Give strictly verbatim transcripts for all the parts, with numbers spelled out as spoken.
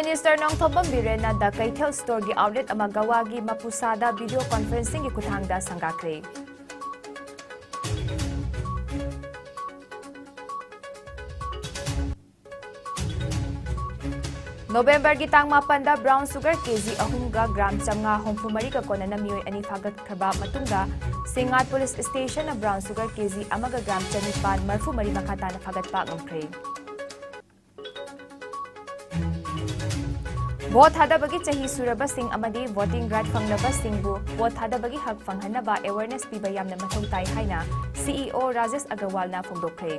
Minister Nongthombam ꯕꯤꯔꯦꯟꯅ The Keithel Storeꯒꯤ outlet ꯑꯃ ꯒꯋꯥꯒꯤ ꯃꯄꯨꯁꯥꯗ video conferencingꯒꯤ ꯈꯨꯠꯊꯥꯡꯗ ꯁꯪꯒꯥꯈ꯭ꯔꯦ꯫ ꯅꯣꯕꯦꯝꯕꯔꯒꯤ ꯇꯥꯡ ꯃꯥꯄꯟꯗ brown sugar ꯀꯦꯖꯤ ꯑꯍꯨꯝꯒ gram ꯆꯥꯝꯃꯉꯥ ꯍꯨꯝꯐꯨ ꯃꯔꯤꯒ ꯀꯣꯟꯅꯅ ꯃꯤꯑꯣꯏ ꯑꯅꯤ ꯐꯥꯒꯠꯈ꯭ꯔꯕ ꯃꯇꯨꯡꯗ, ꯁꯤꯡꯉꯥꯠ police stationꯅ brown sugar ꯀꯦꯖꯤ ꯑꯃꯒ gram ꯆꯅꯤꯄꯥꯟ ꯃꯔꯤꯐꯨ ꯃꯔꯤ ꯃꯈꯥ ꯇꯥꯅ ꯐꯥꯒꯠꯄ ꯉꯝꯈ꯭ꯔꯦ꯫ ꯚꯣꯠ ꯊꯥꯗꯕꯒꯤ ꯆꯍꯤ ꯁꯨꯔꯕꯁꯤꯡ ꯑꯃꯗꯤ voting right ꯐꯪꯂꯕꯁꯤꯡꯕꯨ ꯚꯣꯠ ꯊꯥꯗꯕꯒꯤ ꯍꯛ ꯐꯪꯍꯟꯅꯕ awareness ꯄꯤꯕ ꯌꯥꯝꯅ ꯃꯊꯧ ꯇꯥꯏ ꯍꯥꯏꯅ CEO ꯔꯥꯖꯦꯁ ꯑꯒꯔꯋꯥꯜꯅ ꯐꯣꯡꯗꯣꯛꯈ꯭ꯔꯦ꯫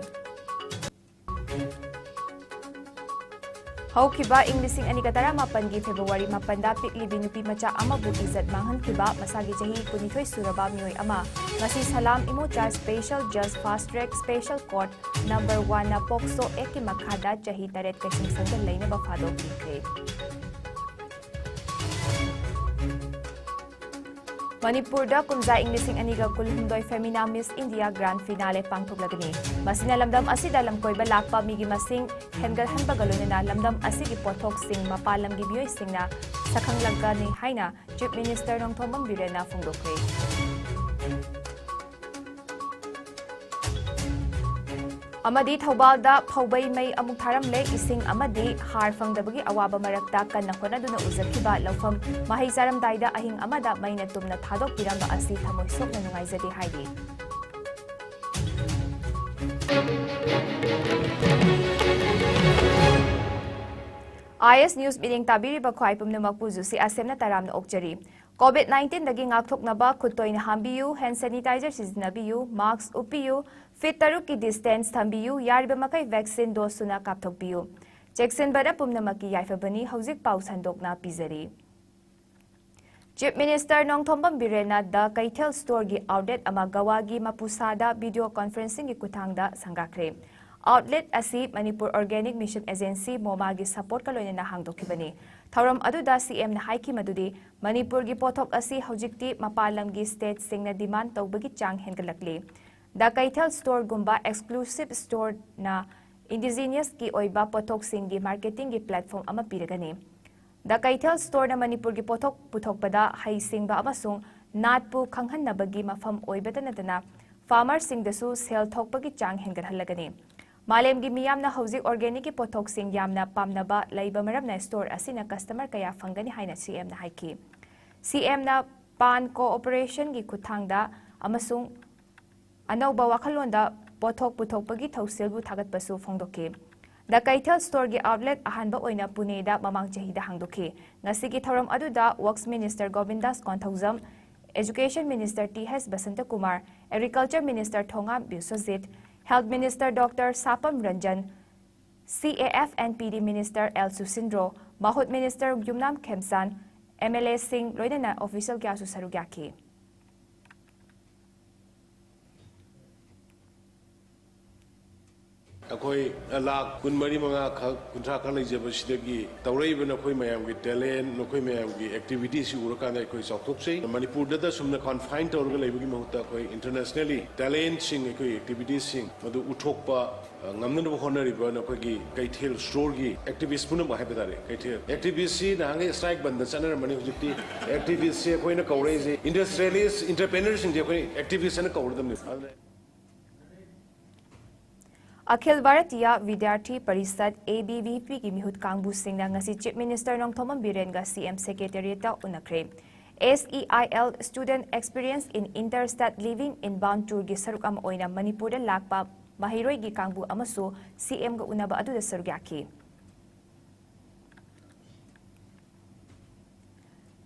ꯍꯧꯈꯤꯕ ꯏꯪ ꯂꯤꯁꯤꯡ ꯑꯅꯤꯒ ꯇꯔꯥꯃꯥꯄꯟꯒꯤ ꯐꯦꯕ꯭ꯔꯨꯋꯥꯔꯤ ꯃꯥꯄꯟꯗ ꯄꯤꯛꯂꯤꯕꯤ ꯅꯨꯄꯤ ꯃꯆꯥ ꯑꯃꯕꯨ ꯏꯖꯠ ꯃꯥꯡꯍꯟꯈꯤꯕ ꯃꯁꯥꯒꯤ ꯆꯍꯤ ꯀꯨꯟꯅꯤꯊꯣꯏ ꯁꯨꯔꯕ ꯃꯤꯑꯣꯏ ꯑꯃ ꯉꯁꯤ ꯁꯂꯥꯝ ꯏꯃꯣꯆꯥ special judge fast track special court number oneꯅ POCSO Actꯀꯤ ꯃꯈꯥꯗ ꯆꯍꯤ ꯇꯔꯦꯠ ꯀꯩꯁꯨꯝꯁꯪꯗ ꯂꯩꯅꯕ ꯐꯥꯗꯣꯛꯄꯤꯈ꯭ꯔꯦ꯫ ꯃꯅꯤꯄꯨꯔꯗ ꯀꯨꯝꯖꯥ ꯏꯪ ꯂꯤꯁꯤꯡ ꯑꯅꯤꯒ ꯀꯨꯟꯍꯨꯝꯗꯣꯏ Femina Miss India grand finale ꯄꯥꯡꯊꯣꯛꯂꯒꯅꯤ꯫ ꯃꯁꯤꯅ ꯂꯝꯗꯝ ꯑꯁꯤꯗ ꯂꯝꯀꯣꯏꯕ ꯂꯥꯛꯄ ꯃꯤꯒꯤ ꯃꯁꯤꯡ ꯍꯦꯟꯒꯠꯍꯟꯕꯒ ꯂꯣꯏꯅꯅ ꯂꯝꯗꯝ ꯑꯁꯤꯒꯤ ꯄꯣꯠꯊꯣꯛꯁꯤꯡ ꯃꯄꯥꯟ ꯂꯝꯒꯤ ꯃꯤꯑꯣꯏꯁꯤꯡꯅ ꯁꯛꯈꯪꯂꯛꯀꯅꯤ ꯍꯥꯏꯅ Chief Minister ꯅꯣꯡꯊꯣꯝꯕꯝ ꯕꯤꯔꯦꯟꯅ ꯐꯣꯡꯗꯣꯛꯈ꯭ꯔꯦ꯫ ꯑꯃꯗꯤ ꯊꯧꯕꯥꯜꯗ ꯐꯧꯕꯩ ꯃꯩ ꯑꯃꯨꯛ ꯊꯥꯔꯝꯂꯦ꯫ ꯏꯁꯤꯡ ꯑꯃꯗꯤ ꯍꯥꯔ ꯐꯪꯗꯕꯒꯤ ꯑꯋꯥꯕ ꯃꯔꯛꯇ ꯀꯟꯅ ꯍꯣꯠꯅꯗꯨꯅ ꯎꯖꯈꯤꯕ ꯂꯧꯐꯝ ꯃꯍꯩ ꯆꯥꯔꯝꯗꯥꯏꯗ ꯑꯍꯤꯡ ꯑꯃꯗ ꯃꯩꯅ ꯇꯨꯝꯅ ꯊꯥꯗꯣꯛꯄꯤꯔꯝꯕ ꯑꯁꯤ ꯊꯃꯣꯏ ꯁꯣꯛꯅ ꯅꯨꯡꯉꯥꯏꯖꯗꯦ ꯍꯥꯏꯔꯤ꯫ IS News ꯃꯤꯠꯌꯦꯡ ꯇꯥꯕꯤꯔꯤꯕ ꯈ꯭ꯋꯥꯏ ꯄꯨꯝꯅꯃꯛꯄꯨ ꯖꯨꯁꯤ ꯑꯁꯦꯝꯅ ꯇꯔꯥꯝꯅ ꯑꯣꯛꯆꯔꯤ꯫ COVID nineteenꯗꯒꯤ ꯉꯥꯛꯊꯣꯛꯅꯕ ꯈꯨꯠ ꯇꯣꯏꯅ ꯍꯥꯝꯕꯤꯌꯨ, hand sanitizer ꯁꯤꯖꯤꯟꯅꯕꯤꯌꯨ, mask ꯎꯞꯄꯤꯌꯨ, feet ꯇꯔꯨꯛꯀꯤ distance ꯊꯝꯕꯤꯌꯨ, ꯌꯥꯔꯤꯕ ꯃꯈꯩ vaccine dose ꯁꯨꯅ ꯀꯥꯞꯊꯣꯛꯄꯤꯌꯨ꯫ ꯆꯦꯛꯁꯤꯟꯕꯅ ꯄꯨꯝꯅꯃꯛꯀꯤ ꯌꯥꯏꯐꯕꯅꯤ꯫ ꯍꯧꯖꯤꯛ ꯄꯥꯎ ꯁꯟꯗꯣꯛꯅ ꯄꯤꯖꯔꯤ꯫ Chief Minister Nongthombam ꯕꯤꯔꯦꯟꯅ The Keithel Storeꯒꯤ outlet ꯑꯃ ꯒꯋꯥꯒꯤ ꯃꯄꯨꯁꯥꯗ video conferencingꯒꯤ ꯈꯨꯠꯊꯥꯡꯗ ꯁꯪꯒꯥꯈ꯭ꯔꯦ꯫ Outlet ꯑꯁꯤ Manipur Organic Mission Agency, MOMAꯒꯤ supportꯀ ꯂꯣꯏꯅꯅ ꯍꯥꯡꯗꯣꯛꯈꯤꯕꯅꯤ꯫ ꯊꯧꯔꯝ ꯑꯗꯨꯗ CMꯅ ꯍꯥꯏꯈꯤ ꯃꯗꯨꯗꯤ ꯃꯅꯤꯄꯨꯔꯒꯤ ꯄꯣꯠꯊꯣꯛ ꯑꯁꯤ ꯍꯧꯖꯤꯛꯇꯤ ꯃꯄꯥꯟ ꯂꯝꯒꯤ stateꯁꯤꯡꯅ demand ꯇꯧꯕꯒꯤ ꯆꯥꯡ ꯍꯦꯟꯒꯠꯂꯛꯂꯤ꯫ The Keithel Storeꯒꯨꯝꯕ exclusive storeꯅ indigenous ꯀꯤ ꯑꯣꯏꯕ ꯄꯣꯠꯊꯣꯛꯁꯤꯡꯒꯤ marketing ꯒꯤ platform ꯑꯃ ꯄꯤꯔꯒꯅꯤ꯫ The Kaithel Store ꯅ ꯃꯅꯤꯄꯨꯔꯒꯤ ꯄꯣꯠꯊꯣꯛ ꯄꯨꯊꯣꯛꯄꯗ ꯍꯩꯁꯤꯡꯕ ꯑꯃꯁꯨꯡ ꯅꯥꯠꯄꯨ ꯈꯪꯍꯟꯅꯕꯒꯤ ꯃꯐꯝ ꯑꯣꯏꯕꯇ ꯅꯠꯇꯅ farmer ꯁꯤꯡꯗꯁꯨ ꯁꯦꯜ ꯊꯣꯛꯄꯒꯤ ꯆꯥꯡ ꯍꯦꯟꯒꯠꯍꯜꯂꯒꯅꯤ꯫ ꯃꯥꯂꯦꯝꯒꯤ ꯃꯤꯌꯥꯝꯅ ꯍꯧꯖꯤꯛ organic ꯀꯤ ꯄꯣꯠꯊꯣꯛꯁꯤꯡ ꯌꯥꯝꯅ ꯄꯥꯝꯅꯕ ꯂꯩꯕ ꯃꯔꯝꯅ store ꯑꯁꯤꯅ customer ꯀꯌꯥ ꯐꯪꯒꯅꯤ ꯍꯥꯏꯅ C M ꯅ ꯍꯥꯏꯈꯤ꯫ C M ꯅ pan cooperation ꯒꯤ ꯈꯨꯠꯊꯥꯡꯗ ꯑꯃꯁꯨꯡ ꯑꯅꯧꯕ ꯋꯥꯈꯜꯂꯣꯟꯗ ꯄꯣꯠꯊꯣꯛ ꯄꯨꯊꯣꯛꯄꯒꯤ ꯊꯧꯁꯤꯜꯕꯨ ꯊꯥꯒꯠꯄꯁꯨ ꯐꯣꯡꯗꯣꯛꯈꯤ꯫ The Kaithel Store ꯒꯤ outlet ꯑꯍꯥꯟꯕ ꯑꯣꯏꯅ ꯄꯨꯅꯦꯗ ꯃꯃꯥꯡ ꯆꯍꯤꯗ ꯍꯥꯡꯗꯣꯛꯈꯤ꯫ ꯉꯁꯤꯒꯤ ꯊꯧꯔꯝ ꯑꯗꯨꯗ Works Minister ꯒꯣꯕꯤꯟꯗꯥꯁ Konthoujam, Education Minister T H ꯕꯁꯟꯇꯀꯨꯃꯥꯔ, Agriculture Minister Thongam Biswajit, Health Minister Doctor ꯁꯥꯄꯝ Ranjan, C A F and P D Minister L ꯁꯨꯁꯤꯟꯗ꯭ꯔꯣ, ꯃꯍꯨꯠ Minister Yumnam ꯈꯦꯝꯆꯥꯟ, M L A ꯁꯤꯡ ꯂꯣꯏꯅꯅ official ꯀꯌꯥꯁꯨ ꯁꯔꯨꯛ ꯌꯥꯈꯤ꯫ ꯑꯩꯈꯣꯏ ꯂꯥꯈ ꯀꯨꯟꯃꯔꯤ ꯃꯉꯥ ꯈꯛ, ꯀꯨꯟꯊ꯭ꯔꯥ ꯈꯛ ꯂꯩꯖꯕꯁꯤꯗꯒꯤ ꯇꯧꯔꯛꯏꯕ ꯅꯈꯣꯏ ꯃꯌꯥꯝꯒꯤ talent, ꯅꯈꯣꯏ ꯃꯌꯥꯝꯒꯤ activity ꯁꯤ ꯎꯔꯀꯥꯟꯗ ꯑꯩꯈꯣꯏ ꯆꯥꯎꯊꯣꯛꯆꯩ꯫ ꯃꯅꯤꯄꯨꯔꯗꯇ ꯁꯨꯝꯅ confine ꯇꯧꯔꯒ ꯂꯩꯕꯒꯤ ꯃꯍꯨꯠꯇ ꯑꯩꯈꯣꯏ internationally talent ꯁꯤꯡ, ꯑꯩꯈꯣꯏ activities ꯁꯤꯡ ꯃꯗꯨ ꯎꯠꯊꯣꯛꯄ, ꯑ, ꯉꯝꯅꯅꯕ ꯍꯣꯠꯅꯔꯤꯕ ꯅꯈꯣꯏꯒꯤ ꯀꯩꯊꯦꯜ store ꯒꯤ activist ꯄꯨꯝꯅꯃꯛ ꯍꯥꯏꯕ ꯇꯥꯔꯦ꯫ ꯀꯩꯊꯦꯜ activist ꯁꯤ ꯅꯍꯥꯟꯒꯩ strike ꯕꯟꯗ ꯆꯠꯅꯔꯝꯕꯅꯤ, ꯍꯧꯖꯤꯛꯇꯤ activist ꯁꯤ ꯑꯩꯈꯣꯏꯅ ꯀꯧꯔꯛꯏꯁꯦ industrialist, entrepreneur ꯁꯤꯡꯁꯦ ꯑꯩꯈꯣꯏ activist ꯍꯥꯏꯅ ꯀꯧꯔꯗꯕꯅꯤ꯫ ꯑꯗꯨꯅ ꯑꯈꯤꯜ Bharatiya ꯕꯤꯗ꯭ꯌꯥꯔꯊꯤ parishad, A B V P ꯒꯤ ꯃꯤꯍꯨꯠ ꯀꯥꯡꯕꯨꯁꯤꯡꯅ ꯉꯁꯤ Chief Minister Nongthombam ꯕꯤꯔꯦꯟꯒ C M Secretariat ꯇ ꯎꯅꯈ꯭ꯔꯦ꯫ S E I L Student Experience in Interstate Living Inbound Tour ꯒꯤ ꯁꯔꯨꯛ ꯑꯃ ꯑꯣꯏꯅ ꯃꯅꯤꯄꯨꯔꯗ ꯂꯥꯛꯄ ꯃꯍꯩꯔꯣꯏꯒꯤ ꯀꯥꯡꯕꯨ ꯑꯃꯁꯨ C M ꯒ ꯎꯅꯕ ꯑꯗꯨꯗ ꯁꯔꯨꯛ ꯌꯥꯈꯤ꯫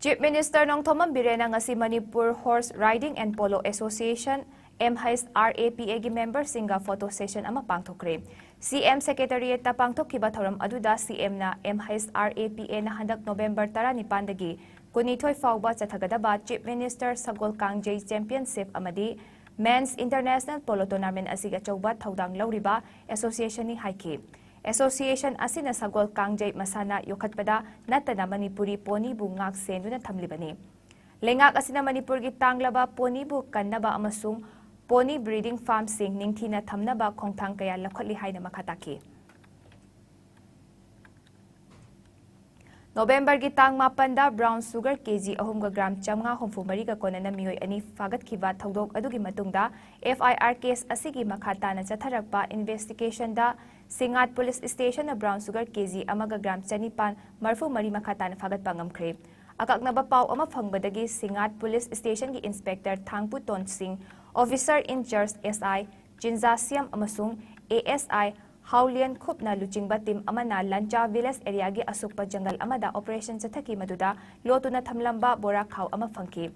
Chief Minister ꯅꯣꯡꯊꯣꯝꯕꯝ ꯕꯤꯔꯦꯟꯅ ꯉꯁꯤ Manipur Horse Riding and Polo Association, M H R A P A ꯒꯤ member ꯁꯤꯡꯒ photo session ꯑꯃ ꯄꯥꯡꯊꯣꯛꯈ꯭ꯔꯦ꯫ C M Secretariat ꯇ ꯄꯥꯡꯊꯣꯛꯈꯤꯕ ꯊꯧꯔꯝ ꯑꯗꯨꯗ C M ꯅ M H R A P A ꯅ ꯍꯟꯗꯛ November ꯇꯔꯥꯅꯤꯄꯥꯟꯗꯒꯤ ꯀꯨꯟꯅꯤꯊꯣꯏ ꯐꯥꯎꯕ ꯆꯠꯊꯒꯗꯕ Chief Minister ꯁꯒꯣꯜ ꯀꯥꯡꯖꯩ Championship ꯑꯃꯗꯤ Men's International Polo Tournament ꯑꯁꯤꯒꯤ ꯑꯆꯧꯕ ꯊꯧꯗꯥꯡ ꯂꯧꯔꯤꯕ association ꯅꯤ ꯍꯥꯏꯈꯤ꯫ Association ꯑꯁꯤꯅ ꯁꯒꯣꯜ ꯀꯥꯡꯖꯩ ꯃꯁꯥꯟꯅ ꯌꯣꯛꯈꯠꯄꯗ ꯅꯠꯇꯅ ꯃꯅꯤꯄꯨꯔꯤ pony ꯕꯨ ꯉꯥꯛ ꯁꯦꯟꯗꯨꯅ ꯊꯝꯂꯤꯕꯅꯤ꯫ ꯂꯩꯉꯥꯛ ꯑꯁꯤꯅ ꯃꯅꯤꯄꯨꯔꯒꯤ ꯇꯥꯡꯂꯕ pony ꯕꯨ ꯀꯟꯅꯕ ꯑꯃꯁꯨꯡ pony breeding farmꯁꯤꯡ ꯅꯤꯡꯊꯤꯅ ꯊꯝꯅꯕ ꯈꯣꯡꯊꯥꯡ ꯀꯌꯥ ꯂꯧꯈꯠꯂꯤ ꯍꯥꯏꯅ ꯃꯈꯥ ꯇꯥꯈꯤ꯫ ꯅꯣꯕꯦꯝꯕꯔꯒꯤ ꯇꯥꯡ ꯃꯥꯄꯟꯗ brown sugar ꯀꯦ ꯖꯤ ꯑꯍꯨꯝꯒ ꯒ꯭ꯔꯥꯝ ꯆꯥꯝꯃꯉꯥ ꯍꯨꯝꯐꯨ ꯃꯔꯤꯒ ꯀꯣꯟꯅꯅ ꯃꯤꯑꯣꯏ ꯑꯅꯤ ꯐꯥꯒꯠꯈꯤꯕ ꯊꯧꯗꯣꯛ ꯑꯗꯨꯒꯤ ꯃꯇꯨꯡꯗ, F I R case ꯑꯁꯤꯒꯤ ꯃꯈꯥ ꯇꯥꯅ ꯆꯠꯊꯔꯛꯄ investigationꯗ ꯁꯤꯉꯥꯠ police stationꯅ brown sugar ꯀꯦ ꯖꯤ ꯑꯃꯒ ꯒ꯭ꯔꯥꯝ ꯆꯅꯤꯄꯥꯟ ꯃꯔꯤꯐꯨ ꯃꯔꯤ ꯃꯈꯥ ꯇꯥꯅ ꯐꯥꯒꯠꯄ ꯉꯝꯈ꯭ꯔꯦ꯫ ꯑꯀꯛꯅꯕ ꯄꯥꯎ ꯑꯃ ꯐꯪꯕꯗꯒꯤ ꯁꯤꯉꯥꯠ police stationꯒꯤ inspector ꯊꯥꯡꯄꯨ ꯇꯣꯟꯁꯤꯡ, officer in charge S I ꯆꯤꯟꯖꯥꯁꯤꯌꯝ ꯑꯃꯁꯨꯡ A S I ꯍꯥꯎꯂꯤꯌꯟ ꯈꯨꯞꯅ ꯂꯨꯆꯤꯡꯕ team ꯑꯃꯅ ꯂꯟꯆꯥ village areaꯒꯤ ꯑꯁꯨꯛꯄ ꯖꯪꯒꯜ ꯑꯃꯗ operation ꯆꯠꯊꯈꯤ, ꯃꯗꯨꯗ ꯂꯣꯠꯇꯨꯅ ꯊꯝꯂꯝꯕ ꯕꯣꯔꯥ ꯈꯥꯎ ꯑꯃ ꯐꯪꯈꯤ꯫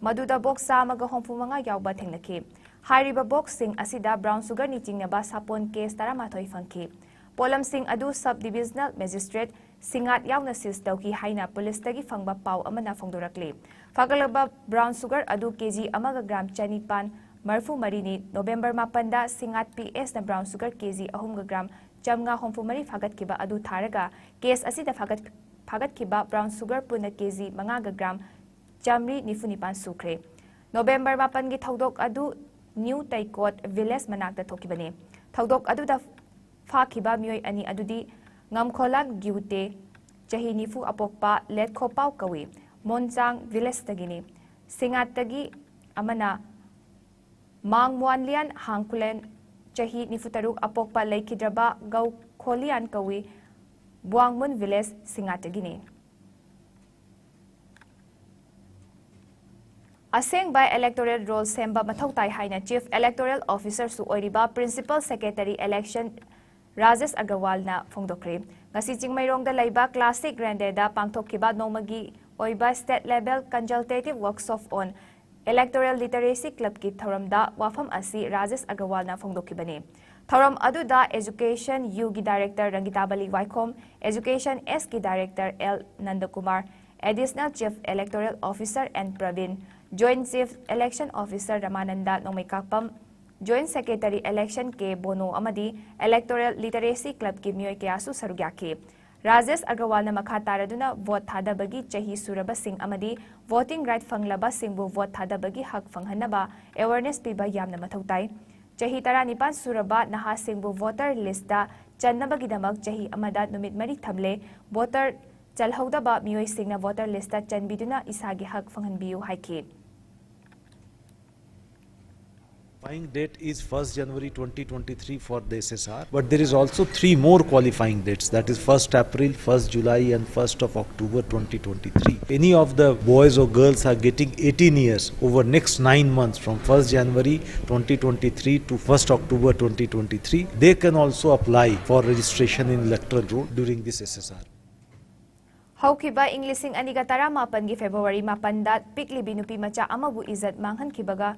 ꯃꯗꯨꯗ box ꯆꯥꯝꯃꯒ ꯍꯨꯝꯐꯨ ꯃꯉꯥ ꯌꯥꯎꯕ ꯊꯦꯡꯅꯈꯤ꯫ ꯍꯥꯏꯔꯤꯕ boxꯁꯤꯡ ꯑꯁꯤꯗ brown sugarꯅꯤ ꯆꯤꯡꯅꯕ ꯁꯥꯄꯣꯟ case ꯇꯔꯥꯃꯥꯊꯣꯏ ꯐꯪꯈꯤ꯫ ꯄꯣꯠꯂꯝꯁꯤꯡ ꯑꯗꯨ sub divisional magistrate ꯁꯤꯉꯥꯠ ꯌꯥꯎꯅ seize ꯇꯧꯈꯤ ꯍꯥꯏꯅ policeꯇꯒꯤ ꯐꯪꯕ ꯄꯥꯎ ꯑꯃꯅ ꯐꯣꯡꯗꯣꯔꯛꯂꯤ꯫ ꯐꯒꯠꯂꯕ brown sugar ꯑꯗꯨ ꯀꯦ ꯖꯤ ꯑꯃꯒ ꯒ꯭ꯔꯥꯝ ꯆꯅꯤꯄꯥꯟ ꯃꯔꯤꯐꯨ ꯃꯔꯤꯅꯤ꯫ ꯅꯣꯕꯦꯝꯕꯔ ꯃꯥꯄꯟꯗ ꯁꯤꯉꯥꯠ P Sꯅ brown sugar ꯀꯦ ꯖꯤ ꯑꯍꯨꯝꯒ ꯒ꯭ꯔꯥꯝ ꯆꯥꯝꯃꯉꯥ ꯍꯨꯝꯐꯨ ꯃꯔꯤ ꯐꯥꯒꯠꯈꯤꯕ ꯑꯗꯨ ꯊꯥꯔꯒ, case ꯑꯁꯤꯗ ꯐꯥꯒꯠ-, ꯐꯥꯒꯠꯈꯤꯕ brown sugar ꯄꯨꯟꯅ ꯀꯦ ꯖꯤ ꯃꯉꯥꯒ ꯒ꯭ꯔꯥꯝ ꯆꯥꯝꯃꯔꯤ ꯅꯤꯐꯨ ꯅꯤꯄꯥꯟ ꯁꯨꯈ꯭ꯔꯦ꯫ ꯅꯣꯕꯦꯝꯕꯔ ꯃꯥꯄꯟꯒꯤ ꯊꯧꯗꯣꯛ ꯑꯗꯨ ꯅ꯭ꯌꯨ ꯇꯩꯀꯣꯠ village ꯃꯅꯥꯛꯇ ꯊꯣꯛꯈꯤꯕꯅꯤ꯫ ꯊꯧꯗꯣꯛ ꯑꯗꯨꯗ ꯐꯥꯈꯤꯕ ꯃꯤꯑꯣꯏ ꯑꯅꯤ ꯑꯗꯨꯗꯤ ꯉꯝꯈꯣꯂꯥꯟ ꯒ꯭ꯌꯨꯇꯦ, ꯆꯍꯤ ꯅꯤꯐꯨ ꯑꯄꯣꯛꯄ ꯂꯦꯠꯈꯣꯄꯥꯎ ꯀꯧꯏ, ꯃꯣꯟꯆꯥꯡ villageꯇꯒꯤꯅꯤ꯫ ꯁꯤꯉꯥꯠꯇꯒꯤ ꯑꯃꯅ ꯃꯥꯡ ꯃꯨꯑꯥꯟꯂꯤꯌꯥꯟ ꯍꯥꯡꯈꯨꯂꯦꯟ, ꯆꯍꯤ ꯅꯤꯐꯨ ꯇꯔꯨꯛ ꯑꯄꯣꯛꯄ ꯂꯩꯈꯤꯗ꯭ꯔꯕ ꯒꯧ ꯈꯣꯂꯤꯌꯥꯟ ꯀꯧꯏ, ꯕꯨꯋꯥꯡꯃꯨꯟ village ꯁꯤꯉꯥꯠꯇꯒꯤꯅꯤ꯫ ꯑꯁꯦꯡꯕ electoral roll ꯁꯦꯝꯕ ꯃꯊꯧ ꯇꯥꯏ ꯍꯥꯏꯅ Chief Electoral Officerꯁꯨ ꯑꯣꯏꯔꯤꯕ Principal Secretary Election ꯔꯥꯖꯦꯁ ꯑꯒꯔꯋꯥꯜꯅ ꯐꯣꯡꯗꯣꯛꯈ꯭ꯔꯦ꯫ ꯉꯁꯤ ꯆꯤꯡꯃꯩꯔꯣꯡꯗ ꯂꯩꯕ Classic Grandꯦꯗ ꯄꯥꯡꯊꯣꯛꯈꯤꯕ ꯅꯣꯡꯃꯒꯤ ꯑꯣꯏꯕ State Level Consultative Workshop on Electoral Literacy Clubꯀꯤ ꯊꯧꯔꯝꯗ ꯋꯥꯐꯝ ꯑꯁꯤ ꯔꯥꯖꯦꯁ ꯑꯒꯔꯋꯥꯜꯅ ꯐꯣꯡꯗꯣꯛꯈꯤꯕꯅꯤ꯫ ꯊꯧꯔꯝ ꯑꯗꯨꯗ Education Uꯒꯤ Director Rangitabali Waikhom, Education Sꯀꯤ Director L Nandakumar, Additional Chief Electoral Officer N Prabin, Joint Chief Election Officer Ramananda Nongmeikapam, Joint Secretary Election K Bono ꯑꯃꯗꯤ Electoral Literacy Clubꯀꯤ ꯃꯤꯑꯣꯏ ꯀꯌꯥꯁꯨ ꯁꯔꯨꯛ ꯌꯥꯈꯤ꯫ ꯔꯥꯖꯦꯁ ꯑꯒꯔꯋꯥꯜꯅ ꯃꯈꯥ ꯇꯥꯔꯗꯨꯅ ꯚꯣꯠ ꯊꯥꯗꯕꯒꯤ ꯆꯍꯤ ꯁꯨꯔꯕꯁꯤꯡ ꯑꯃꯗꯤ ꯚꯣꯇꯤꯡ ꯔꯥꯏꯠ ꯐꯪꯂꯕꯁꯤꯡꯕꯨ ꯚꯣꯠ ꯊꯥꯗꯕꯒꯤ ꯍꯛ ꯐꯪꯍꯟꯅꯕ ꯑꯦꯋꯥꯔꯅꯦꯁ ꯄꯤꯕ ꯌꯥꯝꯅ ꯃꯊꯧ ꯇꯥꯏ꯫ ꯆꯍꯤ ꯇꯔꯥꯅꯤꯄꯥꯟ ꯁꯨꯔꯕ ꯅꯍꯥꯁꯤꯡꯕꯨ ꯚꯣꯇꯔ ꯂꯤꯁꯇ ꯆꯟꯅꯕꯒꯤꯗꯃꯛ ꯆꯍꯤ ꯑꯃꯗ ꯅꯨꯃꯤꯠ ꯃꯔꯤ ꯊꯝꯂꯦ꯫ ꯚꯣꯇꯔ ꯆꯜꯍꯧꯗꯕ ꯃꯤꯑꯣꯏꯁꯤꯡꯅ ꯚꯣꯇꯔ ꯂꯤꯁꯇ ꯆꯟꯕꯤꯗꯨꯅ ꯏꯁꯥꯒꯤ ꯍꯛ ꯐꯪꯍꯟꯕꯤꯌꯨ ꯍꯥꯏꯈꯤ꯫ Qualifying date is first January twenty twenty-three for the S S R, but there is also three more qualifying dates, that is first April, first July and first of October twenty twenty-three. Any of the boys or girls are getting eighteen years over next nine months from first January twenty twenty-three to first October twenty twenty-three, they can also apply for registration in electoral roll during this S S R. ꯍꯧꯈꯤꯕ ꯏꯪ ꯂꯤꯁꯤꯡ ꯑꯅꯤꯒ ꯇꯔꯥꯃꯥꯄꯟꯒꯤ February ꯃꯥꯄꯟꯗ ꯄꯤꯛꯂꯤꯕꯤ ꯅꯨꯄꯤ ꯃꯆꯥ ꯑꯃꯕꯨ ꯏꯖꯠ ꯃꯥꯡꯍꯟꯈꯤꯕꯒ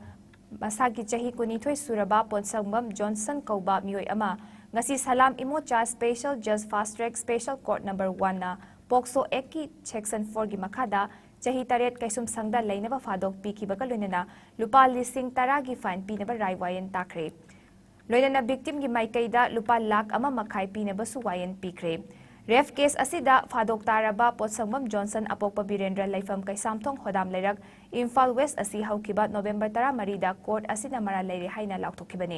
ꯃꯁꯥꯒꯤ ꯆꯍꯤ ꯀꯨꯟꯅꯤꯊꯣꯏ ꯁꯨꯔꯕ ꯄꯣꯠꯁꯪꯕꯝ ꯖꯣꯟꯁꯟ ꯀꯧꯕ ꯃꯤꯑꯣꯏ ꯑꯃ ꯉꯁꯤ ꯁꯂꯥꯝ ꯏꯃꯣꯆꯥ Special Judge Fast Track Special Court Number One ꯅ POCSO Act ꯀꯤ Section four ꯒꯤ ꯃꯈꯥꯗ ꯆꯍꯤ ꯇꯔꯦꯠ ꯀꯩꯁꯨꯝꯁꯪꯗ ꯂꯩꯅꯕ ꯐꯥꯗꯣꯛ ꯄꯤꯈꯤꯕꯒ ꯂꯣꯏꯅꯅ ꯂꯨꯄꯥ ꯂꯤꯁꯤꯡ ꯇꯔꯥꯒꯤ fine ꯄꯤꯅꯕ ꯔꯥꯏ ꯋꯥꯌꯦꯜ ꯇꯥꯈ꯭ꯔꯦ꯫ ꯂꯣꯏꯅꯅ victim ꯒꯤ ꯃꯥꯏꯀꯩꯗ ꯂꯨꯄꯥ ꯂꯥꯈ ꯑꯃ ꯃꯈꯥꯏ ꯄꯤꯅꯕꯁꯨ ꯋꯥꯌꯦꯜ ꯄꯤꯈ꯭ꯔꯦ꯫ Rape case ꯑꯁꯤꯗ ꯐꯥꯗꯣꯛ ꯇꯥꯔꯕ ꯄꯣꯠꯁꯪꯕꯝ ꯖꯣꯟꯁꯟ ꯑꯄꯣꯛꯄ ꯕꯤꯔꯦꯟꯗ꯭ꯔ ꯂꯩꯐꯝ ꯀꯩꯁꯥꯝꯊꯣꯡ ꯍꯣꯗꯥꯝ ꯂꯩꯔꯛ ꯏꯝꯐꯥꯜ West ꯑꯁꯤ ꯍꯧꯈꯤꯕ ꯅꯣꯕꯦꯝꯕꯔ ꯇꯔꯥꯃꯔꯤꯗ court ꯑꯁꯤꯅ ꯃꯔꯥꯜ ꯂꯩꯔꯦ ꯍꯥꯏꯅ ꯂꯥꯎꯊꯣꯛꯈꯤꯕꯅꯤ꯫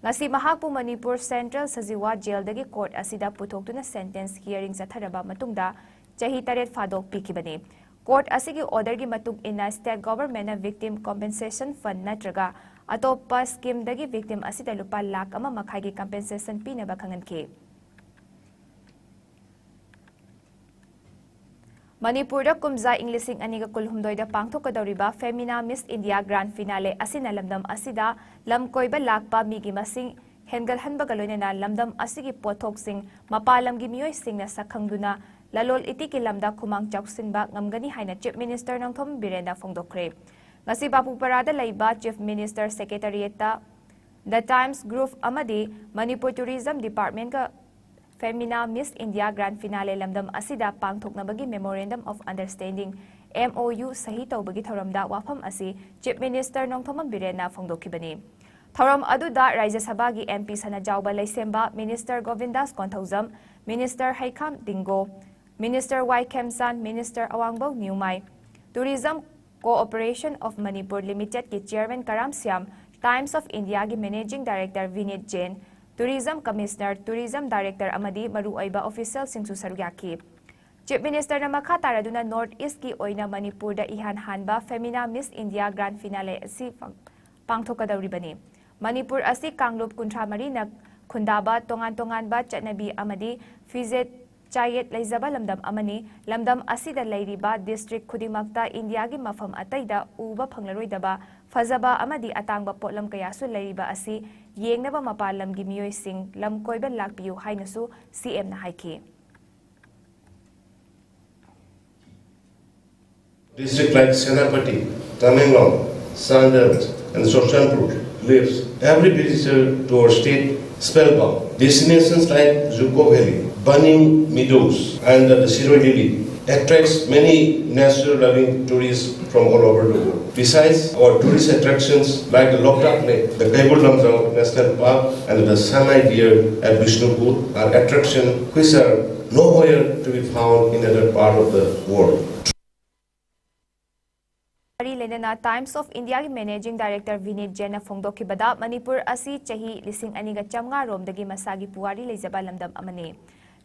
ꯉꯁꯤ ꯃꯍꯥꯛꯄꯨ ꯃꯅꯤꯄꯨꯔ Central ꯁꯖꯤꯋꯥ jail ꯗꯒꯤ court ꯑꯁꯤꯗ ꯄꯨꯊꯣꯛꯇꯨꯅ sentence hearing ꯆꯠꯊꯔꯕ ꯃꯇꯨꯡꯗ ꯆꯍꯤ ꯇꯔꯦꯠ ꯐꯥꯗꯣꯛ ꯄꯤꯈꯤꯕꯅꯤ꯫ Court ꯑꯁꯤꯒꯤ order ꯒꯤ ꯃꯇꯨꯡ ꯏꯟꯅ state government ꯅ victim compensation fund ꯅꯠꯇ꯭ꯔꯒ ꯑꯇꯣꯞꯄ scheme ꯗꯒꯤ victim ꯑꯁꯤꯗ ꯂꯨꯄꯥ ꯂꯥꯈ ꯑꯃ ꯃꯈꯥꯏꯒꯤ compensation ꯄꯤꯅꯕ ꯈꯪꯍꯟꯈꯤ꯫ ꯃꯅꯤꯄꯨꯔꯗ ꯀꯨꯝꯖꯥ ꯏꯪ ꯂꯤꯁꯤꯡ ꯑꯅꯤꯒ ꯀꯨꯟꯍꯨꯝꯗꯣꯏꯗ ꯄꯥꯡꯊꯣꯛꯀꯗꯧꯔꯤꯕ Femina Miss India Grand Finale ꯑꯁꯤꯅ ꯂꯝꯗꯝ ꯑꯁꯤꯗ ꯂꯝ ꯀꯣꯏꯕ ꯂꯥꯛꯄ ꯃꯤꯒꯤ ꯃꯁꯤꯡ ꯍꯦꯟꯒꯠꯍꯟꯕꯒ ꯂꯣꯏꯅꯅ ꯂꯝꯗꯝ ꯑꯁꯤꯒꯤ ꯄꯣꯠꯊꯣꯛꯁꯤꯡ ꯃꯄꯥꯟ ꯂꯝꯒꯤ ꯃꯤꯑꯣꯏꯁꯤꯡꯅ ꯁꯛꯈꯪꯗꯨꯅ ꯂꯂꯣꯜ ꯏꯇꯤꯛꯀꯤ ꯂꯝꯗ ꯈꯨꯃꯥꯡ ꯆꯥꯎꯁꯤꯟꯕ ꯉꯝꯒꯅꯤ ꯍꯥꯏꯅ Chief Minister ꯅꯣꯡꯊꯣꯝꯕꯝ ꯕꯤꯔꯦꯟꯅ ꯐꯣꯡꯗꯣꯛꯈ꯭ꯔꯦ꯫ ꯉꯁꯤ ꯕꯥꯄꯨꯄꯔꯥꯗ ꯂꯩꯕ Chief Minister Secretariat ꯇ The Times Group ꯑꯃꯗꯤ ꯃꯅꯤꯄꯨꯔ Tourism Department ꯀ Femina Miss India Grand Finale ꯂꯝꯗꯝ ꯑꯁꯤꯗ ꯄꯥꯡꯊꯣꯛꯅꯕꯒꯤ Memorandum of Understanding, M O U, ꯁꯍꯤ ꯇꯧꯕꯒꯤ ꯊꯧꯔꯝꯗ ꯋꯥꯐꯝ ꯑꯁꯤ Chief Minister ꯅꯣꯡꯊꯣꯝꯕꯝ ꯕꯤꯔꯦꯟꯅ ꯐꯣꯡꯗꯣꯛꯈꯤꯕꯅꯤ꯫ ꯊꯧꯔꯝ ꯑꯗꯨꯗ ꯔꯥꯖ꯭ꯌ ꯁꯚꯥꯒꯤ M P Sanajaoba ꯂꯩꯁꯦꯝꯕ, Minister ꯒꯣꯕꯤꯟꯗꯥꯁ Konthoujam, Minister Heikham Dingo, Minister Y Khemsan, Minister Awangbow Newmai, Tourism Cooperation of Manipur Limited ꯀꯤ Chairman Karam Shyam, Times of India ꯒꯤ Managing Director ꯚꯤꯅꯤꯠ ꯖꯦꯟ, Tourism Commissioner, Tourism Director ꯑꯃꯗꯤ ꯃꯔꯨꯑꯣꯏꯕ official ꯁꯤꯡꯁꯨ ꯁꯔꯨꯛ ꯌꯥꯈꯤ꯫ Chief Minister ꯅ ꯃꯈꯥ ꯇꯥꯔꯗꯨꯅ North East ꯀꯤ ꯑꯣꯏꯅ ꯃꯅꯤꯄꯨꯔꯗ ꯏꯍꯥꯟ ꯍꯥꯟꯕ Femina Miss India Grand Finale ꯑꯁꯤ ꯄꯥꯡ-, ꯄꯥꯡꯊꯣꯛꯀꯗꯧꯔꯤꯕꯅꯤ꯫ ꯃꯅꯤꯄꯨꯔ ꯑꯁꯤ ꯀꯥꯡꯂꯨꯞ ꯀꯨꯟꯊ꯭ꯔꯥ ꯃꯔꯤꯅ ꯈꯨꯟꯗꯥꯕ ꯇꯣꯉꯥꯟ ꯇꯣꯉꯥꯟꯕ ꯆꯠꯅꯕꯤ ꯑꯃꯗꯤ ꯐꯤꯖꯦꯠ ꯆꯥꯌꯦꯠ ꯂꯩꯖꯕ ꯂꯝꯗꯝ ꯑꯃꯅꯤ꯫ ꯂꯝꯗꯝ ꯑꯁꯤꯗ ꯂꯩꯔꯤꯕ district ꯈꯨꯗꯤꯡꯃꯛꯇ ꯏꯟꯗꯤꯌꯥꯒꯤ ꯃꯐꯝ ꯑꯇꯩꯗ ꯎꯕ ꯐꯪꯂꯔꯣꯏꯗꯕ ꯐꯖꯕ ꯑꯃꯗꯤ ꯑꯇꯥꯡꯕ ꯄꯣꯠꯂꯝ ꯀꯌꯥꯁꯨ ꯂꯩꯔꯤꯕ ꯑꯁꯤ ꯌꯦꯡꯅꯕ ꯃꯄꯥꯟ ꯂꯝꯒꯤ ꯃꯤꯑꯣꯏꯁꯤꯡ ꯂꯝ ꯀꯣꯏꯕ ꯂꯥꯛꯄꯤꯌꯨ ꯍꯥꯏꯅꯁꯨ ꯁꯤ ꯑꯦꯝꯅ ꯍꯥꯏꯈꯤ꯫ District like Senapati, Tamenglong, Sangam, and Churachandpur leaves every visitor to our state spellbound. Destinations like Juko Valley, Banyu Meadows, and the Shiroi Lily attracts many nature-loving tourists from all over the world. Besides our tourist attractions like the Loktak Lake, the Keibul Lamjao National Park, and the Sanai Deer at Bishnupur are attractions which are nowhere to be found in other part of the world. ꯃꯔꯤ ꯂꯩꯅꯅ Times of India ꯒꯤ Managing Director ꯚꯤꯅꯤꯠ ꯖꯦꯟꯅ ꯐꯣꯡꯗꯣꯛꯈꯤꯕꯗ, Manipur ꯑꯁꯤ ꯆꯍꯤ ꯂꯤꯁꯤꯡ ꯑꯅꯤꯒ ꯆꯥꯝꯃꯉꯥ ꯔꯣꯝꯗꯒꯤ ꯃꯁꯥꯒꯤ ꯄꯨꯋꯥꯔꯤ ꯂꯩꯖꯕ ꯂꯝꯗꯝ ꯑꯃꯅꯤ꯫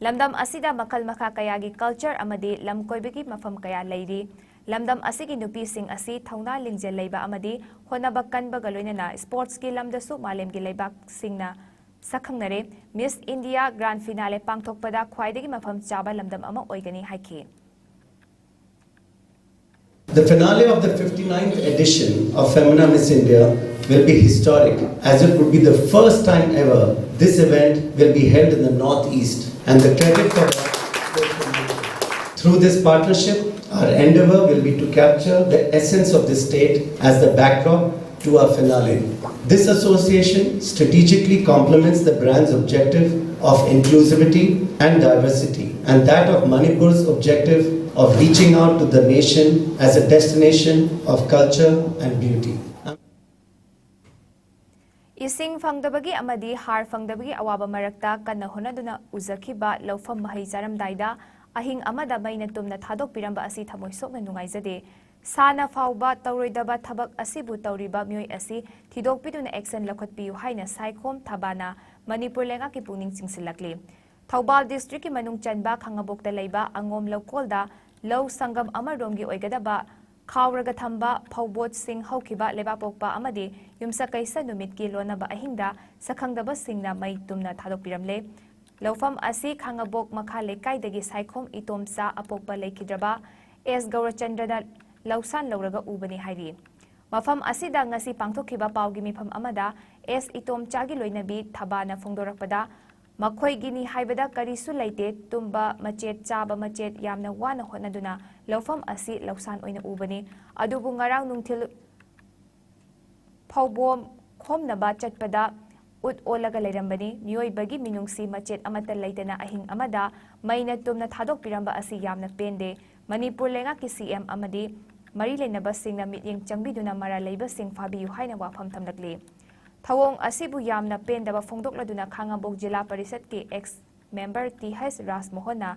ꯂꯝꯗꯝ ꯑꯁꯤꯗ ꯃꯈꯜ ꯃꯈꯥ ꯀꯌꯥꯒꯤ culture ꯑꯃꯗꯤ ꯂꯝ ꯀꯣꯏꯕꯒꯤ ꯃꯐꯝ ꯀꯌꯥ ꯂꯩꯔꯤ꯫ ꯂꯝꯗꯝ ꯑꯁꯤꯒꯤ ꯅꯨꯄꯤꯁꯤꯡ ꯑꯁꯤ ꯊꯧꯅꯥ ꯂꯤꯡꯖꯦꯜ ꯂꯩꯕ ꯑꯃꯗꯤ ꯍꯣꯠꯅꯕ ꯀꯟꯕꯒ ꯂꯣꯏꯅꯅ sports ꯀꯤ ꯂꯝꯗꯁꯨ ꯃꯥꯂꯦꯝꯒꯤ ꯂꯩꯕꯥꯛꯁꯤꯡꯅ ꯁꯛꯈꯪꯅꯔꯦ꯫ Miss India Grand Finale ꯄꯥꯡꯊꯣꯛꯄꯗ ꯈ꯭ꯋꯥꯏꯗꯒꯤ ꯃꯐꯝ ꯆꯥꯕ ꯂꯝꯗꯝ ꯑꯃ ꯑꯣꯏꯒꯅꯤ ꯍꯥꯏꯈꯤ꯫ The finale of the fifty-ninth edition of Femina Miss India will be historic, as it would be the first time ever this event will be held in the Northeast, and the credit for that goes to Manipur. Through this partnership, our endeavor will be to capture the essence of the state as the backdrop to our finale. This association strategically complements the brand's objective of inclusivity and diversity, and that of Manipur's objective of reaching out to the nation as a destination of culture and beauty. ꯏꯁꯤꯡ ꯐꯪꯗꯕꯒꯤ ꯑꯃꯗꯤ ꯍꯥꯔ ꯐꯪꯗꯕꯒꯤ ꯑꯋꯥꯕ ꯃꯔꯛꯇ ꯀꯟꯅ ꯍꯣꯠꯅꯗꯨꯅ ꯎꯖꯈꯤꯕ ꯂꯧꯐꯝ ꯃꯍꯩ ꯆꯥꯔꯝꯗꯥꯏꯗ ꯑꯍꯤꯡ ꯑꯃꯗ ꯃꯩꯅ ꯇꯨꯝꯅ ꯊꯥꯗꯣꯛꯄꯤꯔꯝꯕ ꯑꯁꯤ ꯊꯃꯣꯏ ꯁꯣꯛꯅ ꯅꯨꯡꯉꯥꯏꯖꯗꯦ꯫ ꯁꯥꯅ ꯐꯥꯎꯕ ꯇꯧꯔꯣꯏꯗꯕ ꯊꯕꯛ ꯑꯁꯤꯕꯨ ꯇꯧꯔꯤꯕ ꯃꯤꯑꯣꯏ ꯑꯁꯤ ꯊꯤꯗꯣꯛꯄꯤꯗꯨꯅ action ꯂꯧꯈꯠꯄꯤꯌꯨ ꯍꯥꯏꯅ ꯁꯥꯏꯈꯣꯝ ꯊꯕꯥꯅ ꯃꯅꯤꯄꯨꯔ ꯂꯩꯉꯥꯛꯀꯤ ꯄꯨꯛꯅꯤꯡ ꯆꯤꯡꯁꯤꯜꯂꯛꯂꯤ꯫ ꯊꯧꯕꯥꯜ districtꯀꯤ ꯃꯅꯨꯡ ꯆꯟꯕ ꯈꯥꯉꯕꯣꯛꯇ ꯂꯩꯕ ꯑꯉꯣꯝ ꯂꯧꯀꯣꯜꯗ ꯂꯧ ꯁꯪꯒꯝ ꯑꯃꯔꯣꯝꯒꯤ ꯑꯣꯏꯒꯗꯕ ꯈꯥꯎꯔꯒ ꯊꯝꯕ ꯐꯧꯕꯣꯠꯁꯤꯡ ꯍꯧꯈꯤꯕ ꯂꯩꯕꯥꯛꯄꯣꯛꯄ ꯑꯃꯗꯤ ꯌꯨꯝꯁꯀꯩꯁ ꯅꯨꯃꯤꯠꯀꯤ ꯂꯣꯟꯅꯕ ꯑꯍꯤꯡꯗ ꯁꯛꯈꯪꯗꯕꯁꯤꯡꯅ ꯃꯩ ꯇꯨꯝꯅ ꯊꯥꯗꯣꯛꯄꯤꯔꯝꯂꯦ꯫ ꯂꯧꯐꯝ ꯑꯁꯤ ꯈꯥꯉꯕꯣꯛ ꯃꯈꯥ ꯂꯩꯀꯥꯏꯗꯒꯤ ꯁꯥꯏꯈꯣꯝ ꯏꯇꯣꯝꯆꯥ ꯑꯄꯣꯛꯄ ꯂꯩꯈꯤꯗ꯭ꯔꯕ ꯑꯦꯁ ꯒꯧꯔꯆꯟꯗ꯭ꯔꯅ ꯂꯧꯁꯥꯟ ꯂꯧꯔꯒ ꯎꯕꯅꯤ ꯍꯥꯏꯔꯤ꯫ ꯃꯐꯝ ꯑꯁꯤꯗ ꯉꯁꯤ ꯄꯥꯡꯊꯣꯛꯈꯤꯕ ꯄꯥꯎꯒꯤ ꯃꯤꯐꯝ ꯑꯃꯗ ꯑꯦꯁ ꯏꯇꯣꯝꯆꯥꯒꯤ ꯂꯣꯏꯅꯕꯤ ꯊꯕꯥꯅ ꯐꯣꯡꯗꯣꯔꯛꯄꯗ, ꯃꯈꯣꯏꯒꯤꯅꯤ ꯍꯥꯏꯕꯗ ꯀꯔꯤꯁꯨ ꯂꯩꯇꯦ, ꯇꯨꯝꯕ ꯃꯆꯦꯠ, ꯆꯥꯕ ꯃꯆꯦꯠ, ꯌꯥꯝꯅ ꯋꯥꯅ ꯍꯣꯠꯅꯗꯨꯅ ꯂꯧꯐꯝ ꯑꯁꯤ ꯂꯧꯁꯥꯟ ꯑꯣꯏꯅ ꯎꯕꯅꯤ꯫ ꯑꯗꯨꯕꯨ ꯉꯔꯥꯡ ꯅꯨꯡꯊꯤꯜ ꯐꯧꯕꯣꯝ ꯈꯣꯝꯅꯕ ꯆꯠꯄꯗ ꯎꯠ ꯑꯣꯜꯂꯒ ꯂꯩꯔꯝꯕꯅꯤ꯫ ꯃꯤꯑꯣꯏꯕꯒꯤ ꯃꯤꯅꯨꯡꯁꯤ ꯃꯆꯦꯠ ꯑꯃꯠꯇ ꯂꯩꯇꯅ ꯑꯍꯤꯡ ꯑꯃꯗ ꯃꯩꯅ ꯇꯨꯝꯅ ꯊꯥꯗꯣꯛꯄꯤꯔꯝꯕ ꯑꯁꯤ ꯌꯥꯝꯅ ꯄꯦꯟꯗꯦ꯫ ꯃꯅꯤꯄꯨꯔ ꯂꯩꯉꯥꯛꯀꯤ ꯁꯤ ꯑꯦꯝ ꯑꯃꯗꯤ ꯃꯔꯤ ꯂꯩꯅꯕꯁꯤꯡꯅ ꯃꯤꯠꯌꯦꯡ ꯆꯪꯕꯤꯗꯨꯅ ꯃꯔꯥꯜ ꯂꯩꯕꯁꯤꯡ ꯐꯥꯕꯤꯌꯨ ꯍꯥꯏꯅ ꯋꯥꯐꯝ ꯊꯝꯂꯛꯂꯤ꯫ ꯊꯧꯑꯣꯡ ꯑꯁꯤꯕꯨ ꯌꯥꯝꯅ ꯄꯦꯟꯗꯕ ꯐꯣꯡꯗꯣꯛꯂꯗꯨꯅ ꯈꯥꯉꯕꯣꯛ ꯖꯤꯂꯥ ꯄꯔꯤꯁꯠꯀꯤ ex member ꯇꯤ ꯍꯩꯆ ꯔꯥꯖꯃꯣꯍꯟꯅ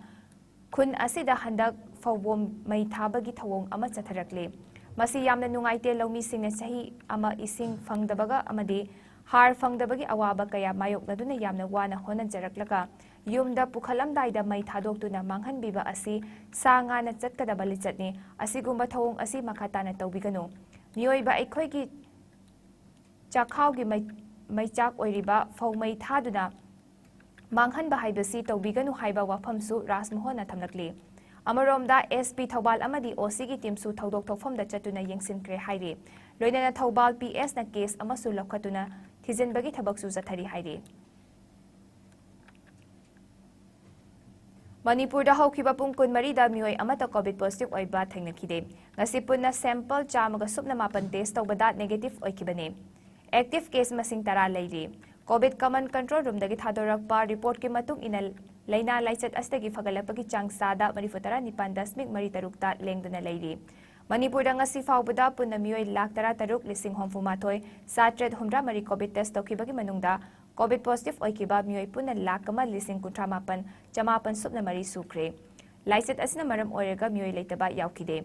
ꯈꯨꯟ ꯑꯁꯤꯗ ꯍꯟꯗꯛ ꯐꯧꯕꯣꯝ ꯃꯩ ꯊꯥꯕꯒꯤ ꯊꯧꯑꯣꯡ ꯑꯃ ꯆꯠꯊꯔꯛꯂꯤ꯫ ꯃꯁꯤ ꯌꯥꯝꯅ ꯅꯨꯡꯉꯥꯏꯇꯦ꯫ ꯂꯧꯃꯤꯁꯤꯡꯅ ꯆꯍꯤ ꯑꯃ ꯏꯁꯤꯡ ꯐꯪꯗꯕꯒ ꯑꯃꯗꯤ ꯍꯥꯔ ꯐꯪꯗꯕꯒꯤ ꯑꯋꯥꯕ ꯀꯌꯥ ꯃꯥꯌꯣꯛꯅꯗꯨꯅ ꯌꯥꯝꯅ ꯋꯥꯅ ꯍꯣꯠꯅꯖꯔꯛꯂꯒ ꯌꯨꯝꯗ ꯄꯨꯈꯠꯂꯝꯗꯥꯏꯗ ꯃꯩ ꯊꯥꯗꯣꯛꯇꯨꯅ ꯃꯥꯡꯍꯟꯕꯤꯕ ꯑꯁꯤ ꯁꯥ ꯉꯥꯅ ꯆꯠꯀꯗꯕ ꯂꯤꯆꯠꯅꯤ꯫ ꯑꯁꯤꯒꯨꯝꯕ ꯊꯧꯑꯣꯡ ꯑꯁꯤ ꯃꯈꯥ ꯇꯥꯅ ꯇꯧꯕꯤꯒꯅꯨ꯫ ꯃꯤꯑꯣꯏꯕ ꯑꯩꯈꯣꯏꯒꯤ ꯆꯥꯛꯈꯥꯎꯒꯤ ꯃꯩ-, ꯃꯩꯆꯥꯛ ꯑꯣꯏꯔꯤꯕ ꯐꯧ ꯃꯩ ꯊꯥꯗꯨꯅ ꯃꯥꯡꯍꯟꯕ ꯍꯥꯏꯕꯁꯤ ꯇꯧꯕꯤꯒꯅꯨ ꯍꯥꯏꯕ ꯋꯥꯐꯝꯁꯨ ꯔꯥꯖꯃꯣꯍꯟꯅ ꯊꯝꯂꯛꯂꯤ꯫ ꯑꯃꯔꯣꯝꯗ, ꯑꯦꯁ ꯄꯤ ꯊꯧꯕꯥꯜ ꯑꯃꯗꯤ ꯑꯣ ꯁꯤꯒꯤ ꯇꯤꯝꯁꯨ ꯊꯧꯗꯣꯛ ꯊꯣꯛꯐꯝꯗ ꯆꯠꯇꯨꯅ ꯌꯦꯡꯁꯤꯟꯈ꯭ꯔꯦ ꯍꯥꯏꯔꯤ꯫ ꯂꯣꯏꯅꯅ ꯊꯧꯕꯥꯜ ꯄꯤ ꯑꯦꯁꯅ ꯀꯦꯁ ꯑꯃꯁꯨ ꯂꯧꯈꯠꯇꯨꯅ ꯊꯤꯖꯤꯟꯕꯒꯤ ꯊꯕꯛꯁꯨ ꯆꯠꯊꯔꯤ ꯍꯥꯏꯔꯤ꯫ ꯃꯅꯤꯄꯨꯔꯗ ꯍꯧꯈꯤꯕ ꯄꯨꯡ ꯀꯨꯟꯃꯔꯤꯗ ꯃꯤꯑꯣꯏ ꯑꯃꯠꯇ ꯀꯣꯚꯤꯗ ꯄꯣꯖꯤꯇꯤꯚ ꯑꯣꯏꯕ ꯊꯦꯡꯅꯈꯤꯗꯦ꯫ ꯉꯁꯤ ꯄꯨꯟꯅ ꯁꯦꯝꯄꯜ ꯆꯥꯝꯃꯒ ꯁꯨꯞꯅ ꯃꯥꯄꯟ ꯇꯦꯁ ꯇꯧꯕꯗ ꯅꯦꯒꯦꯇꯤꯚ ꯑꯣꯏꯈꯤꯕꯅꯤ꯫ ꯑꯦꯛꯇꯤꯚ ꯀꯦꯁ ꯃꯁꯤꯡ ꯇꯔꯥ ꯂꯩꯔꯤ꯫ ꯀꯣꯚꯤꯗ ꯀꯃꯟ ꯀꯟꯇ꯭ꯔꯣꯜ ꯔꯨꯝꯗꯒꯤ ꯊꯥꯗꯣꯔꯛꯄ ꯔꯤꯄꯣꯔꯠꯀꯤ ꯃꯇꯨꯡ ꯏꯟꯅ, ꯂꯥꯏꯅꯥ ꯂꯥꯏꯆꯠ ꯑꯁꯤꯗꯒꯤ ꯐꯒꯠꯂꯛꯄꯒꯤ ꯆꯥꯡ ꯆꯥꯗ ꯃꯔꯤꯐꯨ ꯇꯔꯥ ꯅꯤꯄꯥꯟ ꯗꯁꯃꯤꯛ ꯃꯔꯤ ꯇꯔꯨꯛꯇ ꯂꯦꯡꯗꯅ ꯂꯩꯔꯤ꯫ ꯃꯅꯤꯄꯨꯔꯗ ꯉꯁꯤ ꯐꯥꯎꯕꯗ ꯄꯨꯟꯅ ꯃꯤꯑꯣꯏ ꯂꯥꯈ ꯇꯔꯥ ꯇꯔꯨꯛ ꯂꯤꯁꯤꯡ ꯍꯨꯝꯐꯨ ꯃꯥꯊꯣꯏ ꯆꯥꯇ꯭ꯔꯦꯠ ꯍꯨꯝꯗ꯭ꯔꯥ ꯃꯔꯤ ꯀꯣꯚꯤꯗ ꯇꯦꯁ ꯇꯧꯈꯤꯕꯒꯤ ꯃꯅꯨꯡꯗ ꯀꯣꯚꯤꯗ ꯄꯣꯖꯤꯇꯤꯚ ꯑꯣꯏꯈꯤꯕ ꯃꯤꯑꯣꯏ ꯄꯨꯟꯅ ꯂꯥꯈ ꯑꯃ ꯂꯤꯁꯤꯡ ꯀꯨꯟꯊ꯭ꯔꯥ ꯃꯥꯄꯟ ꯆꯃꯥꯄꯟ ꯁꯨꯞꯅ ꯃꯔꯤ ꯁꯨꯈ꯭ꯔꯦ꯫ ꯂꯥꯏꯆꯠ ꯑꯁꯤꯅ ꯃꯔꯝ ꯑꯣꯏꯔꯒ ꯃꯤꯑꯣꯏ ꯂꯩꯇꯕ ꯌꯥꯎꯈꯤꯗꯦ꯫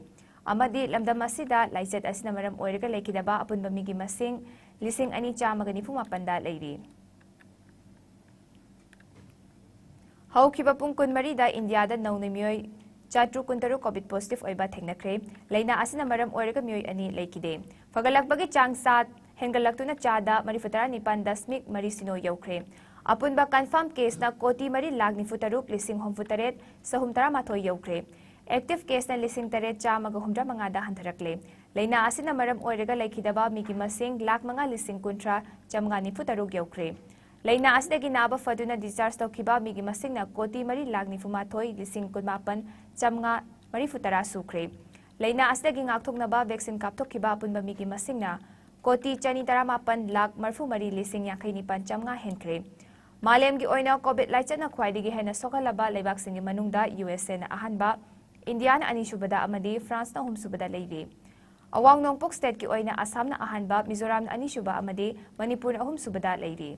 ꯑꯃꯗꯤ ꯂꯝꯗꯝ ꯑꯁꯤꯗ ꯂꯥꯏꯆꯠ ꯑꯁꯤꯅ ꯃꯔꯝ ꯑꯣꯏꯔꯒ ꯂꯩꯈꯤꯗꯕ ꯑꯄꯨꯟꯕ ꯃꯤꯒꯤ ꯃꯁꯤꯡ ꯂꯤꯁꯤꯡ ꯑꯅꯤ ꯆꯥꯝꯃꯒ ꯅꯤꯐꯨ ꯃꯥꯄꯟꯗ ꯂꯩꯔꯤ꯫ ꯍꯧꯈꯤꯕ ꯄꯨꯡ ꯀꯨꯟꯃꯔꯤꯗ ꯏꯟꯗꯤꯌꯥꯗ ꯅꯧꯅ ꯃꯤꯑꯣꯏ ꯆꯥꯇ꯭ꯔꯨꯛ ꯀꯨꯟꯇꯔꯨꯛ ꯀꯣꯚꯤꯗ ꯄꯣꯖꯤꯇꯤꯚ ꯑꯣꯏꯕ ꯊꯦꯡꯅꯈ꯭ꯔꯦ꯫ ꯂꯥꯏꯅꯥ ꯑꯁꯤꯅ ꯃꯔꯝ ꯑꯣꯏꯔꯒ ꯃꯤꯑꯣꯏ ꯑꯅꯤ ꯂꯩꯈꯤꯗꯦ꯫ ꯐꯒꯠꯂꯛꯄꯒꯤ ꯆꯥꯡ ꯆꯥ ꯍꯦꯟꯒꯠꯂꯛꯇꯨꯅ ꯆꯥꯗ ꯃꯔꯤꯐꯨꯇꯔꯥ ꯅꯤꯄꯥꯟ ꯗꯁꯃꯤꯛ ꯃꯔꯤ ꯁꯤꯅꯣ ꯌꯧꯈ꯭ꯔꯦ꯫ ꯑꯄꯨꯟꯕ ꯀꯟꯐꯥꯔꯝ ꯀꯦꯁꯅ ꯀꯣꯇꯤ ꯃꯔꯤ ꯂꯥꯈ ꯅꯤꯐꯨ ꯇꯔꯨꯛ ꯂꯤꯁꯤꯡ ꯍꯨꯝꯐꯨ ꯇꯔꯦꯠ ꯆꯍꯨꯝ ꯇꯔꯥꯃꯥꯊꯣꯏ ꯌꯧꯈ꯭ꯔꯦ꯫ ꯑꯦꯛꯇꯤꯚ ꯀꯦꯁꯅ ꯂꯤꯁꯤꯡ ꯇꯔꯦꯠ ꯆꯥꯝꯃꯒ ꯍꯨꯝꯗ꯭ꯔꯥ ꯃꯉꯥꯗ ꯍꯟꯊꯔꯛꯂꯦ꯫ ꯂꯥꯏꯅꯥ ꯑꯁꯤꯅ ꯃꯔꯝ ꯑꯣꯏꯔꯒ ꯂꯩꯈꯤꯗꯕ ꯃꯤꯒꯤ ꯃꯁꯤꯡ ꯂꯥꯈ ꯃꯉꯥ ꯂꯤꯁꯤꯡ ꯀꯨꯟꯊ꯭ꯔꯥ ꯆꯥꯝꯃꯉꯥ ꯅꯤꯐꯨ ꯇꯔꯨꯛ ꯌꯧꯈ꯭ꯔꯦ꯫ ꯂꯥꯏꯅꯥ ꯑꯁꯤꯗꯒꯤ ꯅꯥꯕ ꯐꯗꯨꯅ ꯗꯤꯁꯆꯥꯔꯖ ꯇꯧꯈꯤꯕ ꯃꯤꯒꯤ ꯃꯁꯤꯡꯅ ꯀꯣꯇꯤ ꯃꯔꯤ ꯂꯥꯈ ꯅꯤꯐꯨ ꯃꯥꯊꯣꯏ ꯂꯤꯁꯤꯡ ꯀꯨꯟꯃꯥꯄꯟ ꯆꯥꯝꯃꯉꯥ ꯃꯔꯤꯐꯨ ꯇꯔꯥ ꯁꯨꯈ꯭ꯔꯦ꯫ ꯂꯥꯏꯅꯥ ꯑꯁꯤꯗꯒꯤ ꯉꯥꯛꯊꯣꯛꯅꯕ ꯚꯦꯛꯁꯤꯟ ꯀꯥꯞꯊꯣꯛꯈꯤꯕ ꯑꯄꯨꯟꯕ ꯃꯤꯒꯤ ꯃꯁꯤꯡꯅ ꯀꯣꯇꯤ ꯆꯅꯤ ꯇꯔꯥꯃꯥꯄꯟ ꯂꯥꯈ ꯃꯔꯤꯐꯨ ꯃꯔꯤ ꯂꯤꯁꯤꯡ ꯌꯥꯡꯈꯩ ꯅꯤꯄꯥꯟ ꯆꯥꯝꯃꯉꯥ ꯍꯦꯟꯈ꯭ꯔꯦ꯫ ꯃꯥꯂꯦꯝꯒꯤ ꯑꯣꯏꯅ ꯀꯣꯚꯤꯗ ꯂꯥꯏꯆꯠꯅ ꯈ꯭ꯋꯥꯏꯗꯒꯤ ꯍꯦꯟꯅ ꯁꯣꯛꯍꯜꯂꯕ ꯂꯩꯕꯥꯛꯁꯤꯡꯒꯤ ꯃꯅꯨꯡꯗ ꯌꯨ ꯑꯦꯁ ꯑꯦꯅ ꯑꯍꯥꯟꯕ, ꯏꯟꯗꯤꯌꯥꯅ ꯑꯅꯤꯁꯨꯕꯗ ꯑꯃꯗꯤ ꯐ꯭ꯔꯥꯟꯁꯅ ꯑꯍꯨꯝꯁꯨꯕꯗ ꯂꯩꯔꯤ꯫ ꯑꯋꯥꯡ ꯅꯣꯡꯄꯣꯛ ꯁ꯭ꯇꯦꯠꯀꯤ ꯑꯣꯏꯅ ꯑꯁꯥꯝꯅ ꯑꯍꯥꯟꯕ, ꯃꯤꯖꯣꯔꯥꯝꯅ ꯑꯅꯤꯁꯨꯕ ꯑꯃꯗꯤ ꯃꯅꯤꯄꯨꯔꯅ ꯑꯍꯨꯝꯁꯨꯕꯗ ꯂꯩꯔꯤ꯫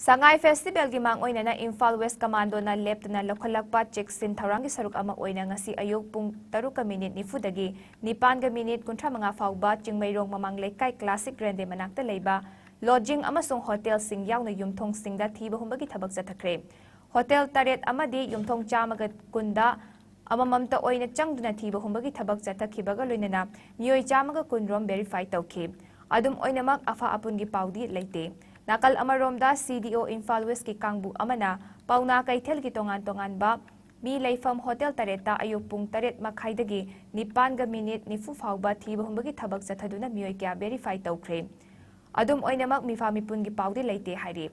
ꯁꯉꯥꯏ ꯐꯦꯁꯇꯤꯚꯦꯜꯒꯤ ꯃꯥꯡꯑꯣꯏꯅꯅ ꯏꯝꯐꯥꯜ ꯋꯦꯁ ꯀꯃꯥꯟꯗꯣꯅ ꯂꯦꯞꯇꯅ ꯂꯧꯈꯠꯂꯛꯄ ꯆꯦꯛꯁꯤꯟ ꯊꯧꯔꯥꯡꯒꯤ ꯁꯔꯨꯛ ꯑꯃ ꯑꯣꯏꯅ ꯉꯁꯤ ꯑꯌꯨꯛ ꯄꯨꯡ ꯇꯔꯨꯛꯀ ꯃꯤꯅꯤꯠ ꯅꯤꯐꯨꯗꯒꯤ ꯅꯤꯄꯥꯟꯒ ꯃꯤꯅꯤꯠ ꯀꯨꯟꯊ꯭ꯔꯥ ꯃꯉꯥ ꯐꯥꯎꯕ ꯆꯤꯡꯃꯩꯔꯣꯡ ꯃꯃꯥꯡ ꯂꯩꯀꯥꯏ ꯀ꯭ꯂꯥꯁꯤꯛ ꯒ꯭ꯔꯦꯟꯗꯦ ꯃꯅꯥꯛꯇ ꯂꯩꯕ ꯂꯣꯗꯖꯤꯡ ꯑꯃꯁꯨꯡ ꯍꯣꯇꯦꯜꯁꯤꯡ ꯌꯥꯎꯅ ꯌꯨꯝꯊꯣꯡꯁꯤꯡꯗ ꯊꯤꯕ ꯍꯨꯝꯕꯒꯤ ꯊꯕꯛ ꯆꯠꯊꯈ꯭ꯔꯦ꯫ ꯍꯣꯇꯦꯜ ꯇꯔꯦꯠ ꯑꯃꯗꯤ ꯌꯨꯝꯊꯣꯡ ꯆꯥꯝꯃꯒ ꯀꯨꯟꯗ ꯑꯃꯃꯝꯇ ꯑꯣꯏꯅ ꯆꯪꯗꯨꯅ ꯊꯤꯕ ꯍꯨꯝꯕꯒꯤ ꯊꯕꯛ ꯆꯠꯊꯈꯤꯕꯒ ꯂꯣꯏꯅꯅ ꯃꯤꯑꯣꯏ ꯆꯥꯝꯃꯒ ꯀꯨꯟ ꯔꯣꯝ ꯚꯦꯔꯤꯐꯥꯏ ꯇꯧꯈꯤ꯫ ꯑꯗꯨꯝ ꯑꯣꯏꯅꯃꯛ, ꯑꯐ ꯑꯄꯨꯟꯒꯤ ꯄꯥꯎꯗꯤ ꯂꯩꯇꯦ꯫ ꯅꯥꯀꯜ ꯑꯃꯔꯣꯝꯗ, ꯁꯤ ꯗꯤ ꯑꯣ ꯏꯝꯐꯥꯜ ꯋꯦꯁꯀꯤ ꯀꯥꯡꯕꯨ ꯑꯃꯅ ꯄꯥꯎꯅꯥ ꯀꯩꯊꯦꯜꯒꯤ ꯇꯣꯉꯥꯟ ꯇꯣꯉꯥꯟꯕ ꯃꯤ ꯂꯩꯐꯝ ꯍꯣꯇꯦꯜ ꯇꯔꯦꯠꯇ ꯑꯌꯨꯛ ꯄꯨꯡ ꯇꯔꯦꯠ ꯃꯈꯥꯏꯗꯒꯤ ꯅꯤꯄꯥꯟꯒ ꯃꯤꯅꯤꯠ ꯅꯤꯐꯨ ꯐꯥꯎꯕ ꯊꯤꯕ ꯍꯨꯝꯕꯒꯤ ꯊꯕꯛ ꯆꯠꯊꯗꯨꯅ ꯃꯤꯑꯣꯏ ꯀꯌꯥ ꯚꯦꯔꯤꯐꯥꯏ ꯇꯧꯈ꯭ꯔꯦ꯫ ꯑꯗꯨꯝ ꯑꯣꯏꯅꯃꯛ, ꯃꯤꯐꯥ ꯃꯤꯄꯨꯟꯒꯤ ꯄꯥꯎꯗꯤ ꯂꯩꯇꯦ ꯍꯥꯏꯔꯤ꯫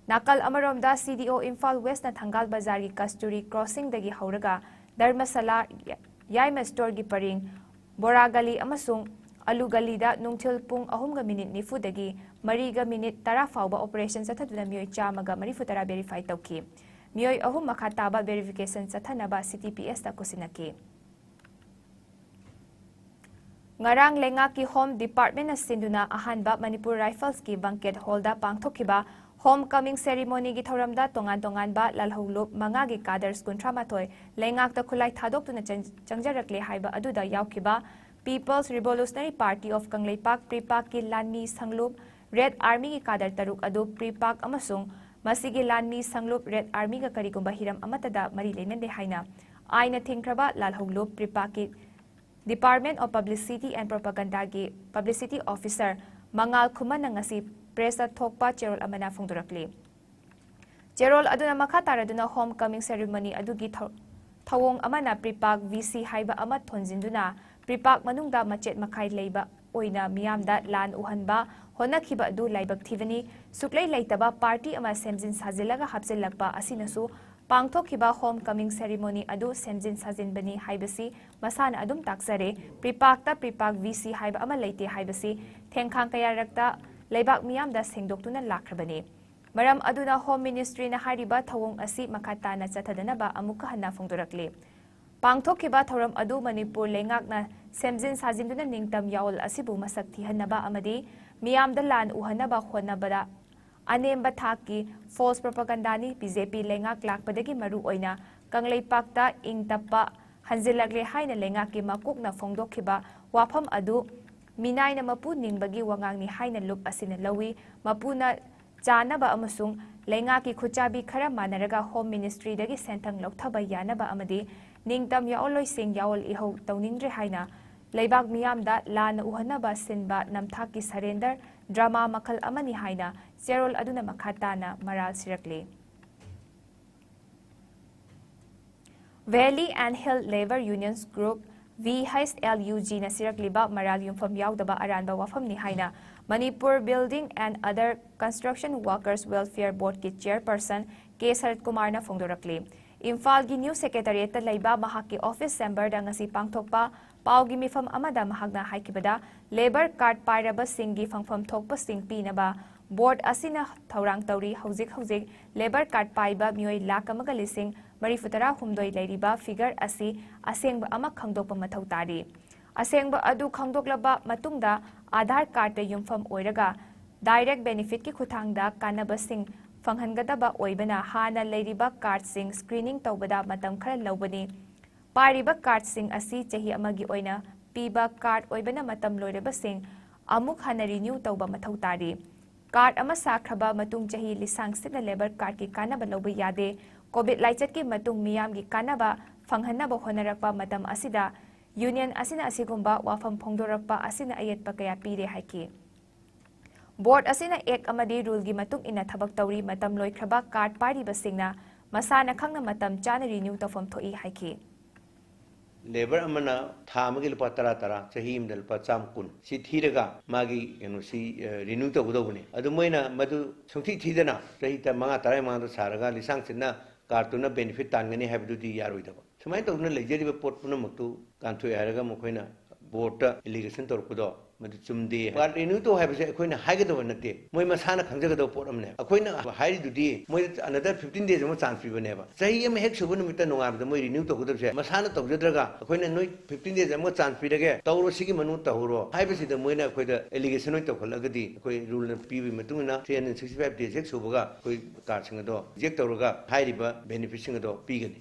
ꯅꯥꯀꯜ ꯑꯃꯔꯣꯝꯗ, ꯁꯤ ꯗꯤ ꯑꯣ ꯏꯝꯐꯥꯜ ꯋꯦꯁꯅ ꯊꯪꯒꯥꯜ ꯕꯖꯥꯔꯒꯤ ꯀꯁꯇꯨꯔꯤ ꯀ꯭ꯔꯣꯁꯤꯡꯗꯒꯤ ꯍꯧꯔꯒ ꯙꯔꯃꯁꯥꯂꯥ, ꯌꯥꯏꯃ ꯁ꯭ꯇꯣꯔꯒꯤ ꯄꯔꯤꯡ, ꯕꯣꯔꯥ ꯒꯂꯤ ꯑꯃꯁꯨꯡ ꯑꯂꯨ ꯒꯂꯤꯗ ꯅꯨꯡꯊꯤꯜ ꯄꯨꯡ ꯑꯍꯨꯝꯒ ꯃꯤꯅꯤꯠ ꯅꯤꯐꯨꯗꯒꯤ ꯃꯔꯤꯒ ꯃꯤꯅꯤꯠ ꯇꯔꯥ ꯐꯥꯎꯕ ꯑꯣꯄꯔꯦꯁꯟ ꯆꯠꯊꯗꯨꯅ ꯃꯤꯑꯣꯏ ꯆꯥꯝꯃꯒ ꯃꯔꯤꯐꯨ ꯇꯔꯥ ꯚꯦꯔꯤꯐꯥꯏ ꯇꯧꯈꯤ꯫ ꯃꯤꯑꯣꯏ ꯑꯍꯨꯝ ꯃꯈꯥ ꯇꯥꯕ ꯚꯦꯔꯤꯐꯤꯀꯦꯁꯟ ꯆꯠꯊꯅꯕ ꯁꯤ ꯇꯤ ꯄꯤ ꯑꯦꯁꯇ ꯈꯨꯠꯁꯤꯟꯅꯈꯤ꯫ ꯉꯔꯥꯡ ꯂꯩꯉꯥꯛꯀꯤ ꯍꯣꯝ ꯗꯤꯄꯥꯔꯠꯃꯦꯟꯅ ꯁꯤꯟꯗꯨꯅ ꯑꯍꯥꯟꯕ ꯃꯅꯤꯄꯨꯔ ꯔꯥꯏꯐꯜꯁꯀꯤ ꯕꯪꯀꯦꯠ ꯍꯣꯜꯗ ꯄꯥꯡꯊꯣꯛꯈꯤꯕ ꯍꯣꯝ ꯀꯃꯤꯡ ꯁꯦꯔꯤꯃꯣꯅꯤꯒꯤ ꯊꯧꯔꯝꯗ ꯇꯣꯉꯥꯟ ꯇꯣꯉꯥꯟꯕ ꯂꯥꯜꯍꯧꯂꯨꯞ ꯃꯉꯥꯒꯤ ꯀꯥꯗꯔꯁ ꯀꯨꯟꯊ꯭ꯔꯥ ꯃꯥꯊꯣꯏ ꯂꯩꯉꯥꯛꯇ ꯈꯨꯠꯂꯥꯏ ꯊꯥꯗꯣꯛꯇꯨꯅ ꯆꯪ-, ꯆꯪꯖꯔꯛꯂꯦ ꯍꯥꯏꯕ ꯑꯗꯨꯗ ꯌꯥꯎꯈꯤꯕ People's Revolutionary Party of Kangleipak, ꯄ꯭ꯔꯤꯄꯥꯛꯀꯤ ꯂꯥꯟꯃꯤ ꯁꯪꯂꯨꯞ ꯔꯦꯗ ꯑꯥꯔꯃꯤꯒꯤ ꯀꯥꯗꯔ ꯇꯔꯨꯛ ꯑꯗꯨ ꯄ꯭ꯔꯤꯄꯥꯛ ꯑꯃꯁꯨꯡ ꯃꯁꯤꯒꯤ ꯂꯥꯟꯃꯤ ꯁꯪꯂꯨꯞ ꯔꯦꯗ ꯑꯥꯔꯃꯤꯒ ꯀꯔꯤꯒꯨꯝꯕ ꯍꯤꯔꯝ ꯑꯃꯠꯇꯗ ꯃꯔꯤ ꯂꯩꯅꯗꯦ ꯍꯥꯏꯅ ꯑꯥꯏꯟꯅ ꯊꯤꯡꯈ꯭ꯔꯕ ꯂꯥꯜꯍꯧꯂꯨꯞ ꯄ꯭ꯔꯤꯄꯥꯛꯀꯤ Department of Publicity and Propagandaꯒꯤ publicity officer ꯃꯉꯥꯜ ꯈꯨꯃꯟꯅ ꯉꯁꯤ ꯄ꯭ꯔꯦꯁꯇ ꯊꯣꯛꯄ ꯆꯦꯔꯣꯜ ꯑꯃꯅ ꯐꯣꯡꯗꯣꯔꯛꯂꯤ꯫ ꯆꯦꯔꯣꯜ ꯑꯗꯨꯅ ꯃꯈꯥ ꯇꯥꯔꯗꯨꯅ ꯍꯣꯝ ꯀꯃꯤꯡ ꯁꯦꯔꯤꯃꯣꯅꯤ ꯑꯗꯨꯒꯤ ꯊꯧ-, ꯊꯧꯑꯣꯡ ꯑꯃꯅ ꯄ꯭ꯔꯤꯄꯥꯛ ꯚꯤ ꯁꯤ ꯍꯥꯏꯕ ꯑꯃ ꯊꯣꯟꯖꯤꯟꯗꯨꯅ ꯄ꯭ꯔꯤꯄꯥꯛ ꯃꯅꯨꯡꯗ ꯃꯆꯦꯠ ꯃꯈꯥꯏ ꯂꯩꯕ ꯑꯣꯏꯅ ꯃꯤꯌꯥꯝꯗ ꯂꯥꯟ ꯎꯍꯟꯕ ꯍꯣꯠꯅꯈꯤꯕ ꯑꯗꯨ ꯂꯥꯏꯕꯛ ꯊꯤꯕꯅꯤ꯫ ꯁꯨꯛꯂꯩ ꯂꯩꯇꯕ ꯄꯥꯔꯇꯤ ꯑꯃ ꯁꯦꯝꯖꯤꯟ ꯁꯥꯖꯤꯜꯂꯒ ꯍꯥꯞꯆꯤꯜꯂꯛꯄ ꯑꯁꯤꯅꯁꯨ ꯄꯥꯡꯊꯣꯛꯈꯤꯕ ꯍꯣꯝ ꯀꯃꯤꯡ ꯁꯦꯔꯤꯃꯣꯅꯤ ꯑꯗꯨ ꯁꯦꯝꯖꯤꯟ ꯁꯥꯖꯤꯟꯕꯅꯤ ꯍꯥꯏꯕꯁꯤ ꯃꯁꯥꯅ ꯑꯗꯨꯝ ꯇꯥꯛꯆꯔꯦ꯫ ꯄ꯭ꯔꯤꯄꯥꯛꯇ ꯄ꯭ꯔꯤꯄꯥꯛ ꯚꯤ ꯁꯤ ꯍꯥꯏꯕ ꯑꯃ ꯂꯩꯇꯦ ꯍꯥꯏꯕꯁꯤ ꯊꯦꯡꯈꯥꯡ ꯀꯌꯥꯔꯛꯇ ꯂꯩꯕꯥꯛ ꯃꯤꯌꯥꯝꯗ ꯁꯦꯡꯗꯣꯛꯇꯨꯅ ꯂꯥꯛꯈ꯭ꯔꯕꯅꯤ꯫ ꯃꯔꯝ ꯑꯗꯨꯅ ꯍꯣꯝ ꯃꯤꯅꯤꯁꯇ꯭ꯔꯤꯅ ꯍꯥꯏꯔꯤꯕ ꯊꯧꯑꯣꯡ ꯑꯁꯤ ꯃꯈꯥ ꯇꯥꯅ ꯆꯠꯊꯗꯅꯕ ꯑꯃꯨꯛꯀ ꯍꯟꯅ ꯐꯣꯡꯗꯣꯔꯛꯂꯤ꯫ ꯄꯥꯡꯊꯣꯛꯈꯤꯕ ꯊꯧꯔꯝ ꯑꯗꯨ ꯃꯅꯤꯄꯨꯔ ꯂꯩꯉꯥꯛꯅ ꯁꯦꯝꯖꯤꯟ ꯁꯥꯖꯤꯟꯗꯨꯅ ꯅꯤꯡꯇꯝ ꯌꯥꯑꯣꯜ ꯑꯁꯤꯕꯨ ꯃꯁꯛ ꯊꯤꯍꯟꯅꯕ ꯑꯃꯗꯤ ꯃꯤꯌꯥꯝꯗ ꯂꯥꯟ ꯎꯍꯟꯅꯕ ꯍꯣꯠꯅꯕꯗ ꯑꯅꯦꯝꯕ ꯊꯥꯛꯀꯤ false propagandaꯅꯤ꯫ ꯕꯤ ꯖꯦ ꯄꯤ ꯂꯩꯉꯥꯛ ꯂꯥꯛꯄꯗꯒꯤ ꯃꯔꯨ ꯑꯣꯏꯅ ꯀꯪꯂꯩꯄꯥꯛꯇ ꯏꯪ ꯇꯞꯄ ꯍꯟꯖꯤꯜꯂꯛꯂꯦ ꯍꯥꯏꯅ ꯂꯩꯉꯥꯛꯀꯤ ꯃꯀꯣꯛꯅ ꯐꯣꯡꯗꯣꯛꯈꯤꯕ ꯋꯥꯐꯝ ꯑꯗꯨ ꯃꯤꯅꯥꯏꯅ ꯃꯄꯨ ꯅꯤꯡꯕꯒꯤ ꯋꯥꯉꯥꯡꯅꯤ ꯍꯥꯏꯅ ꯂꯨꯞ ꯑꯁꯤꯅ ꯂꯧꯏ꯫ ꯃꯄꯨꯅ ꯆꯥꯅꯕ ꯑꯃꯁꯨꯡ ꯂꯩꯉꯥꯛꯀꯤ ꯈꯨꯠꯆꯥꯕꯤ ꯈꯔ ꯃꯥꯟꯅꯔꯒ ꯍꯣꯝ ꯃꯤꯅꯤꯁꯇ꯭ꯔꯤꯗꯒꯤ ꯁꯦꯟꯊꯪ ꯂꯧꯊꯕ ꯌꯥꯅꯕ ꯑꯃꯗꯤ ꯅꯤꯡꯇꯝ ꯌꯥꯑꯣꯜꯂꯣꯏꯁꯤꯡ ꯌꯥꯑꯣꯜ ꯏꯍꯧ ꯇꯧꯅꯤꯡꯗ꯭ꯔꯦ ꯍꯥꯏꯅ ꯂꯩꯕꯥꯛ ꯃꯤꯌꯥꯝꯗ ꯂꯥꯟꯅ ꯎꯍꯟꯅꯕ ꯁꯤꯟꯕ ꯅꯝꯊꯥꯛꯀꯤ surrender drama ꯃꯈꯜ ꯑꯃꯅꯤ ꯍꯥꯏꯅ ꯆꯦꯔꯣꯜ ꯑꯗꯨꯅ ꯃꯈꯥ ꯇꯥꯅ ꯃꯔꯥꯜ ꯁꯤꯔꯛꯂꯤ꯫ Valley and Hill Labour Unions Group, V H L U Gꯅ ꯁꯤꯔꯛꯂꯤꯕ ꯃꯔꯥꯜ ꯌꯨꯝꯐꯝ ꯌꯥꯎꯗꯕ ꯑꯔꯥꯟꯕ ꯋꯥꯐꯝꯅꯤ ꯍꯥꯏꯅ Manipur Building and Other Construction Workers Welfare Boardꯀꯤ chairperson ꯀꯦ ꯁꯔꯠ ꯀꯨꯃꯥꯔꯅ ꯐꯣꯡꯗꯣꯔꯛꯂꯤ꯫ ꯏꯝꯐꯥꯜꯒꯤ New Secretariatꯇ ꯂꯩꯕ ꯃꯍꯥꯛꯀꯤ office chamberꯗ ꯉꯁꯤ ꯄꯥꯡꯊꯣꯛꯄ ꯄꯥꯎꯒꯤ ꯃꯤꯐꯝ ꯑꯃꯗ ꯃꯍꯥꯛꯅ ꯍꯥꯏꯈꯤꯕꯗ, labour card ꯄꯥꯏꯔꯕꯁꯤꯡꯒꯤ ꯐꯪꯐꯝ ꯊꯣꯛꯄꯁꯤꯡ ꯄꯤꯅꯕ board ꯑꯁꯤꯅ ꯊꯧꯔꯥꯡ ꯇꯧꯔꯤ꯫ ꯍꯧꯖꯤꯛ ꯍꯧꯖꯤꯛ labour card ꯄꯥꯏꯕ ꯃꯤꯑꯣꯏ ꯂꯥꯈ ꯑꯃꯒ ꯂꯤꯁꯤꯡ ꯃꯔꯤꯐꯨ ꯇꯔꯥ ꯍꯨꯝꯗꯣꯏ ꯂꯩꯔꯤꯕ figure ꯑꯁꯤ ꯑꯁꯦꯡꯕ ꯑꯃ ꯈꯪꯗꯣꯛꯄ ꯃꯊꯧ ꯇꯥꯔꯤ꯫ ꯑꯁꯦꯡꯕ ꯑꯗꯨ ꯈꯪꯗꯣꯛꯂꯕ ꯃꯇꯨꯡꯗ, ꯑꯥꯙꯥꯔ ꯀꯥꯔꯗꯇ ꯌꯨꯝꯐꯝ ꯑꯣꯏꯔꯒ ꯗꯥꯏꯔꯦꯛ ꯕꯦꯅꯤꯐꯤꯠꯀꯤ ꯈꯨꯠꯊꯥꯡꯗ ꯀꯥꯟꯅꯕꯁꯤꯡ ꯐꯪꯍꯟꯒꯗꯕ ꯑꯣꯏꯕꯅ, ꯍꯥꯟꯅ ꯂꯩꯔꯤꯕ ꯀꯥꯔꯗꯁꯤꯡ ꯁ꯭ꯀ꯭ꯔꯤꯅꯤꯡ ꯇꯧꯕꯗ ꯃꯇꯝ ꯈꯔ ꯂꯧꯕꯅꯤ꯫ ꯄꯥꯏꯔꯤꯕ ꯀꯥꯔꯗꯁꯤꯡ ꯑꯁꯤ ꯆꯍꯤ ꯑꯃꯒꯤ ꯑꯣꯏꯅ ꯄꯤꯕ ꯀꯥꯔꯗ ꯑꯣꯏꯕꯅ, ꯃꯇꯝ ꯂꯣꯏꯔꯕꯁꯤꯡ ꯑꯃꯨꯛ ꯍꯟꯅ ꯔꯤꯅ꯭ꯌꯨ ꯇꯧꯕ ꯃꯊꯧ ꯇꯥꯔꯤ꯫ ꯀꯥꯔꯗ ꯑꯃ ꯁꯥꯈ꯭ꯔꯕ ꯃꯇꯨꯡ ꯆꯍꯤ ꯂꯤꯁꯥꯡ ꯁꯤꯠꯅ ꯂꯦꯕꯔ ꯀꯥꯔꯗꯀꯤ ꯀꯥꯟꯅꯕ ꯂꯧꯕ ꯌꯥꯗꯦ꯫ ꯀꯣꯚꯤꯗ ꯂꯥꯏꯆꯠꯀꯤ ꯃꯇꯨꯡ ꯃꯤꯌꯥꯝꯒꯤ ꯀꯥꯟꯅꯕ ꯐꯪꯍꯟꯅꯕ ꯍꯣꯠꯅꯔꯛꯄ ꯃꯇꯝ ꯑꯁꯤꯗ ꯌꯨꯅꯤꯌꯟ ꯑꯁꯤꯅ ꯑꯁꯤꯒꯨꯝꯕ ꯋꯥꯐꯝ ꯐꯣꯡꯗꯣꯔꯛꯄ ꯑꯁꯤꯅ ꯑꯌꯦꯠꯄ ꯀꯌꯥ ꯄꯤꯔꯦ ꯍꯥꯏꯈꯤ꯫ ꯕꯣꯔꯗ ꯑꯁꯤꯅ ꯑꯦꯛ ꯑꯃꯗꯤ ꯔꯨꯜꯒꯤ ꯃꯇꯨꯡ ꯏꯟꯅ ꯊꯕꯛ ꯇꯧꯔꯤ꯫ ꯃꯇꯝ ꯂꯣꯏꯈ꯭ꯔꯕ ꯀꯥꯔꯗ ꯄꯥꯏꯔꯤꯕꯁꯤꯡꯅ ꯃꯁꯥꯅ ꯈꯪꯅ ꯃꯇꯝ ꯆꯥꯅ ꯔꯤꯅ꯭ꯌꯨ ꯇꯧꯐꯝ ꯊꯣꯛꯏ ꯍꯥꯏꯈꯤ꯫ ꯂꯦꯕꯔ ꯑꯃꯅ ꯊꯥ ꯑꯃꯒꯤ ꯂꯨꯄꯥ ꯇꯔꯥ ꯇꯔꯥ, ꯆꯍꯤ ꯑꯃꯗ ꯂꯨꯄꯥ ꯆꯥꯝꯃ ꯀꯨꯟ, ꯁꯤ ꯊꯤꯔꯒ ꯃꯥꯒꯤ ꯀꯩꯅꯣꯁꯤ, ꯑ, ꯔꯤꯅ꯭ꯌꯨ ꯇꯧꯒꯗꯧꯕꯅꯤ꯫ ꯑꯗꯨ ꯃꯣꯏꯅ ꯃꯗꯨ ꯁꯨꯡꯊꯤ ꯊꯤꯗꯅ ꯆꯍꯤ ꯇ-, ꯃꯉꯥ ꯇꯔꯥꯒꯤ ꯃꯃꯥꯡꯗ ꯁꯥꯔꯒ ꯂꯤꯁꯥꯡ ꯁꯤꯠꯅ ꯀꯥꯔꯗꯇꯨꯅ ꯕꯦꯅꯤꯐꯤꯠ ꯇꯥꯟꯒꯅꯤ ꯍꯥꯏꯕꯗꯨꯗꯤ ꯌꯥꯔꯣꯏꯗꯕ꯫ ꯁꯨꯃꯥꯏꯅ ꯇꯧꯗꯅ ꯂꯩꯖꯔꯤꯕ ꯄꯣꯠ ꯄꯨꯝꯅꯃꯛꯇꯨ ꯀꯥꯟꯊꯣꯛꯑꯦ ꯍꯥꯏꯔꯒ ꯃꯈꯣꯏꯅ ꯕꯣꯔꯗꯇ ꯑꯦꯂꯤꯒꯦꯁꯟ ꯇꯧꯔꯛꯄꯗꯣ ꯃꯗꯨ ꯆꯨꯝꯗꯦ꯫ ꯀꯥꯔꯗ ꯔꯤꯅ꯭ꯌꯨ ꯇꯧ ꯍꯥꯏꯕꯁꯦ ꯑꯩꯈꯣꯏꯅ ꯍꯥꯏꯒꯗꯕ ꯅꯠꯇꯦ, ꯃꯣꯏ ꯃꯁꯥꯅ ꯈꯪꯖꯒꯗꯕ ꯄꯣꯠ ꯑꯃꯅꯦ꯫ ꯑꯩꯈꯣꯏꯅ ꯍꯥꯏꯔꯤꯗꯨꯗꯤ ꯃꯣꯏꯗ another fifteen days ꯑꯃ ꯆꯥꯟꯁ ꯄꯤꯕꯅꯦꯕ꯫ ꯆꯍꯤ ꯑꯃ ꯍꯦꯛ ꯁꯨꯕ ꯅꯨꯃꯤꯠꯇ ꯅꯣꯡꯉꯥꯟꯕꯗ ꯃꯣꯏ ꯔꯤꯅ꯭ꯌꯨ ꯇꯧꯒꯗꯕꯁꯦ ꯃꯁꯥꯅ ꯇꯧꯖꯗ꯭ꯔꯒ ꯑꯩꯈꯣꯏꯅ ꯅꯣꯏ fifteen days ꯑꯃꯒ ꯆꯥꯟꯁ ꯄꯤꯔꯒꯦ, ꯇꯧꯔꯣ, ꯁꯤꯒꯤ ꯃꯅꯨꯡꯗ ꯇꯧꯍꯧꯔꯣ ꯍꯥꯏꯕꯁꯤꯗ ꯃꯣꯏꯅ ꯑꯩꯈꯣꯏꯗ ꯑꯦꯂꯤꯒꯦꯁꯟ ꯑꯣꯏꯅ ꯇꯧꯈꯠꯂꯒꯗꯤ ꯑꯩꯈꯣꯏ ꯔꯨꯜꯅ ꯄꯤꯕꯒꯤ ꯃꯇꯨꯡ ꯏꯟꯅ three hundred sixty five days ꯍꯦꯛ ꯁꯨꯕꯒ ꯑꯩꯈꯣꯏ ꯀꯥꯔꯗꯁꯤꯡ ꯑꯗꯣ ꯔꯤꯖꯦꯛ ꯇꯧꯔꯒ ꯍꯥꯏꯔꯤꯕ ꯕꯦꯅꯤꯐꯤꯠꯁꯤꯡ ꯑꯗꯣ ꯄꯤꯒꯅꯤ꯫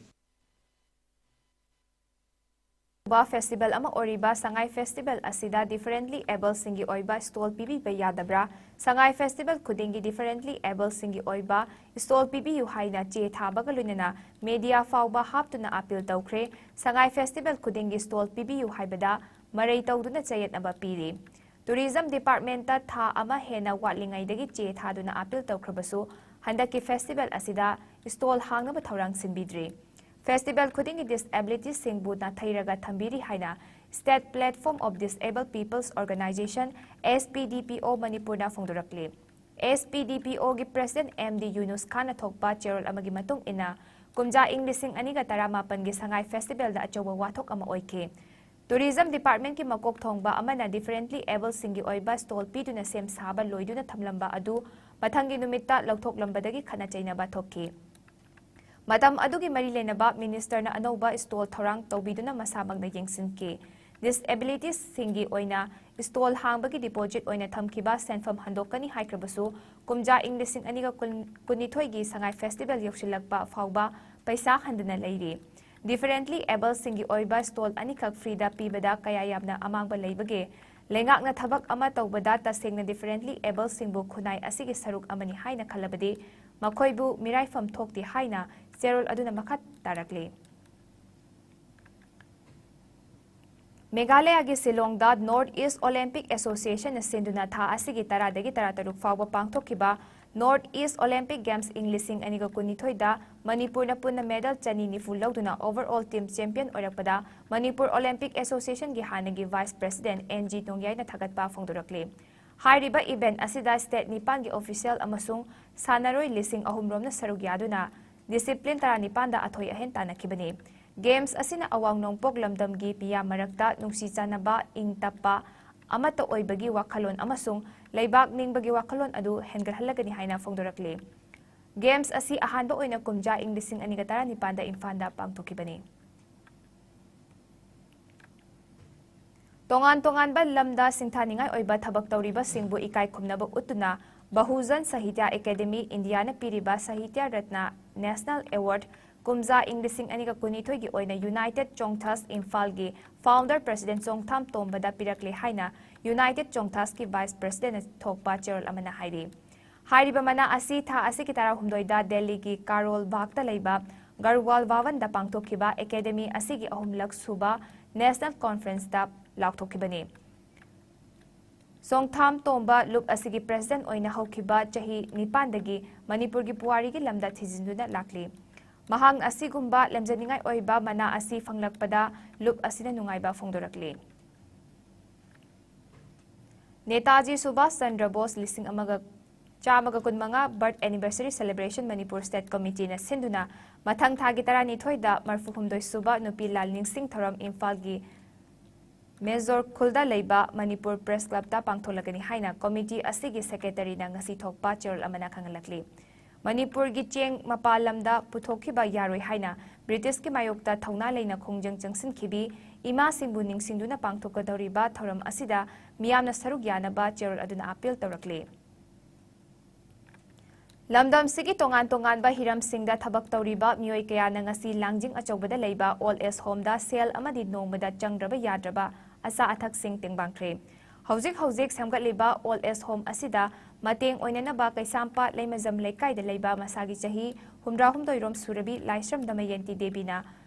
ꯕ ꯐꯦꯁꯇꯤꯚꯦꯜ ꯑꯃ ꯑꯣꯏꯔꯤꯕ ꯁꯉꯥꯏ ꯐꯦꯁꯇꯤꯚꯦꯜ ꯑꯁꯤꯗ ꯗꯤꯐꯔꯦꯟꯠꯂꯤ ꯑꯦꯕꯜꯁꯤꯡꯒꯤ ꯑꯣꯏꯕ ꯁ꯭ꯇꯣꯜ ꯄꯤꯕꯤꯕ ꯌꯥꯗꯕ꯭ꯔꯥ? ꯁꯉꯥꯏ ꯐꯦꯁꯇꯤꯚꯦꯜ ꯈꯨꯗꯤꯡꯒꯤ ꯗꯤꯐꯔꯦꯟꯠꯂꯤ ꯑꯦꯕꯜꯁꯤꯡꯒꯤ ꯑꯣꯏꯕ ꯁ꯭ꯇꯣꯜ ꯄꯤꯕꯤꯌꯨ ꯍꯥꯏꯅ ꯆꯦ ꯊꯥꯕꯒ ꯂꯣꯏꯅꯅ ꯃꯦꯗꯤꯌꯥ ꯐꯥꯎꯕ ꯍꯥꯞꯇꯨꯅ ꯑꯥꯄꯤꯜ ꯇꯧꯈ꯭ꯔꯦ꯫ ꯁꯉꯥꯏ ꯐꯦꯁꯇꯤꯚꯦꯜ ꯈꯨꯗꯤꯡꯒꯤ ꯁ꯭ꯇꯣꯜ ꯄꯤꯕꯤꯌꯨ ꯍꯥꯏꯕꯗ ꯃꯔꯩ ꯇꯧꯗꯨꯅ ꯆꯌꯦꯠꯅꯕ ꯄꯤꯔꯤ꯫ ꯇꯨꯔꯤꯖꯝ ꯗꯤꯄꯥꯔꯠꯃꯦꯟꯠꯇ ꯊꯥ ꯑꯃ ꯍꯦꯟꯅ ꯋꯥꯠꯂꯤꯉꯩꯗꯒꯤ ꯆꯦ ꯊꯥꯗꯨꯅ ꯑꯥꯄꯤꯜ ꯇꯧꯈ꯭ꯔꯕꯁꯨ, ꯍꯟꯗꯛꯀꯤ ꯐꯦꯁꯇꯤꯚꯦꯜ ꯑꯁꯤꯗ ꯁ꯭ꯇꯣꯜ ꯍꯥꯡꯅꯕ ꯊꯧꯔꯥꯡ ꯁꯤꯟꯕꯤꯗ꯭ꯔꯤ꯫ ꯐꯦꯁꯇꯤꯚꯦꯜ ꯈꯨꯗꯤꯡꯒꯤ ꯗꯤꯁꯑꯦꯕꯤꯂꯤꯇꯤꯁꯤꯡꯕꯨ ꯅꯥꯊꯩꯔꯒ ꯊꯝꯕꯤꯔꯤ ꯍꯥꯏꯅ State Platform of Disabled People's Organisation, S P D P O, ꯃꯅꯤꯄꯨꯔꯅ ꯐꯣꯡꯗꯣꯔꯛꯂꯤ꯫ S P D P Oꯒꯤ ꯄ꯭ꯔꯦꯁꯤꯗꯦꯟꯠ ꯑꯦꯝ ꯗꯤ ꯌꯨꯅꯨꯁ ꯈꯥꯟꯅ ꯊꯣꯛꯄ ꯆꯦꯔꯣꯜ ꯑꯃꯒꯤ ꯃꯇꯨꯡ ꯏꯟꯅ, ꯀꯨꯝꯖꯥ ꯏꯪ ꯂꯤꯁꯤꯡ ꯑꯅꯤꯒ ꯇꯔꯥꯃꯥꯄꯟꯒꯤ ꯁꯉꯥꯏ ꯐꯦꯁꯇꯤꯚꯦꯜꯗ ꯑꯆꯧꯕ ꯋꯥꯊꯣꯛ ꯑꯃ ꯑꯣꯏꯈꯤ꯫ ꯇꯨꯔꯤꯖꯝ ꯗꯤꯄꯥꯔꯠꯃꯦꯟꯠꯀꯤ ꯃꯀꯣꯛ ꯊꯣꯡꯕ ꯑꯃꯅ ꯗꯤꯐꯔꯦꯟꯠꯂꯤ ꯑꯦꯕꯜꯁꯤꯡꯒꯤ ꯑꯣꯏꯕ ꯁ꯭ꯇꯣꯜ ꯄꯤꯗꯨꯅ ꯁꯦꯝ ꯁꯥꯕ ꯂꯣꯏꯗꯨꯅ ꯊꯝꯂꯝꯕ ꯑꯗꯨ ꯃꯊꯪꯒꯤ ꯅꯨꯃꯤꯠꯇ ꯂꯧꯊꯣꯛꯂꯝꯕꯗꯒꯤ ꯈꯠꯅ ꯆꯩꯅꯕ ꯊꯣꯛꯈꯤ꯫ ꯃꯇꯝ ꯑꯗꯨꯒꯤ ꯃꯔꯤ ꯂꯩꯅꯕ ꯃꯤꯅꯤꯁꯇꯔꯅ ꯑꯅꯧꯕ ꯁ꯭ꯇꯣꯜ ꯊꯧꯔꯥꯡ ꯇꯧꯕꯤꯗꯨꯅ ꯃꯁꯥꯃꯛꯅ ꯌꯦꯡꯁꯤꯟꯈꯤ꯫ ꯗꯤꯁꯑꯦꯕꯤꯂꯤꯇꯤꯁꯁꯤꯡꯒꯤ ꯑꯣꯏꯅ ꯁ꯭ꯇꯣꯜ ꯍꯥꯡꯕꯒꯤ ꯗꯤꯄꯣꯖꯤꯠ ꯑꯣꯏꯅ ꯊꯝꯈꯤꯕ ꯁꯦꯟꯐꯝ ꯍꯟꯗꯣꯛꯀꯅꯤ ꯍꯥꯏꯈ꯭ꯔꯕꯁꯨ, ꯀꯨꯝꯖꯥ ꯏꯪ ꯂꯤꯁꯤꯡ ꯑꯅꯤꯒ ꯀꯨꯟꯅꯤꯊꯣꯏꯒꯤ ꯁꯉꯥꯏ ꯐꯦꯁꯇꯤꯚꯦꯜ ꯌꯧꯁꯤꯜꯂꯛꯄ ꯐꯥꯎꯕ ꯄꯩꯁꯥ ꯍꯟꯗꯅ ꯂꯩꯔꯤ꯫ ꯗꯤꯐꯔꯦꯟꯠꯂꯤ ꯑꯦꯕꯜꯁꯤꯡꯒꯤ ꯑꯣꯏꯕ ꯁ꯭ꯇꯣꯜ ꯑꯅꯤꯈꯛ ꯐ꯭ꯔꯤꯗ ꯄꯤꯕꯗ ꯀꯌꯥ ꯌꯥꯝꯅ ꯑꯃꯥꯡꯕ ꯂꯩꯕꯒꯦ? ꯂꯩꯉꯥꯛꯅ ꯊꯕꯛ ꯑꯃ ꯇꯧꯕꯗ ꯇꯁꯦꯡꯅ ꯗꯤꯐꯔꯦꯟꯠꯂꯤ ꯑꯦꯕꯜꯁꯤꯡꯕꯨ ꯈꯨꯟꯅꯥꯏ ꯑꯁꯤꯒꯤ ꯁꯔꯨꯛ ꯑꯃꯅꯤ ꯍꯥꯏꯅ ꯈꯜꯂꯕꯗꯤ ꯃꯈꯣꯏꯕꯨ ꯃꯤꯔꯥꯏꯐꯝ ꯊꯣꯛꯇꯦ ꯍꯥꯏꯅ ꯆꯦꯔꯣꯜ ꯑꯗꯨꯅ ꯃꯈꯥ ꯇꯥꯔꯛꯂꯤ꯫ ꯃꯦꯘꯥꯂꯌꯒꯤ ꯁꯤꯂꯣꯡꯗ North East Olympic Associationꯅ ꯁꯤꯟꯗꯨꯅ ꯊꯥ ꯑꯁꯤꯒꯤ ꯇꯔꯥꯗꯒꯤ ꯇꯔꯥꯇꯔꯨꯛ ꯐꯥꯎꯕ ꯄꯥꯡꯊꯣꯛꯈꯤꯕ North East Olympic Games ꯏꯪ ꯂꯤꯁꯤꯡ ꯑꯅꯤꯒ ꯀꯨꯟꯅꯤꯊꯣꯏꯗ ꯃꯅꯤꯄꯨꯔꯅ ꯄꯨꯟꯅ ꯃꯦꯗꯜ ꯆꯅꯤ ꯅꯤꯐꯨ ꯂꯧꯗꯨꯅ overall team champion ꯑꯣꯏꯔꯛꯄꯗ Manipur Olympic Associationꯒꯤ ꯍꯥꯟꯅꯒꯤ vice president ꯑꯦꯟ ꯖꯤ ꯇꯣꯡꯌꯥꯏꯅ ꯊꯥꯒꯠꯄ ꯐꯣꯡꯗꯣꯔꯛꯂꯤ꯫ ꯍꯥꯏꯔꯤꯕ event ꯑꯁꯤꯗ state ꯅꯤꯄꯥꯟꯒꯤ official ꯑꯃꯁꯨꯡ ꯁꯥꯟꯅꯔꯣꯏ ꯂꯤꯁꯤꯡ ꯑꯍꯨꯝ ꯔꯣꯝꯅ ꯁꯔꯨꯛ ꯌꯥꯗꯨꯅ discipline ꯇꯔꯥꯅꯤꯄꯥꯟꯗ ꯑꯊꯣꯏ ꯑꯍꯦꯟ ꯇꯥꯟꯅꯈꯤꯕꯅꯤ꯫ Games ꯑꯁꯤꯅ ꯑꯋꯥꯡ ꯅꯣꯡꯄꯣꯛ ꯂꯝꯗꯝꯒꯤ ꯃꯤꯌꯥꯝ ꯃꯔꯛꯇ ꯅꯨꯡꯁꯤ ꯆꯥꯟꯅꯕ, ꯏꯪ ꯇꯞꯄ, ꯑꯃꯠꯇ ꯑꯣꯏꯕꯒꯤ ꯋꯥꯈꯜꯂꯣꯟ ꯑꯃꯁꯨꯡ ꯂꯩꯕꯥꯛ ꯅꯤꯡꯕꯒꯤ ꯋꯥꯈꯜꯂꯣꯟ ꯑꯗꯨ ꯍꯦꯟꯒꯠꯍꯜꯂꯒꯅꯤ ꯍꯥꯏꯅ ꯐꯣꯡꯗꯣꯔꯛꯂꯤ꯫ Games ꯑꯁꯤ ꯑꯍꯥꯟꯕ ꯑꯣꯏꯅ ꯀꯨꯝꯖꯥ ꯏꯪ ꯂꯤꯁꯤꯡ ꯑꯅꯤꯒ ꯇꯔꯥꯅꯤꯄꯥꯟꯗ ꯏꯝꯐꯥꯜꯗ ꯄꯥꯡꯊꯣꯛꯈꯤꯕꯅꯤ꯫ ꯇꯣꯉꯥꯟ ꯇꯣꯉꯥꯟꯕ ꯂꯝꯗ ꯁꯤꯡꯊꯥꯅꯤꯡꯉꯥꯏ ꯑꯣꯏꯕ ꯊꯕꯛ ꯇꯧꯔꯤꯕꯁꯤꯡꯕꯨ ꯏꯀꯥꯏ ꯈꯨꯝꯅꯕ ꯎꯠꯇꯨꯅ ꯕꯍꯨꯖꯟ ꯁꯥꯍꯤꯇ꯭ꯌ ꯑꯦꯀꯥꯗꯦꯃꯤ ꯏꯟꯗꯤꯌꯥꯅ ꯄꯤꯔꯤꯕ ꯁꯥꯍꯤꯇ꯭ꯌ ꯔꯠꯅ National Award ꯀꯨꯝꯖꯥ ꯏꯪ ꯂꯤꯁꯤꯡ ꯑꯅꯤꯒ ꯀꯨꯟꯅꯤꯊꯣꯏꯒꯤ ꯑꯣꯏꯅ United Chongthas ꯏꯝꯐꯥꯜꯒꯤ founder president ꯆꯣꯡꯊꯥꯝ ꯇꯣꯝꯕꯗ ꯄꯤꯔꯛꯂꯦ ꯍꯥꯏꯅ United Chongthasꯀꯤ vice presidentꯅ ꯊꯣꯛꯄ ꯆꯦꯔꯣꯜ ꯑꯃꯅ ꯍꯥꯏꯔꯤ꯫ ꯍꯥꯏꯔꯤꯕ ꯃꯅꯥ ꯑꯁꯤ ꯊꯥ ꯑꯁꯤꯒꯤ ꯇꯔꯥꯍꯨꯝꯗꯣꯏꯗ ꯗꯦꯜꯂꯤꯒꯤ ꯀꯥꯔꯣꯜ ꯕꯥꯒꯇ ꯂꯩꯕ ꯒꯔꯋꯥꯜ ꯚꯋꯟꯗ ꯄꯥꯡꯊꯣꯛꯈꯤꯕ ꯑꯦꯀꯥꯗꯦꯃꯤ ꯑꯁꯤꯒꯤ ꯑꯍꯨꯝꯂꯛ ꯁꯨꯕ National Conferenceꯇ ꯂꯥꯎꯊꯣꯛꯈꯤꯕꯅꯤ꯫ ꯆꯣꯡꯊꯥꯝ ꯇꯣꯝꯕ ꯂꯨꯞ ꯑꯁꯤꯒꯤ president ꯑꯣꯏꯅ ꯍꯧꯈꯤꯕ ꯆꯍꯤ ꯅꯤꯄꯥꯟꯗꯒꯤ ꯃꯅꯤꯄꯨꯔꯒꯤ ꯄꯨꯋꯥꯔꯤꯒꯤ ꯂꯝꯗ ꯊꯤꯖꯤꯟꯗꯨꯅ ꯂꯥꯛꯂꯤ꯫ ꯃꯍꯥꯛꯅ ꯑꯁꯤꯒꯨꯝꯕ ꯂꯦꯝꯖꯅꯤꯡꯉꯥꯏ ꯑꯣꯏꯕ ꯃꯅꯥ ꯑꯁꯤ ꯐꯪꯂꯛꯄꯗ ꯂꯨꯞ ꯑꯁꯤꯅ ꯅꯨꯡꯉꯥꯏꯕ ꯐꯣꯡꯗꯣꯔꯛꯂꯤ꯫ ꯅꯦꯇꯥꯖꯤ ꯁꯨꯚꯥꯁ ꯆꯟꯗ꯭ꯔ ꯕꯣꯁ ꯂꯤꯁꯤꯡ ꯑꯃꯒ ꯆꯥꯝꯃꯒ ꯀꯨꯟꯃꯉꯥ birth anniversary celebration Manipur state committeeꯅ ꯁꯤꯟꯗꯨꯅ ꯃꯊꯪ ꯊꯥꯒꯤ ꯇꯔꯥꯅꯤꯊꯣꯏꯗ ꯃꯔꯐꯨꯍꯨꯝꯗꯣꯏ ꯁꯨꯕ ꯅꯨꯄꯤ ꯂꯥꯜ ꯅꯤꯡꯁꯤꯡ ꯊꯧꯔꯝ ꯏꯝꯐꯥꯜꯒꯤ ꯃꯦꯖꯣꯔ ꯈꯨꯜꯗ ꯂꯩꯕ ꯃꯅꯤꯄꯨꯔ Press Clubꯇ ꯄꯥꯡꯊꯣꯛꯂꯒꯅꯤ ꯍꯥꯏꯅ committee ꯑꯁꯤꯒꯤ secretaryꯅ ꯉꯁꯤ ꯊꯣꯛꯄ ꯆꯦꯔꯣꯜ ꯑꯃꯅ ꯈꯪꯍꯜꯂꯛꯂꯤ꯫ ꯃꯅꯤꯄꯨꯔꯒꯤ ꯆꯦꯡ ꯃꯄꯥꯟ ꯂꯝꯗ ꯄꯨꯊꯣꯛꯈꯤꯕ ꯌꯥꯔꯣꯏ ꯍꯥꯏꯅ ꯕ꯭ꯔꯤꯇꯤꯁꯀꯤ ꯃꯥꯌꯣꯛꯇ ꯊꯧꯅꯥ ꯂꯩꯅ ꯈꯣꯡꯖꯪ ꯆꯪꯁꯤꯟꯈꯤꯕꯤ ꯏꯃꯥꯁꯤꯡꯕꯨ ꯅꯤꯡꯁꯤꯡꯗꯨꯅ ꯄꯥꯡꯊꯣꯛꯀꯗꯧꯔꯤꯕ ꯊꯧꯔꯝ ꯑꯁꯤꯗ ꯃꯤꯌꯥꯝꯅ ꯁꯔꯨꯛ ꯌꯥꯅꯕ ꯆꯦꯔꯣꯜ ꯑꯗꯨꯅ ꯑꯥꯄꯤꯜ ꯇꯧꯔꯛꯂꯤ꯫ ꯂꯝꯗꯝꯁꯤꯒꯤ ꯇꯣꯉꯥꯟ ꯇꯣꯉꯥꯟꯕ ꯍꯤꯔꯝꯁꯤꯡꯗ ꯊꯕꯛ ꯇꯧꯔꯤꯕ ꯃꯤꯑꯣꯏ ꯀꯌꯥꯅ ꯉꯁꯤ ꯂꯥꯡꯖꯤꯡ ꯑꯆꯧꯕꯗ ꯂꯩꯕ ꯑꯣꯜ ꯑꯦꯖ ꯍꯣꯝꯗ ꯁꯦꯜ ꯑꯃꯗꯤ ꯅꯣꯡꯃꯗ ꯆꯪꯗ꯭ꯔꯕ ꯌꯥꯗ꯭ꯔꯕ ꯑꯆꯥ ꯑꯊꯛꯁꯤꯡ ꯇꯦꯡꯕꯥꯡꯈ꯭ꯔꯦ꯫ ꯍꯧꯖꯤꯛ ꯍꯧꯖꯤꯛ ꯁꯦꯝꯒꯠꯂꯤꯕ ꯑꯣꯜ ꯑꯦꯖ ꯍꯣꯝ ꯑꯁꯤꯗ ꯃꯇꯦꯡ ꯑꯣꯏꯅꯅꯕ ꯀꯩꯁꯥꯝꯄꯥꯠ ꯂꯩꯃꯖꯝ ꯂꯩꯀꯥꯏꯗ ꯂꯩꯕ ꯃꯁꯥꯒꯤ ꯆꯍꯤ ꯍꯨꯝꯗ꯭ꯔꯥꯍꯨꯝꯗꯣꯏꯔꯣꯝ ꯁꯨꯔꯕꯤ ꯂꯥꯏꯁ꯭ꯔꯝ ꯗꯃꯌꯟꯇꯤ ꯗꯦꯕꯤꯅ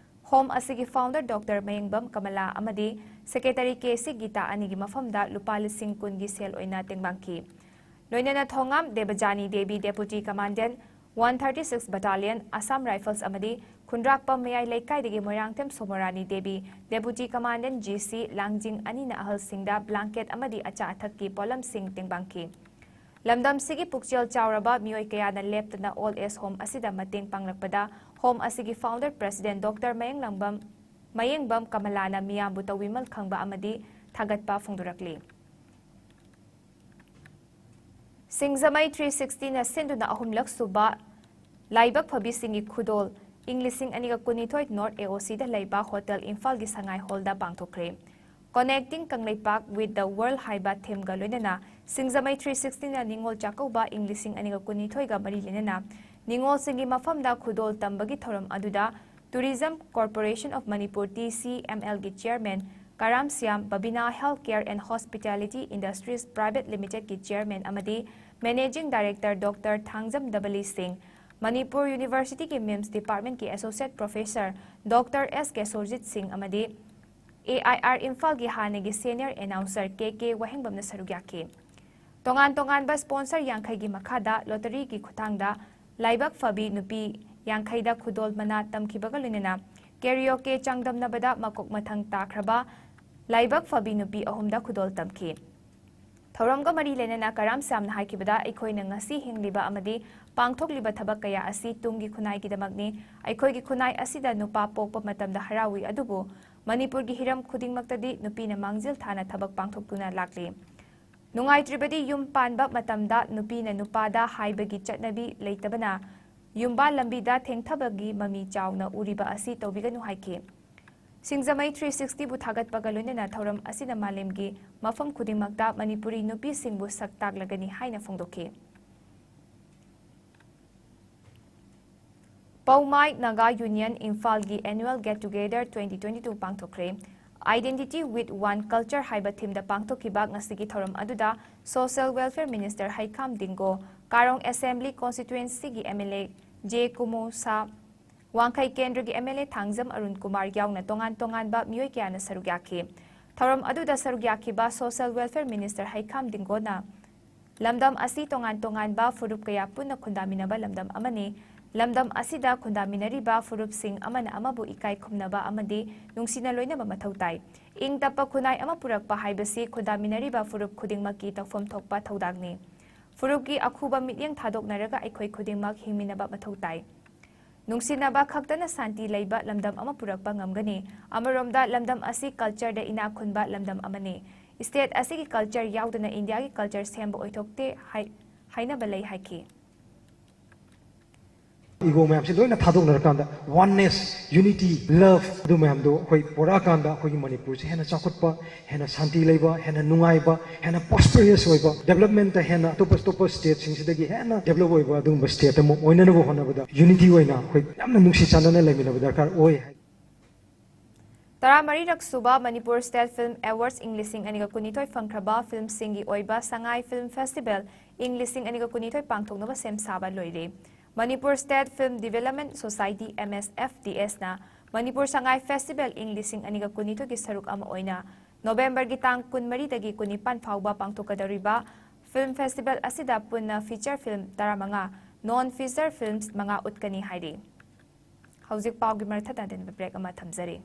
ꯍꯣꯝ ꯑꯁꯤꯒꯤ ꯐꯥꯎꯟꯗꯔ ꯗꯣꯛꯇꯔ ꯃꯌꯦꯡꯕꯝ ꯀꯃꯂꯥ ꯑꯃꯗꯤ ꯁꯦꯀ꯭ꯔꯦꯇꯔꯤ ꯀꯦ ꯁꯤ ꯒꯤꯇꯥ ꯑꯅꯤꯒꯤ ꯃꯐꯝꯗ ꯂꯨꯄꯥ ꯂꯤꯁꯤꯡ ꯀꯨꯟꯒꯤ ꯁꯦꯜ ꯑꯣꯏꯅ ꯇꯦꯡꯕꯥꯡꯈꯤ꯫ ꯂꯣꯏꯅꯅ Thongam Debjani Devi, deputy commandant, one thirty six battalion, Assam rifles ꯑꯃꯗꯤ ꯈꯨꯟꯗ꯭ꯔꯥꯛꯄꯝ ꯃꯌꯥꯏ ꯂꯩꯀꯥꯏꯗꯒꯤ Moirangthem Somorani Devi, deputy commandant G C Langjing ꯑꯅꯤꯅ ꯑꯍꯜꯁꯤꯡꯗ ꯕ꯭ꯂꯥꯡꯀꯦꯠ ꯑꯃꯗꯤ ꯑꯆꯥ ꯑꯊꯛꯀꯤ ꯄꯣꯠꯂꯝꯁꯤꯡ ꯇꯦꯡꯕꯥꯡꯈꯤ꯫ ꯂꯝꯗꯝꯁꯤꯒꯤ ꯄꯨꯛꯆꯦꯜ ꯆꯥꯎꯔꯕ ꯃꯤꯑꯣꯏ ꯀꯌꯥꯅ ꯂꯦꯞꯇꯅ ꯑꯣꯜ ꯑꯦꯖ ꯍꯣꯝ ꯑꯁꯤꯗ ꯃꯇꯦꯡ ꯄꯥꯡꯂꯛꯄꯗ ꯍꯣꯝ ꯑꯁꯤꯒꯤ ꯐꯥꯎꯟꯗꯔ ꯄ꯭ꯔꯁꯤꯗꯦꯟ ꯗꯣꯛꯇꯔ ꯃꯌꯦꯡꯂꯝꯕꯝ, ꯃꯌꯦꯡꯕꯝ ꯀꯃꯂꯥꯅ ꯃꯤꯌꯥꯝꯕꯨ ꯇꯧꯕꯤꯃꯜ ꯈꯪꯕ ꯑꯃꯗꯤ ꯊꯥꯒꯠꯄ ꯐꯣꯡꯗꯣꯔꯛꯂꯤ꯫ ꯁꯤꯡꯖꯃꯩ ꯊ꯭ꯔꯤ ꯁꯤꯛꯁꯇꯤꯅ ꯁꯤꯟꯗꯨꯅ ꯑꯍꯨꯝꯂꯛ ꯁꯨꯕ ꯂꯥꯏꯕꯛ ꯐꯕꯤꯁꯤꯡꯒꯤ ꯈꯨꯗꯣꯜ ꯏꯪ ꯂꯤꯁꯤꯡ ꯑꯅꯤꯒ ꯀꯨꯟꯅꯤꯊꯣꯏ ꯅꯣꯔꯠ ꯑꯦ ꯑꯣ ꯁꯤꯗ ꯂꯩꯕ ꯍꯣꯇꯦꯜ ꯏꯝꯐꯥꯜꯒꯤ ꯁꯉꯥꯏ ꯍꯣꯜꯗ ꯄꯥꯡꯊꯣꯛꯈ꯭ꯔꯦ꯫ Connecting Kangleipak with the World ꯍꯥꯏꯕ ꯊꯤꯝꯒ ꯂꯣꯏꯅꯅ ꯁꯤꯡꯖꯃꯩ ꯊ꯭ꯔꯤ ꯁꯤꯛꯁꯇꯤꯅ ꯅꯤꯉꯣꯜ ꯆꯥꯛꯀꯧꯕ ꯏꯪ ꯂꯤꯁꯤꯡ ꯑꯅꯤꯒ ꯀꯨꯟꯅꯤꯊꯣꯏꯒ ꯃꯔꯤ ꯂꯩꯅꯅ ꯅꯤꯉꯣꯜꯁꯤꯡꯒꯤ ꯃꯐꯝꯗ ꯈꯨꯗꯣꯜ ꯇꯝꯕꯒꯤ ꯊꯧꯔꯝ ꯑꯗꯨꯗ Tourism Corporation of Manipur, T C M ꯑꯦꯜꯒꯤ chairman Karam Shyam, Babina Healthcare and Hospitality Industries Private Limitedꯀꯤ ꯆꯤꯌꯔꯃꯦꯟ ꯑꯃꯗꯤ managing director doctor Thangjam Dabli Singh, Manipur ꯌꯨꯅꯤꯚꯔꯁꯤꯇꯤꯒꯤ ꯃꯤꯝꯁ ꯗꯤꯄꯥꯔꯠꯃꯦꯟꯠꯀꯤ associate professor doctor S Kesorjit Singh ꯑꯃꯗꯤ ꯑꯦ ꯑꯥꯏ ꯑꯥꯔ ꯏꯝꯐꯥꯜꯒꯤ ꯍꯥꯟꯅꯒꯤ ꯁꯦꯅꯤꯌꯔ ꯑꯦꯅꯥꯎꯟꯁꯔ ꯀꯦ ꯀꯦ ꯋꯥꯍꯦꯡꯕꯝꯅ ꯁꯔꯨꯛ ꯌꯥꯈꯤ꯫ ꯇꯣꯉꯥꯟ ꯇꯣꯉꯥꯟꯕ ꯁ꯭ꯄꯣꯟꯁꯔ ꯌꯥꯡꯈꯩꯒꯤ ꯃꯈꯥꯗ ꯂꯣꯇꯔꯤꯒꯤ ꯈꯨꯠꯊꯥꯡꯗ ꯂꯥꯏꯕꯛ ꯐꯕꯤ ꯅꯨꯄꯤ ꯌꯥꯡꯈꯩꯗ ꯈꯨꯗꯣꯜ ꯃꯅꯥ ꯇꯝꯈꯤꯕꯒ ꯂꯣꯏꯅꯅ ꯀꯦꯔꯤꯑꯣꯀꯦ ꯆꯥꯡꯗꯝꯅꯕꯗ ꯃꯀꯣꯛ ꯃꯊꯪ ꯇꯥꯈ꯭ꯔꯕ ꯂꯥꯏꯕꯛ ꯐꯕꯤ ꯅꯨꯄꯤ ꯑꯍꯨꯝꯗ ꯈꯨꯗꯣꯜ ꯇꯝꯈꯤ꯫ ꯊꯧꯔꯝꯒ ꯃꯔꯤ ꯂꯩꯅꯅ ꯀꯔꯥꯝ ꯁ꯭ꯌꯥꯝꯅ ꯍꯥꯏꯈꯤꯕꯗ, ꯑꯩꯈꯣꯏꯅ ꯉꯁꯤ ꯍꯤꯡꯂꯤꯕ ꯑꯃꯗꯤ ꯄꯥꯡꯊꯣꯛꯂꯤꯕ ꯊꯕꯛ ꯀꯌꯥ ꯑꯁꯤ ꯇꯨꯡꯒꯤ ꯈꯨꯟꯅꯥꯏꯒꯤꯗꯃꯛꯅꯤ꯫ ꯑꯩꯈꯣꯏꯒꯤ ꯈꯨꯟꯅꯥꯏ ꯑꯁꯤꯗ ꯅꯨꯄꯥ ꯄꯣꯛꯄ ꯃꯇꯝꯗ ꯍꯔꯥꯎꯏ, ꯑꯗꯨꯕꯨ ꯃꯅꯤꯄꯨꯔꯒꯤ ꯍꯤꯔꯝ ꯈꯨꯗꯤꯡꯃꯛꯇꯗꯤ ꯅꯨꯄꯤꯅ ꯃꯥꯡꯖꯤꯜ ꯊꯥꯅ ꯊꯕꯛ ꯄꯥꯡꯊꯣꯛꯇꯨꯅ ꯂꯥꯛꯂꯤ꯫ ꯅꯨꯡꯉꯥꯏꯇ꯭ꯔꯤꯕꯗꯤ ꯌꯨꯝ ꯄꯥꯟꯕ ꯃꯇꯝꯗ ꯅꯨꯄꯤꯅ ꯅꯨꯄꯥꯗ ꯍꯥꯏꯕꯒꯤ ꯆꯠꯅꯕꯤ ꯂꯩꯇꯕꯅ ꯌꯨꯝꯕꯥꯜ ꯂꯝꯕꯤꯗ ꯊꯦꯡꯊꯕꯒꯤ ꯃꯃꯤ ꯆꯥꯎꯅ ꯎꯔꯤꯕ ꯑꯁꯤ ꯇꯧꯕꯤꯒꯅꯨ ꯍꯥꯏꯈꯤ꯫ ꯁꯤꯡꯖꯃꯩ three sixty ꯕꯨ ꯊꯥꯒꯠꯄꯒ ꯂꯣꯏꯅꯅ ꯊꯧꯔꯝ ꯑꯁꯤꯅ ꯃꯥꯂꯦꯝꯒꯤ ꯃꯐꯝ ꯈꯨꯗꯤꯡꯃꯛꯇ ꯃꯅꯤꯄꯨꯔꯤ ꯅꯨꯄꯤꯁꯤꯡꯕꯨ ꯁꯛ ꯇꯥꯛꯂꯒꯅꯤ ꯍꯥꯏꯅ ꯐꯣꯡꯗꯣꯛꯈꯤ꯫ ꯄꯧꯃꯥꯏ ꯅꯥꯒꯥ ꯌꯨꯅꯤꯌꯟ ꯏꯝꯐꯥꯜꯒꯤ Annual Get Together twenty twenty two ꯄꯥꯡꯊꯣꯛꯈ꯭ꯔꯦ꯫ Identity with One Culture ꯍꯥꯏꯕ ꯊꯤꯝꯗ ꯄꯥꯡꯊꯣꯛꯈꯤꯕ ꯉꯁꯤꯒꯤ ꯊꯧꯔꯝ ꯑꯗꯨꯗ Social Welfare Minister Heikham Dingo, Karong Assembly Constituencyꯒꯤ MLA ꯖꯦ ꯀꯨꯃꯣ ꯁꯥ, ꯋꯥꯡꯈꯩ ꯀꯦꯟꯗ꯭ꯔꯒꯤ MLA ꯊꯥꯡꯖꯝ ꯑꯔꯨꯟ ꯀꯨꯃꯥꯔ ꯌꯥꯎꯅ ꯇꯣꯉꯥꯟ ꯇꯣꯉꯥꯟꯕ ꯃꯤꯑꯣꯏ ꯀꯌꯥꯅ ꯁꯔꯨꯛ ꯌꯥꯈꯤ꯫ ꯊꯧꯔꯝ ꯑꯗꯨꯗ ꯁꯔꯨꯛ ꯌꯥꯈꯤꯕ Social Welfare Minister ꯍꯩꯈꯥꯝ ꯗꯤꯡꯒꯣꯅ, "ꯂꯝꯗꯝ ꯑꯁꯤ ꯇꯣꯉꯥꯟ ꯇꯣꯉꯥꯟꯕ ꯐꯨꯔꯨꯞ ꯀꯌꯥ ꯄꯨꯟꯅ ꯈꯨꯟꯗꯥꯃꯤꯟꯅꯕ ꯂꯝꯗꯝ ꯑꯃꯅꯤ꯫ ꯂꯝꯗꯝ ꯑꯁꯤꯗ ꯈꯨꯟꯗꯥꯃꯤꯟꯅꯔꯤꯕ ꯐꯨꯔꯨꯞꯁꯤꯡ ꯑꯃꯅ ꯑꯃꯕꯨ ꯏꯀꯥꯏ ꯈꯨꯝꯅꯕ ꯑꯃꯗꯤ ꯅꯨꯡꯁꯤꯅ ꯂꯣꯏꯅꯕ ꯃꯊꯧ ꯇꯥꯏ꯫ ꯏꯪ ꯇꯞꯄ ꯈꯨꯟꯅꯥꯏ ꯑꯃ ꯄꯨꯔꯛꯄ ꯍꯥꯏꯕꯁꯤ ꯈꯨꯟꯗꯥꯃꯤꯟꯅꯔꯤꯕ ꯐꯨꯔꯨꯞ ꯈꯨꯗꯤꯡꯃꯛꯀꯤ ꯇꯧꯐꯝ ꯊꯣꯛꯄ ꯊꯧꯗꯥꯡꯅꯤ꯫ ꯐꯨꯔꯨꯞꯀꯤ ꯑꯈꯨꯕ ꯃꯤꯠꯌꯦꯡ ꯊꯥꯗꯣꯛꯅꯔꯒ ꯑꯩꯈꯣꯏ ꯈꯨꯗꯤꯡꯃꯛ ꯍꯤꯡꯃꯤꯟꯅꯕ ꯃꯊꯧ ꯇꯥꯏ꯫ ꯅꯨꯡꯁꯤꯅꯕ ꯈꯛꯇꯅ ꯁꯥꯟꯇꯤ ꯂꯩꯕ ꯂꯝꯗꯝ ꯑꯃ ꯄꯨꯔꯛꯄ ꯉꯝꯒꯅꯤ꯫ ꯑꯃꯔꯣꯝꯗ ꯂꯝꯗꯝ ꯑꯁꯤ cultureꯗ ꯏꯅꯥꯛ ꯈꯨꯟꯕ ꯂꯝꯗꯝ ꯑꯃꯅꯤ꯫ State ꯑꯁꯤꯒꯤ culture ꯌꯥꯎꯗꯅ ꯏꯟꯗꯤꯌꯥꯒꯤ culture ꯁꯦꯝꯕ ꯑꯣꯏꯊꯣꯛꯇꯦ ꯍꯥꯏ-, ꯍꯥꯏꯅꯕ ꯂꯩ" ꯍꯥꯏꯈꯤ꯫ Ego ꯃꯌꯥꯝꯁꯦ ꯂꯣꯏꯅ ꯊꯥꯗꯣꯛꯅꯔꯀꯥꯟꯗ oneness, unity, love ꯑꯗꯨ ꯃꯌꯥꯝꯗꯣ ꯑꯩꯈꯣꯏ ꯄꯨꯔꯛꯑꯀꯥꯟꯗ ꯑꯩꯈꯣꯏꯒꯤ ꯃꯅꯤꯄꯨꯔꯁꯦ ꯍꯦꯟꯅ ꯆꯥꯎꯈꯠꯄ, ꯍꯦꯟꯅ ꯁꯥꯟꯇꯤ ꯂꯩꯕ, ꯍꯦꯟꯅ ꯅꯨꯡꯉꯥꯏꯕ, ꯍꯦꯟꯅ prosperous ꯑꯣꯏꯕ, developmentꯇ ꯍꯦꯟꯅ ꯑꯇꯣꯞꯄ ꯑꯇꯣꯞꯄ stateꯁꯤꯡꯁꯤꯗꯒꯤ ꯍꯦꯟꯅ develop ꯑꯣꯏꯕ ꯑꯗꯨꯒꯨꯝꯕ state ꯑꯃ ꯑꯣꯏꯅꯅꯕ ꯍꯣꯠꯅꯕꯗ unity ꯑꯣꯏꯅ ꯑꯩꯈꯣꯏ ꯌꯥꯝꯅ ꯅꯨꯡꯁꯤ ꯆꯥꯟꯅꯅ ꯂꯩꯃꯤꯟꯅꯕ ꯗꯔꯀꯥꯔ ꯑꯣꯏ ꯍꯥꯏ꯫ ꯇꯔꯥꯃꯔꯤꯔꯛ ꯁꯨꯕ ꯃꯅꯤꯄꯨꯔ State Film Awards ꯏꯪ ꯂꯤꯁꯤꯡ ꯑꯅꯤꯒ ꯀꯨꯟꯅꯤꯊꯣꯏ ꯐꯪꯈ꯭ꯔꯕ filmꯁꯤꯡꯒꯤ ꯑꯣꯏꯕ ꯁꯉꯥꯏ Film Festival ꯏꯪ ꯂꯤꯁꯤꯡ ꯑꯅꯤꯒ ꯀꯨꯟꯅꯤꯊꯣꯏ ꯄꯥꯡꯊꯣꯛꯅꯕ ꯁꯦꯝ ꯁꯥꯕ ꯂꯣꯏꯔꯦ꯫ Manipur State Film Development Society, MSFDSꯅ Manipur Sangai Festival ꯏꯪ ꯂꯤꯁꯤꯡ ꯑꯅꯤꯒ ꯀꯨꯟꯅꯤꯊꯣꯏꯒꯤ ꯁꯔꯨꯛ ꯑꯃ ꯑꯣꯏꯅ ꯅꯣꯕꯦꯝꯕꯔꯒꯤ ꯇꯥꯡ ꯀꯨꯟꯃꯔꯤꯗꯒꯤ ꯀꯨꯟꯅꯤꯄꯥꯟ ꯐꯥꯎꯕ ꯄꯥꯡꯊꯣꯛꯀꯗꯧꯔꯤꯕ film festival ꯑꯁꯤꯗ ꯄꯨꯟꯅ feature film ꯇꯔꯥꯃꯉꯥ, non feature films ꯃꯉꯥ ꯎꯠꯀꯅꯤ ꯍꯥꯏꯔꯤ꯫ ꯍꯧꯖꯤꯛ ꯄꯥꯎꯒꯤ ꯃꯔꯛ ꯊꯠꯅ ꯇꯦꯟꯕ break ꯑꯃ ꯊꯝꯖꯔꯤ꯫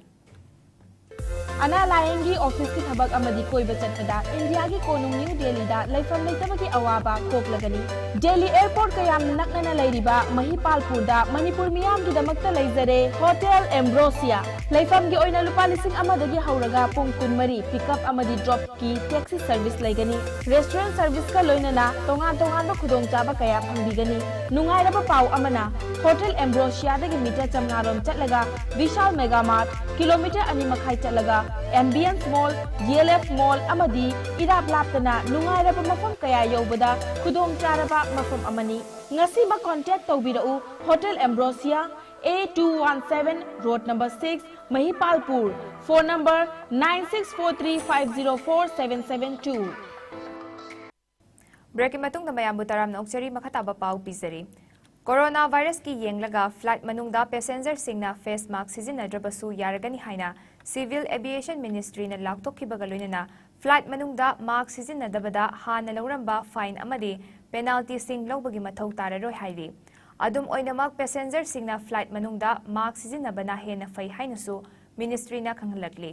ꯑꯅꯥ ꯂꯥꯌꯦꯡꯒꯤ ꯑꯣꯐꯤꯁꯀꯤ ꯊꯕꯛ ꯑꯃꯗꯤ ꯀꯣꯏꯕ ꯆꯠꯄꯗ ꯏꯟꯗꯤꯌꯥꯒꯤ ꯀꯣꯅꯨꯡ ꯅ꯭ꯌꯨ ꯗꯦꯜꯂꯤꯗ ꯂꯩꯐꯝ ꯂꯩꯇꯕꯒꯤ ꯑꯋꯥꯕ ꯀꯣꯛꯂꯒꯅꯤ꯫ ꯗꯦꯜꯂꯤ ꯑꯦꯌꯔꯄꯣꯔꯠꯀ ꯌꯥꯝꯅ ꯅꯛꯅꯅ ꯂꯩꯔꯤꯕ ꯃꯍꯤꯄꯥꯜꯄꯨꯔꯗ ꯃꯅꯤꯄꯨꯔ ꯃꯤꯌꯥꯝꯒꯤꯗꯃꯛꯇ ꯂꯩꯖꯔꯦ ꯍꯣꯇꯦꯜ ꯑꯦꯝꯕ꯭ꯔꯣꯁꯤꯌꯥ꯫ ꯂꯩꯐꯝꯒꯤ ꯑꯣꯏꯅ ꯂꯨꯄꯥ ꯂꯤꯁꯤꯡ ꯑꯃꯗꯒꯤ ꯍꯧꯔꯒ ꯄꯨꯡ ꯀꯨꯟꯃꯔꯤ ꯄꯤꯛꯑꯞ ꯑꯃꯗꯤ ꯗ꯭ꯔꯣꯞꯀꯤ ꯇꯦꯛꯁꯤ ꯁꯔꯚꯤꯁ ꯂꯩꯒꯅꯤ꯫ ꯔꯦꯁꯇꯨꯔꯦꯟ ꯁꯔꯚꯤꯁꯀ ꯂꯣꯏꯅꯅ ꯇꯣꯉꯥꯟ ꯇꯣꯉꯥꯟꯕ ꯈꯨꯗꯣꯡꯆꯥꯕ ꯀꯌꯥ ꯐꯪꯕꯤꯒꯅꯤ꯫ ꯅꯨꯡꯉꯥꯏꯔꯕ ꯄꯥꯎ ꯑꯃꯅ, ꯍꯣꯇꯦꯜ ꯑꯦꯝꯕ꯭ꯔꯣꯁꯤꯌꯥꯗꯒꯤ ꯃꯤꯇꯔ ꯆꯥꯝꯃꯉꯥ ꯔꯣꯝ ꯆꯠꯂꯒ ꯕꯤꯁꯥꯜ ꯃꯦꯒꯥ ꯃꯥꯔꯠ, ꯀꯤꯂꯣꯃꯤꯇꯔ ꯑꯅꯤ ꯃꯈꯥꯏ ꯆꯠꯂꯒ ꯑꯦꯝꯕꯤꯌꯟꯁ ꯃꯣꯜ, ꯗꯤ ꯑꯦꯜ ꯑꯦꯐ ꯃꯣꯜ ꯑꯃꯗꯤ ꯏꯔꯥꯞ ꯂꯥꯞꯇꯅ ꯅꯨꯡꯉꯥꯏꯔꯕ ꯃꯐꯝ ꯀꯌꯥ ꯌꯧꯕꯗ ꯈꯨꯗꯣꯡꯆꯥꯔꯕ ꯃꯐꯝ ꯑꯃꯅꯤ꯫ ꯉꯁꯤꯃꯛ ꯀꯣꯟꯇꯦꯛ ꯇꯧꯕꯤꯔꯛꯎ꯫ Hotel Ambrosia, A two one seven, road number six, Mahipalpur. Phone number nine six four three five zero four seven seven two. ꯕ꯭ꯔꯦꯛꯀꯤ ꯃꯇꯨꯡꯗ ꯃꯌꯥꯝꯕꯨ ꯇꯔꯥꯝꯅ ꯑꯣꯛꯆꯔꯤ꯫ ꯃꯈꯥ ꯇꯥꯕ ꯄꯥꯎ ꯄꯤꯖꯔꯤ꯫ ꯀꯣꯔꯣꯅꯥ ꯚꯥꯏꯔꯁꯀꯤ ꯌꯦꯡꯂꯒ ꯐ꯭ꯂꯥꯏꯠ ꯃꯅꯨꯡꯗ ꯄꯦꯁꯦꯟꯖꯔꯁꯤꯡꯅ ꯐꯦꯁ ꯃꯥꯁꯛ ꯁꯤꯖꯤꯟꯅꯗ꯭ꯔꯕꯁꯨ ꯌꯥꯔꯒꯅꯤ ꯍꯥꯏꯅ ꯁꯤꯚꯤꯜ ꯑꯦꯚꯤꯌꯦꯁꯟ ꯃꯤꯅꯤꯁꯇ꯭ꯔꯤꯅ ꯂꯥꯎꯊꯣꯛꯈꯤꯕꯒ ꯂꯣꯏꯅꯅ ꯐ꯭ꯂꯥꯏꯠ ꯃꯅꯨꯡꯗ ꯃꯥꯁꯛ ꯁꯤꯖꯤꯟꯅꯗꯕꯗ ꯍꯥꯟꯅ ꯂꯧꯔꯝꯕ ꯐꯥꯏꯟ ꯑꯃꯗꯤ ꯄꯦꯅꯥꯜꯇꯤꯁꯤꯡ ꯂꯧꯕꯒꯤ ꯃꯊꯧ ꯇꯥꯔꯔꯣꯏ ꯍꯥꯏꯔꯤ꯫ ꯑꯗꯨꯝ ꯑꯣꯏꯅꯃꯛ, ꯄꯦꯁꯦꯟꯖꯔꯁꯤꯡꯅ ꯐ꯭ꯂꯥꯏꯠ ꯃꯅꯨꯡꯗ ꯃꯥꯁꯛ ꯁꯤꯖꯤꯟꯅꯕꯅ ꯍꯦꯟꯅ ꯐꯩ ꯍꯥꯏꯅꯁꯨ ꯃꯤꯅꯤꯁꯇ꯭ꯔꯤꯅ ꯈꯪꯍꯜꯂꯛꯂꯤ꯫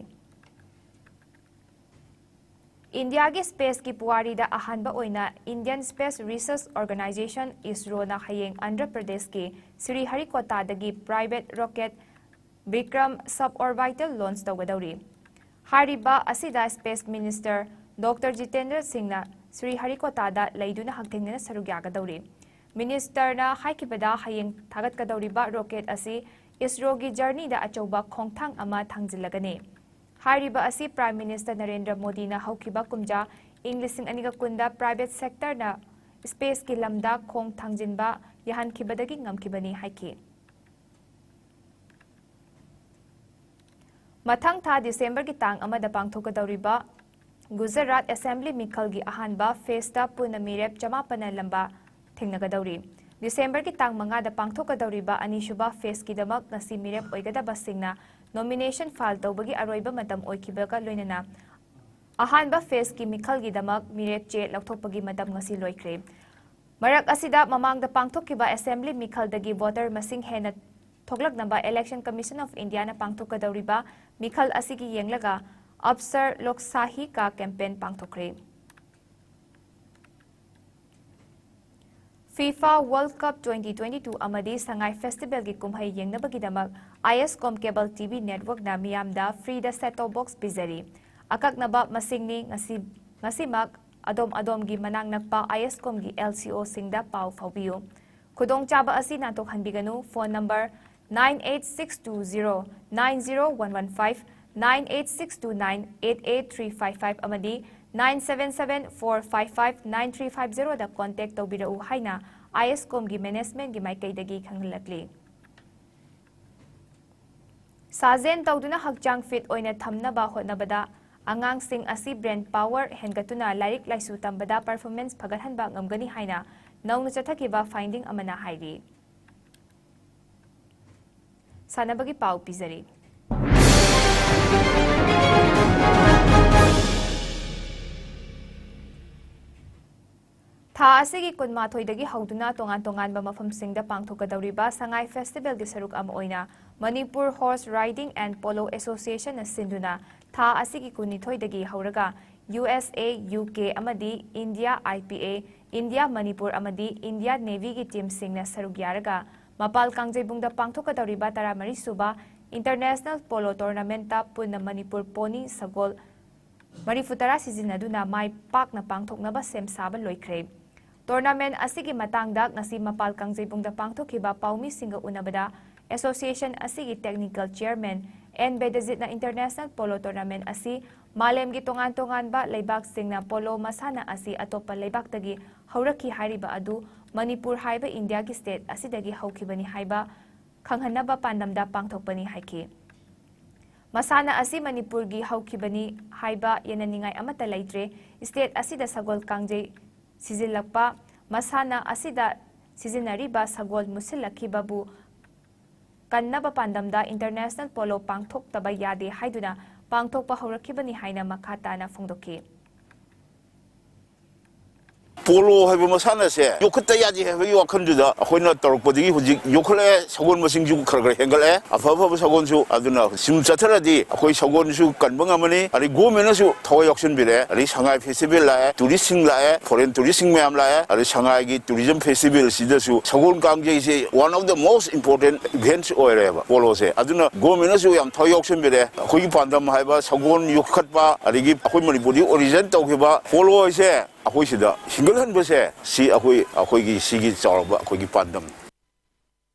ꯏꯟꯗꯤꯌꯥꯒꯤ ꯁ꯭ꯄꯦꯁꯀꯤ ꯄꯨꯋꯥꯔꯤꯗ ꯑꯍꯥꯟꯕ ꯑꯣꯏꯅ ꯏꯟꯗꯤꯌꯟ ꯁ꯭ꯄꯦꯁ ꯔꯤꯁꯔꯆ ꯑꯣꯔꯒꯅꯥꯏꯖꯦꯁꯟ, ꯏꯁꯔꯣꯅ ꯍꯌꯦꯡ ꯑꯟꯙ꯭ꯔ ꯄ꯭ꯔꯗꯦꯁꯀꯤ ꯁ꯭ꯔꯤ ꯍꯔꯤꯀꯣꯇꯥꯗꯒꯤ private rocket Vikram sub orbital launch ꯇꯧꯒꯗꯧꯔꯤ꯫ ꯍꯥꯏꯔꯤꯕ ꯑꯁꯤꯗ ꯁ꯭ꯄꯦꯁ ꯃꯤꯅꯤꯁꯇꯔ ꯗꯣꯛꯇꯔ ꯖꯤꯇꯦꯟꯗ꯭ꯔ ꯁꯤꯡꯅ ꯁ꯭ꯔꯤ ꯍꯔꯤꯀꯣꯇꯥꯗ ꯂꯩꯗꯨꯅ ꯍꯛꯊꯦꯡꯅꯅ ꯁꯔꯨꯛ ꯌꯥꯒꯗꯧꯔꯤ꯫ ꯃꯤꯅꯤꯁꯇꯔꯅ ꯍꯥꯏꯈꯤꯕꯗ, ꯍꯌꯦꯡ ꯊꯥꯒꯠꯀꯗꯧꯔꯤꯕ ꯔꯣꯀꯦꯠ ꯑꯁꯤ ꯏꯁꯔꯣꯒꯤ ꯖꯔꯅꯤꯗ ꯑꯆꯧꯕ ꯈꯣꯡꯊꯥꯡ ꯑꯃ ꯊꯥꯡꯖꯤꯜꯂꯒꯅꯤ꯫ ꯍꯥꯏꯔꯤꯕ ꯑꯁꯤ ꯄ꯭ꯔꯥꯏꯝ ꯃꯤꯅꯤꯁꯇꯔ ꯅꯔꯦꯟꯗ꯭ꯔ ꯃꯣꯗꯤꯅ ꯍꯧꯈꯤꯕ ꯀꯨꯝꯖꯥ ꯏꯪ ꯂꯤꯁꯤꯡ ꯑꯅꯤꯒ ꯀꯨꯟꯗ ꯄ꯭ꯔꯥꯏꯚꯦꯠ ꯁꯦꯛꯇꯔꯅ ꯁ꯭ꯄꯦꯁꯀꯤ ꯂꯝꯗ ꯈꯣꯡ ꯊꯥꯡꯖꯤꯟꯕ ꯌꯥꯍꯟꯈꯤꯕꯗꯒꯤ ꯉꯝꯈꯤꯕꯅꯤ ꯍꯥꯏꯈꯤ꯫ ꯃꯊꯪ ꯊꯥ ꯗꯤꯁꯦꯝꯕꯔꯒꯤ ꯇꯥꯡ ꯑꯃꯗ ꯄꯥꯡꯊꯣꯛꯀꯗꯧꯔꯤꯕ ꯒꯨꯖꯔꯥꯠ ꯑꯦꯁꯦꯝꯕ꯭ꯂꯤ ꯃꯤꯈꯜꯒꯤ ꯑꯍꯥꯟꯕ ꯐꯦꯁꯇ ꯄꯨꯟꯅ ꯃꯤꯔꯦꯞ ꯆꯃꯥꯄꯟꯅ ꯂꯝꯕꯥ ꯊꯦꯡꯅꯒꯗꯧꯔꯤ꯫ ꯗꯤꯁꯦꯝꯕꯔꯒꯤ ꯇꯥꯡ ꯃꯉꯥꯗ ꯄꯥꯡꯊꯣꯛꯀꯗꯧꯔꯤꯕ ꯑꯅꯤꯁꯨꯕ ꯐꯦꯁꯀꯤꯗꯃꯛ ꯉꯁꯤ ꯃꯤꯔꯦꯞ ꯑꯣꯏꯒꯗꯕꯁꯤꯡꯅ ꯅꯣꯃꯤꯅꯦꯁꯟ ꯐꯥꯏꯜ ꯇꯧꯕꯒꯤ ꯑꯔꯣꯏꯕ ꯃꯇꯝ ꯑꯣꯏꯈꯤꯕꯒ ꯂꯣꯏꯅꯅ ꯑꯍꯥꯟꯕ ꯐꯦꯁꯀꯤ ꯃꯤꯈꯜꯒꯤꯗꯃꯛ ꯃꯤꯔꯦꯞ ꯆꯦ ꯂꯧꯊꯣꯛꯄꯒꯤ ꯃꯇꯝ ꯉꯁꯤ ꯂꯣꯏꯈ꯭ꯔꯦ꯫ ꯃꯔꯛ ꯑꯁꯤꯗ, ꯃꯃꯥꯡꯗ ꯄꯥꯡꯊꯣꯛꯈꯤꯕ ꯑꯦꯁꯦꯝꯕ꯭ꯂꯤ ꯃꯤꯈꯜꯗꯒꯤ ꯚꯣꯇꯔ ꯃꯁꯤꯡ ꯍꯦꯟꯅ ꯊꯣꯛꯂꯛꯅꯕ Election Commission of Indiaꯅ ꯄꯥꯡꯊꯣꯛꯀꯗꯧꯔꯤꯕ ꯃꯤꯈꯜ ꯑꯁꯤꯒꯤ ꯌꯦꯡꯂꯒ ꯑꯞꯁꯔ ꯂꯣꯛꯁꯥꯍꯤ ꯀꯥ campaign ꯄꯥꯡꯊꯣꯛꯈ꯭ꯔꯦ꯫ FIFA World Cup twenty twenty-two ꯑꯃꯗꯤ ꯁꯉꯥꯏ Festivalꯒꯤ ꯀꯨꯝꯍꯩ ꯌꯦꯡꯅꯕꯒꯤꯗꯃꯛ ISCOM Cable TV Networkꯅ ꯃꯤꯌꯥꯝꯗ freeꯗ set top box ꯄꯤꯖꯔꯤ꯫ ꯑꯀꯛꯅꯕ ꯃꯁꯤꯡꯅꯤ꯫ ꯉꯁꯤ, ꯉꯁꯤꯃꯛ ꯑꯗꯣꯝ ꯑꯗꯣꯝꯒꯤ ꯃꯅꯥꯛ ꯅꯛꯄ ISCOMꯒꯤ LCOꯁꯤꯡꯗ ꯄꯥꯎ ꯐꯥꯎꯕꯤꯌꯨ꯫ ꯈꯨꯗꯣꯡꯆꯥꯕ ꯑꯁꯤ ꯅꯥꯟꯊꯣꯛꯍꯟꯕꯤꯒꯅꯨ꯫ Phone number nine eight six two zero nine zero one one five, nine eight six two nine eight eight three five five ꯑꯃꯗꯤ nine seven seven four five five nine three five zeroꯗ contact ꯇꯧꯕꯤꯔꯛꯎ ꯍꯥꯏꯅ ISCOMꯒꯤ managementꯒꯤ ꯃꯥꯏꯀꯩꯗꯒꯤ ꯈꯪꯍꯜꯂꯛꯂꯤ꯫ ꯁꯥꯖꯦꯜ ꯇꯧꯗꯨꯅ ꯍꯛꯆꯥꯡ fit ꯑꯣꯏꯅ ꯊꯝꯅꯕ ꯍꯣꯠꯅꯕꯗ ꯑꯉꯥꯡꯁꯤꯡ ꯑꯁꯤ brain power ꯍꯦꯟꯒꯠꯇꯨꯅ ꯂꯥꯏꯔꯤꯛ ꯂꯥꯏꯁꯨ ꯇꯝꯕꯗ performance ꯐꯒꯠꯍꯟꯕ ꯉꯝꯒꯅꯤ ꯍꯥꯏꯅ ꯅꯧꯅ ꯆꯠꯊꯈꯤꯕ finding ꯑꯃꯅ ꯍꯥꯏꯔꯤ꯫ ꯁꯥꯟꯅꯕꯒꯤ ꯄꯥꯎ ꯄꯤꯖꯔꯤ꯫ ꯊꯥ ꯑꯁꯤꯒꯤ ꯀꯨꯟꯃꯥꯊꯣꯏꯗꯒꯤ ꯍꯧꯗꯨꯅ ꯇꯣꯉꯥꯟ ꯇꯣꯉꯥꯟꯕ ꯃꯐꯝꯁꯤꯡꯗ ꯄꯥꯡꯊꯣꯛꯀꯗꯧꯔꯤꯕ ꯁꯉꯥꯏ Festivalꯒꯤ ꯁꯔꯨꯛ ꯑꯃ ꯑꯣꯏꯅ Manipur Horse Riding and Polo Associationꯅ ꯁꯤꯟꯗꯨꯅ ꯊꯥ ꯑꯁꯤꯒꯤ ꯀꯨꯟꯅꯤꯊꯣꯏꯗꯒꯤ ꯍꯧꯔꯒ USA, UK ꯑꯃꯗꯤ India IPA, India Manipur ꯑꯃꯗꯤ India Navyꯒꯤ teamꯁꯤꯡꯅ ꯁꯔꯨꯛ ꯌꯥꯔꯒ ꯃꯄꯥꯜ ꯀꯥꯡꯖꯩꯕꯨꯡꯗ ꯄꯥꯡꯊꯣꯛꯀꯗꯧꯔꯤꯕ ꯇꯔꯥꯃꯔꯤ ꯁꯨꯕ International Polo Tournamentꯇ ꯄꯨꯟꯅ ꯃꯅꯤꯄꯨꯔ pony ꯁꯒꯣꯜ ꯃꯔꯤꯐꯨꯇꯔꯥ ꯁꯤꯖꯤꯟꯅꯗꯨꯅ ꯃꯥꯏ ꯄꯥꯛꯅ ꯄꯥꯡꯊꯣꯛꯅꯕ ꯁꯦꯝ ꯁꯥꯕ ꯂꯣꯏꯈ꯭ꯔꯦ꯫ Tournament ꯑꯁꯤꯒꯤ ꯃꯇꯥꯡꯗ ꯉꯁꯤ ꯃꯄꯥꯜ ꯀꯥꯡꯖꯩꯕꯨꯡꯗ ꯄꯥꯡꯊꯣꯛꯈꯤꯕ ꯄꯥꯎꯃꯤꯁꯤꯡꯒ ꯎꯅꯕꯗ Association ꯑꯁꯤꯒꯤ Technical Chairman N ꯕꯦꯗꯖꯤꯠꯅ International Polo Tournament ꯑꯁꯤ ꯃꯥꯂꯦꯝꯒꯤ ꯇꯣꯉꯥꯟ ꯇꯣꯉꯥꯟꯕ ꯂꯩꯕꯥꯛꯁꯤꯡꯅ polo ꯃꯁꯥꯟꯅ ꯑꯁꯤ ꯑꯇꯣꯞꯄ ꯂꯩꯕꯥꯛꯇꯒꯤ ꯍꯧꯔꯛꯈꯤ ꯍꯥꯏꯔꯤꯕ ꯑꯗꯨ ꯃꯅꯤꯄꯨꯔ ꯍꯥꯏꯕ ꯏꯟꯗꯤꯌꯥꯒꯤ state ꯑꯁꯤꯗꯒꯤ ꯍꯧꯈꯤꯕꯅꯤ ꯍꯥꯏꯕ ꯈꯪꯍꯟꯅꯕ ꯄꯥꯟꯗꯝꯗ ꯄꯥꯡꯊꯣꯛꯄꯅꯤ ꯍꯥꯏꯈꯤ꯫ ꯃꯁꯥꯟꯅ ꯑꯁꯤ ꯃꯅꯤꯄꯨꯔꯒꯤ ꯍꯧꯈꯤꯕꯅꯤ ꯍꯥꯏꯕ ꯌꯦꯠꯅꯅꯤꯡꯉꯥꯏ ꯑꯃꯠꯇ ꯂꯩꯇ꯭ꯔꯦ꯫ State ꯑꯁꯤꯗ ꯁꯒꯣꯜ ꯀꯥꯡꯖꯩ ꯁꯤꯖꯤꯜꯂꯛꯄ, ꯃꯁꯥꯟꯅ ꯑꯁꯤꯗ ꯁꯤꯖꯤꯟꯅꯔꯤꯕ ꯁꯒꯣꯜ ꯃꯨꯠꯁꯤꯜꯂꯛꯈꯤꯕꯕꯨ ꯀꯟꯅꯕ ꯄꯥꯟꯗꯝꯗ International Polo ꯄꯥꯡꯊꯣꯛꯇꯕ ꯌꯥꯗꯦ ꯍꯥꯏꯗꯨꯅ ꯄꯥꯡꯊꯣꯛꯄ ꯍꯧꯔꯛꯈꯤꯕꯅꯤ ꯍꯥꯏꯅ ꯃꯈꯥ ꯇꯥꯅ ꯐꯣꯡꯗꯣꯛꯈꯤ꯫ ꯄꯣꯂꯣ ꯍꯥꯏꯕ ꯃꯁꯥꯟꯅꯁꯦ ꯌꯣꯛꯈꯠꯇ ꯌꯥꯗꯦ ꯍꯥꯏꯕꯒꯤ ꯋꯥꯈꯜꯗꯨꯗ ꯑꯩꯈꯣꯏꯅ ꯇꯧꯔꯛꯄꯗꯒꯤ ꯍꯧꯖꯤꯛ ꯌꯣꯛꯈꯠꯂꯛꯑꯦ꯫ ꯁꯒꯣꯜ ꯃꯁꯤꯡꯁꯨ ꯈꯔ ꯈꯔ ꯍꯦꯟꯒꯠꯂꯛꯑꯦ꯫ ꯑꯐ ꯑꯐꯕ ꯁꯒꯣꯜꯁꯨ꯫ ꯑꯗꯨꯅ ꯁꯨꯝ ꯆꯠꯊꯔꯗꯤ ꯑꯩꯈꯣꯏ ꯁꯒꯣꯜꯁꯨ ꯀꯟꯕ ꯉꯝꯃꯅꯤ꯫ ꯑꯗꯩ ꯒꯣꯔꯃꯦꯟꯅꯁꯨ ꯊꯋꯥꯏ ꯌꯥꯎꯁꯟꯕꯤꯔꯦ꯫ ꯑꯗꯩ ꯁꯉꯥꯏ ꯐꯦꯁꯇꯤꯚꯦꯜ ꯂꯥꯛꯑꯦ, ꯇꯨꯔꯤꯁꯁꯤꯡ ꯂꯥꯛꯑꯦ, ꯐꯣꯔꯦꯟ ꯇꯨꯔꯤꯁꯁꯤꯡ ꯃꯌꯥꯝ ꯂꯥꯛꯑꯦ꯫ ꯑꯗꯩ ꯁꯉꯥꯏꯒꯤ ꯇꯨꯔꯤꯖꯝ ꯐꯦꯁꯇꯤꯚꯦꯜꯁꯤꯗꯁꯨ ꯁꯒꯣꯜ ꯀꯥꯡꯖꯩꯁꯦ one of the most important events ꯑꯣꯏꯔꯦꯕ ꯄꯣꯂꯣꯁꯦ꯫ ꯑꯗꯨꯅ ꯒꯣꯔꯃꯦꯟꯅꯁꯨ ꯌꯥꯝ ꯊꯋꯥꯏ ꯌꯥꯎꯁꯟꯕꯤꯔꯦ꯫ ꯑꯩꯈꯣꯏꯒꯤ ꯄꯥꯟꯗꯝ ꯍꯥꯏꯕ ꯁꯒꯣꯜ ꯌꯣꯛꯈꯠꯄ, ꯑꯗꯒꯤ ꯑꯩꯈꯣꯏ ꯃꯅꯤꯄꯨꯔꯗꯤ ꯑꯣꯔꯤꯖꯤꯟ ꯇꯧꯈꯤꯕ ꯄꯣꯂꯣ ꯍꯥꯏꯁꯦ ꯑꯩꯈꯣꯏ ꯁꯤꯗ ꯍꯤꯡꯒꯠꯍꯟꯕꯁꯦ ꯁꯤ ꯑꯩꯈꯣꯏ, ꯑꯩꯈꯣꯏꯒꯤ ꯁꯤꯒꯤ ꯆꯥꯎꯔꯕ ꯑꯩꯈꯣꯏꯒꯤ ꯄꯥꯟꯗꯝꯅꯤ꯫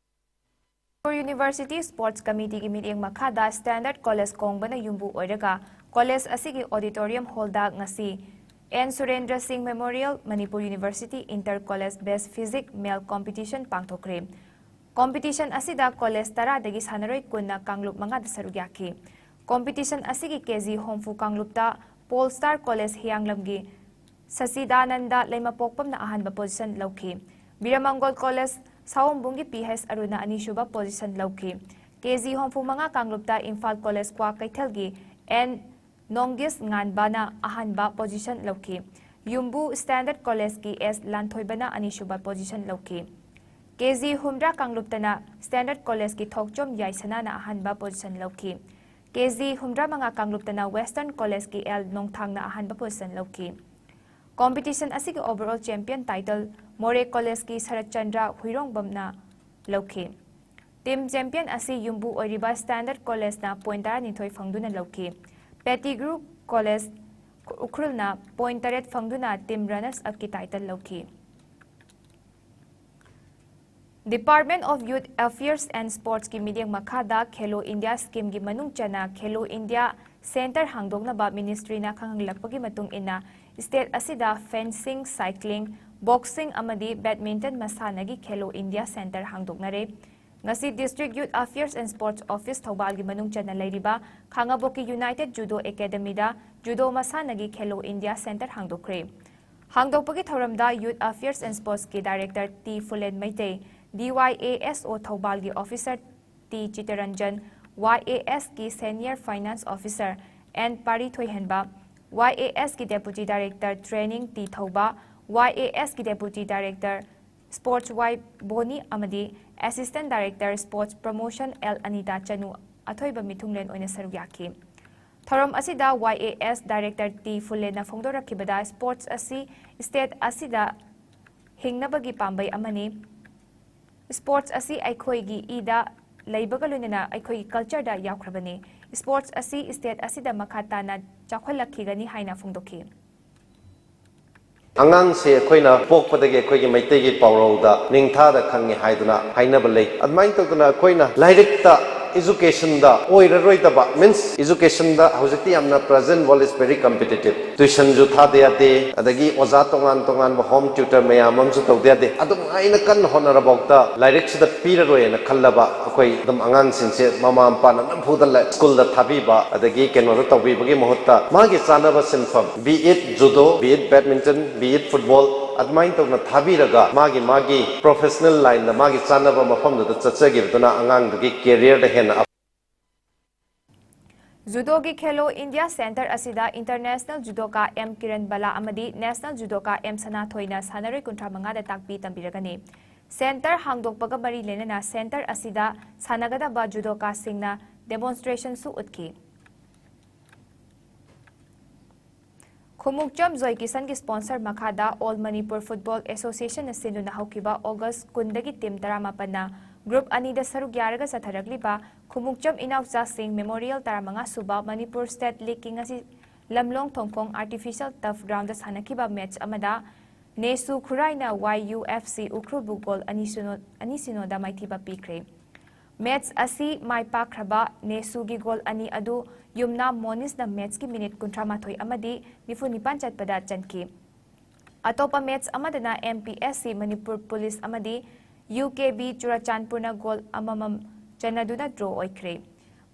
ꯃꯅꯤꯄꯨꯔ ꯌꯨꯅꯤꯚꯔꯁꯤꯇꯤ ꯁ꯭ꯄꯣꯔꯠꯁ ꯀꯃꯤꯇꯤꯒꯤ ꯃꯤꯠꯌꯦꯡ ꯃꯈꯥꯗ ꯁ꯭ꯇꯦꯟꯗꯔꯗ ꯀꯣꯂꯦꯖ ꯀꯣꯡꯕꯅ ꯌꯨꯝꯕꯨ ꯑꯣꯏꯔꯒ ꯀꯣꯂꯦꯖ ꯑꯁꯤꯒꯤ ꯑꯣꯗꯤꯇꯣꯔꯤꯌꯝ ꯍꯣꯜꯗ ꯉꯁꯤ N Surendra Singh memorial Manipur university inter college best physique male competition ꯄꯥꯡꯊꯣꯛꯈ꯭ꯔꯦ꯫ ꯀꯣꯝꯄꯤꯇꯤꯁꯟ ꯑꯁꯤꯗ ꯀꯣꯂꯦꯖ ꯇꯔꯥꯗꯒꯤ ꯁꯥꯟꯅꯔꯣꯏ ꯀꯨꯟꯅ ꯀꯥꯡꯂꯨꯞ ꯃꯉꯥꯗ ꯁꯔꯨꯛ ꯌꯥꯈꯤ꯫ ꯀꯣꯝꯄꯤꯇꯤꯁꯟ ꯑꯁꯤꯒꯤ ꯀꯦ ꯖꯤ ꯍꯨꯝꯐꯨ ꯀꯥꯡꯂꯨꯞꯇ ꯄꯣꯜ ꯁ꯭ꯇꯥꯔ ꯀꯣꯂꯦꯖ ꯍꯤꯌꯥꯡꯂꯝꯒꯤ ꯁꯁꯤꯗꯥꯅꯟꯗ ꯂꯩꯃꯄꯣꯛꯄꯝꯅ ꯑꯍꯥꯟꯕ ꯄꯣꯖꯤꯁꯟ ꯂꯧꯈꯤ꯫ ꯕꯤꯔꯃꯪꯒꯣꯜ ꯀꯣꯂꯦꯖ ꯁꯥꯋꯣꯝꯕꯨꯡꯒꯤ ꯄꯤ ꯍꯩꯆ ꯑꯔꯨꯅ ꯑꯅꯤꯁꯨꯕ ꯄꯣꯖꯤꯁꯟ ꯂꯧꯈꯤ꯫ ꯀꯦ ꯖꯤ ꯍꯨꯝꯐꯨ ꯃꯉꯥ ꯀꯥꯡꯂꯨꯞꯇ ꯏꯝꯐꯥꯜ ꯀꯣꯂꯦꯖ ꯀ꯭ꯋꯥꯀꯩꯊꯦꯜꯒꯤ ꯑꯦꯟ ꯅꯣꯡꯒꯤꯁ ꯉꯥꯟꯕꯅ ꯑꯍꯥꯟꯕ ꯄꯣꯖꯤꯁꯟ ꯂꯧꯈꯤ꯫ ꯌꯨꯝꯕꯨ ꯁ꯭ꯇꯦꯟꯗꯔꯗ ꯀꯣꯂꯦꯖꯀꯤ ꯑꯦꯁ ꯂꯥꯟꯊꯣꯏꯕꯅ ꯑꯅꯤꯁꯨꯕ ꯄꯣꯖꯤꯁꯟ ꯂꯧꯈꯤ꯫ ꯀꯦ ꯖꯤ ꯍꯨꯝꯗ꯭ꯔꯥ ꯀꯥꯡꯂꯨꯞꯇꯅ ꯁ꯭ꯇꯦꯟꯗꯔꯗ ꯀꯣꯂꯦꯖꯀꯤ ꯊꯣꯛꯆꯣꯝ ꯌꯥꯏꯁꯅꯥꯅ ꯑꯍꯥꯟꯕ ꯄꯣꯖꯤꯁꯟ ꯂꯧꯈꯤ꯫ ꯀꯦ ꯖꯤ ꯍꯨꯝꯗ꯭ꯔꯥ ꯃꯉꯥ ꯀꯥꯡꯂꯨꯞꯇꯅ ꯋꯦꯁꯇꯔꯟ ꯀꯣꯂꯦꯖꯀꯤ ꯑꯦꯜ ꯅꯣꯡꯊꯥꯡꯅ ꯑꯍꯥꯟꯕ ꯄꯣꯖꯤꯁꯟ ꯂꯧꯈꯤ꯫ ꯀꯣꯝꯄꯤꯇꯤꯁꯟ ꯑꯁꯤꯒꯤ ꯑꯣꯚꯔꯑꯣꯜ ꯆꯦꯝꯄꯤꯌꯟ ꯇꯥꯏꯇꯜ ꯃꯣꯔꯦ ꯀꯣꯂꯦꯖꯀꯤ ꯁꯔꯠ ꯆꯟꯗ꯭ꯔ ꯍꯨꯏꯔꯣꯡꯕꯝꯅ ꯂꯧꯈꯤ꯫ ꯇꯤꯝ ꯆꯦꯝꯄꯤꯌꯟ ꯑꯁꯤ ꯌꯨꯝꯕꯨ ꯑꯣꯏꯔꯤꯕ ꯁ꯭ꯇꯦꯟꯗꯔꯗ ꯀꯣꯂꯦꯖꯅ ꯄꯣꯏꯟ ꯇꯔꯥꯅꯤꯊꯣꯏ ꯐꯪꯗꯨꯅ ꯂꯧꯈꯤ꯫ ꯄꯦꯇꯤꯒ꯭ꯔꯨ ꯀꯣꯂꯦꯖ ꯎꯈ꯭ꯔꯨꯜꯅ ꯄꯣꯏꯟ ꯇꯔꯦꯠ ꯐꯪꯗꯨꯅ ꯇꯤꯝ ꯔꯅꯔꯁ ꯑꯞꯀꯤ ꯇꯥꯏꯇꯜ ꯂꯧꯈꯤ꯫ Department of Youth Affairs and Sportsꯀꯤ ꯃꯤꯠꯌꯦꯡ ꯃꯈꯥꯗ ꯈꯦꯂꯣ ꯏꯟꯗꯤꯌꯥ ꯁ꯭ꯀꯤꯝꯒꯤ ꯃꯅꯨꯡ ꯆꯟꯅ ꯈꯦꯂꯣ ꯏꯟꯗꯤꯌꯥ ꯁꯦꯟꯇꯔ ꯍꯥꯡꯗꯣꯛꯅꯕ ꯃꯤꯅꯤꯁꯇ꯭ꯔꯤꯅ ꯈꯪꯍꯜꯂꯛꯄꯒꯤ ꯃꯇꯨꯡ ꯏꯟꯅ ꯁ꯭ꯇꯦꯠ ꯑꯁꯤꯗ ꯐꯦꯟꯁꯤꯡ, ꯁꯥꯏꯀ꯭ꯂꯤꯡ, ꯕꯣꯛꯁꯤꯡ ꯑꯃꯗꯤ ꯕꯦꯗꯃꯤꯟꯇꯟ ꯃꯁꯥꯟꯅꯒꯤ ꯈꯦꯂꯣ ꯏꯟꯗꯤꯌꯥ ꯁꯦꯟꯇꯔ ꯍꯥꯡꯗꯣꯛꯅꯔꯦ꯫ ꯉꯁꯤ District Youth Affairs and Sports Office ꯊꯧꯕꯥꯜꯒꯤ ꯃꯅꯨꯡ ꯆꯟꯅ ꯂꯩꯔꯤꯕ ꯈꯥꯉꯕꯣꯛꯀꯤ United Judo Academyꯗ ꯖꯨꯗꯣ ꯃꯁꯥꯟꯅꯒꯤ ꯈꯦꯂꯣ ꯏꯟꯗꯤꯌꯥ ꯁꯦꯟꯇꯔ ꯍꯥꯡꯗꯣꯛꯈ꯭ꯔꯦ꯫ ꯍꯥꯡꯗꯣꯛꯄꯒꯤ ꯊꯧꯔꯝꯗ Youth Affairs and Sportsꯀꯤ Director T Phulen Meitei, D Y A S O ꯊꯧꯕꯥꯜꯒꯤ Officer T Chitaranjan, Y A ꯑꯦꯁꯀꯤ Senior Finance Officer N Pari ꯊꯣꯏꯍꯟꯕ, ꯋꯥꯏ ꯑꯦ ꯑꯦꯁꯀꯤ Deputy Director Training T Thouba, Y A ꯑꯦꯁꯀꯤ ꯗꯦꯄꯨꯇꯤ director sports Y Boni ꯑꯃꯗꯤ assistant director sports promotion L Anita Chanu ꯑꯊꯣꯏꯕ ꯃꯤꯊꯨꯡꯂꯦꯟ ꯑꯣꯏꯅ ꯁꯔꯨꯛ ꯌꯥꯈꯤ꯫ ꯊꯧꯔꯝ ꯑꯁꯤꯗ Y A S director T ꯐꯨꯂꯦꯟꯅ ꯐꯣꯡꯗꯣꯔꯛꯈꯤꯕꯗ ꯁ꯭ꯄꯣꯔꯠꯁ ꯑꯁꯤ ꯁ꯭ꯇꯦꯠ ꯑꯁꯤꯗ ꯍꯤꯡꯅꯕꯒꯤ ꯄꯥꯝꯕꯩ ꯑꯃꯅꯤ꯫ ꯁ꯭ꯄꯣꯔꯠꯁ ꯑꯁꯤ ꯑꯩꯈꯣꯏꯒꯤ ꯏꯗ ꯂꯩꯕꯒ ꯂꯣꯏꯅꯅ ꯑꯩꯈꯣꯏꯒꯤ ꯀꯜꯆꯔꯗ ꯌꯥꯎꯈ꯭ꯔꯕꯅꯤ꯫ ꯁ꯭ꯄꯣꯔꯠꯁ ꯑꯁꯤ ꯁ꯭ꯇꯦꯠ ꯑꯁꯤꯗ ꯃꯈꯥ ꯇꯥꯅ ꯆꯥꯎꯈꯠꯂꯛꯈꯤꯒꯅꯤ ꯍꯥꯏꯅ ꯐꯣꯡꯗꯣꯛꯈꯤ꯫ ꯑꯉꯥꯡꯁꯦ ꯑꯩꯈꯣꯏꯅ ꯄꯣꯛꯄꯗꯒꯤ ꯑꯩꯈꯣꯏꯒꯤ ꯃꯩꯇꯩꯒꯤ ꯄꯥꯎꯔꯧꯗ ꯅꯤꯡꯊꯥꯗ ꯈꯪꯉꯤ ꯍꯥꯏꯗꯨꯅ ꯍꯥꯏꯅꯕ ꯂꯩ꯫ ꯑꯗꯨꯃꯥꯏꯅ ꯇꯧꯗꯅ ꯑꯩꯈꯣꯏꯅ ꯂꯥꯏꯔꯤꯛꯇ educationꯗ ꯑꯣꯏꯔꯔꯣꯏꯗꯕ, means educationꯗ ꯍꯧꯖꯤꯛꯇꯤ ꯌꯥꯝꯅ present world is very competitive꯫ Tuitionꯁꯨ ꯊꯥꯗ ꯌꯥꯗꯦ, ꯑꯗꯒꯤ ꯑꯣꯖꯥ ꯇꯣꯉꯥꯟ ꯇꯣꯉꯥꯟꯕ home tutor ꯃꯌꯥꯝ ꯑꯃꯁꯨ ꯇꯧꯗ ꯌꯥꯗꯦ꯫ ꯑꯗꯨꯃꯥꯏꯅ ꯀꯟꯅ ꯍꯣꯠꯅꯔꯐꯥꯎꯗ ꯂꯥꯏꯔꯤꯛꯁꯤꯗ ꯄꯤꯔꯔꯣꯏꯅ ꯈꯜꯂꯕ ꯑꯩꯈꯣꯏ ꯑꯗꯨꯝ ꯑꯉꯥꯡꯁꯤꯡꯁꯦ ꯃꯃꯥ ꯃꯄꯥꯅ ꯅꯝꯐꯨꯗ ꯂ-, ꯁ꯭ꯀꯨꯜꯗ ꯊꯥꯕꯤꯕ ꯑꯗꯒꯤ ꯀꯩꯅꯣꯗ ꯇꯧꯕꯤꯕꯒꯤ ꯃꯍꯨꯠꯇ ꯃꯥꯒꯤ ꯆꯥꯅꯕ ꯁꯤꯟꯐꯝ, be it judo, be it badminton, be it football, ꯑꯗꯨꯃꯥꯏꯅ ꯇꯧꯅ ꯊꯥꯕꯤꯔꯒ ꯃꯥꯒꯤ ꯃꯥꯒꯤ professional lineꯗ ꯃꯥꯒꯤ ꯆꯥꯅꯕ ꯃꯐꯝꯗꯨꯗ ꯆꯠꯆꯈꯤꯕꯗꯨꯅ ꯑꯉꯥꯡꯗꯨꯒꯤ careerꯗ ꯍꯦꯟꯅ ꯖꯨꯗꯣꯒꯤ ꯈꯦꯂꯣ ꯏꯟꯗꯤꯌꯥ ꯁꯦꯟꯇꯔ ꯑꯁꯤꯗ ꯏꯟꯇꯔꯅꯦꯁꯅꯦꯜ ꯖꯨꯗꯣꯀꯥ ꯑꯦꯝ ꯀꯤꯔꯟ ꯕꯂꯥ ꯑꯃꯗꯤ ꯅꯦꯁꯅꯦꯜ ꯖꯨꯗꯣꯀꯥ ꯑꯦꯝ ꯁꯅꯥꯊꯣꯏꯅ ꯁꯥꯟꯅꯔꯣꯏ ꯀꯨꯟꯊ꯭ꯔꯥ ꯃꯉꯥꯗ ꯇꯥꯛꯄꯤ ꯇꯝꯕꯤꯔꯒꯅꯤ꯫ ꯁꯦꯟꯇꯔ ꯍꯥꯡꯗꯣꯛꯄꯒ ꯃꯔꯤ ꯂꯩꯅꯅ ꯁꯦꯟꯇꯔ ꯑꯁꯤꯗ ꯁꯥꯟꯅꯒꯗꯕ ꯖꯨꯗꯣꯀꯥꯁꯤꯡꯅ demonstrationꯁꯨ ꯎꯠꯈꯤ꯫ ꯈꯨꯃꯨꯛꯆꯝ ꯖꯣꯏ ꯀꯤꯁꯟꯒꯤ sponsor ꯃꯈꯥꯗ All Manipur Football Associationꯅ ꯁꯤꯟꯗꯨꯅ ꯍꯧꯈꯤꯕ August ꯀꯨꯟꯗꯒꯤ team ꯇꯔꯥꯃꯥꯄꯟꯅ group ꯑꯅꯤꯗ ꯁꯔꯨꯛ ꯌꯥꯔꯒ ꯆꯠꯊꯔꯛꯂꯤꯕ ꯈꯨꯃꯨꯛꯆꯝ ꯏꯅꯥꯎꯆꯥꯁꯤꯡ Memorial ꯇꯔꯥꯃꯉꯥ ꯁꯨꯕ Manipur State Leagueꯀꯤ ꯉꯁꯤ ꯂꯝꯂꯣꯡ ꯊꯣꯡꯈꯣꯡ Artificial Turf Groundꯗ ꯁꯥꯟꯅꯈꯤꯕ match ꯑꯃꯗ ꯅꯦꯁꯨ ꯈꯨꯔꯥꯏꯅ ꯋꯥꯏ ꯌꯨ ꯑꯦꯐ ꯁꯤ ꯎꯈ꯭ꯔꯨꯜꯕꯨ goal ꯑꯅꯤ ꯁꯤꯅꯣ, ꯑꯅꯤ ꯁꯤꯅꯣꯗ ꯃꯥꯏꯊꯤꯕ ꯄꯤꯈ꯭ꯔꯦ꯫ Match ꯑꯁꯤ ꯃꯥꯏ ꯄꯥꯛꯈ꯭ꯔꯕ ꯅꯦꯁꯨꯒꯤ goal ꯑꯅꯤ ꯑꯗꯨ ꯌꯨꯝꯅꯥꯝ ꯃꯣꯅꯤꯁꯅ matchꯀꯤ minute ꯀꯨꯟꯊ꯭ꯔꯥ ꯃꯥꯊꯣꯏ ꯑꯃꯗꯤ ꯅꯤꯐꯨ ꯅꯤꯄꯥꯟ ꯆꯠꯄꯗ ꯆꯟꯈꯤ꯫ ꯑꯇꯣꯞꯄ match ꯑꯃꯗꯅ M P S C Manipur police ꯑꯃꯗꯤ ꯌꯨ ꯀꯦ ꯕꯤ ꯆꯨꯔꯆꯥꯟꯄꯨꯔꯅ goal ꯑꯃꯃꯝ ꯆꯟꯅꯗꯨꯅ draw ꯑꯣꯏꯈ꯭ꯔꯦ꯫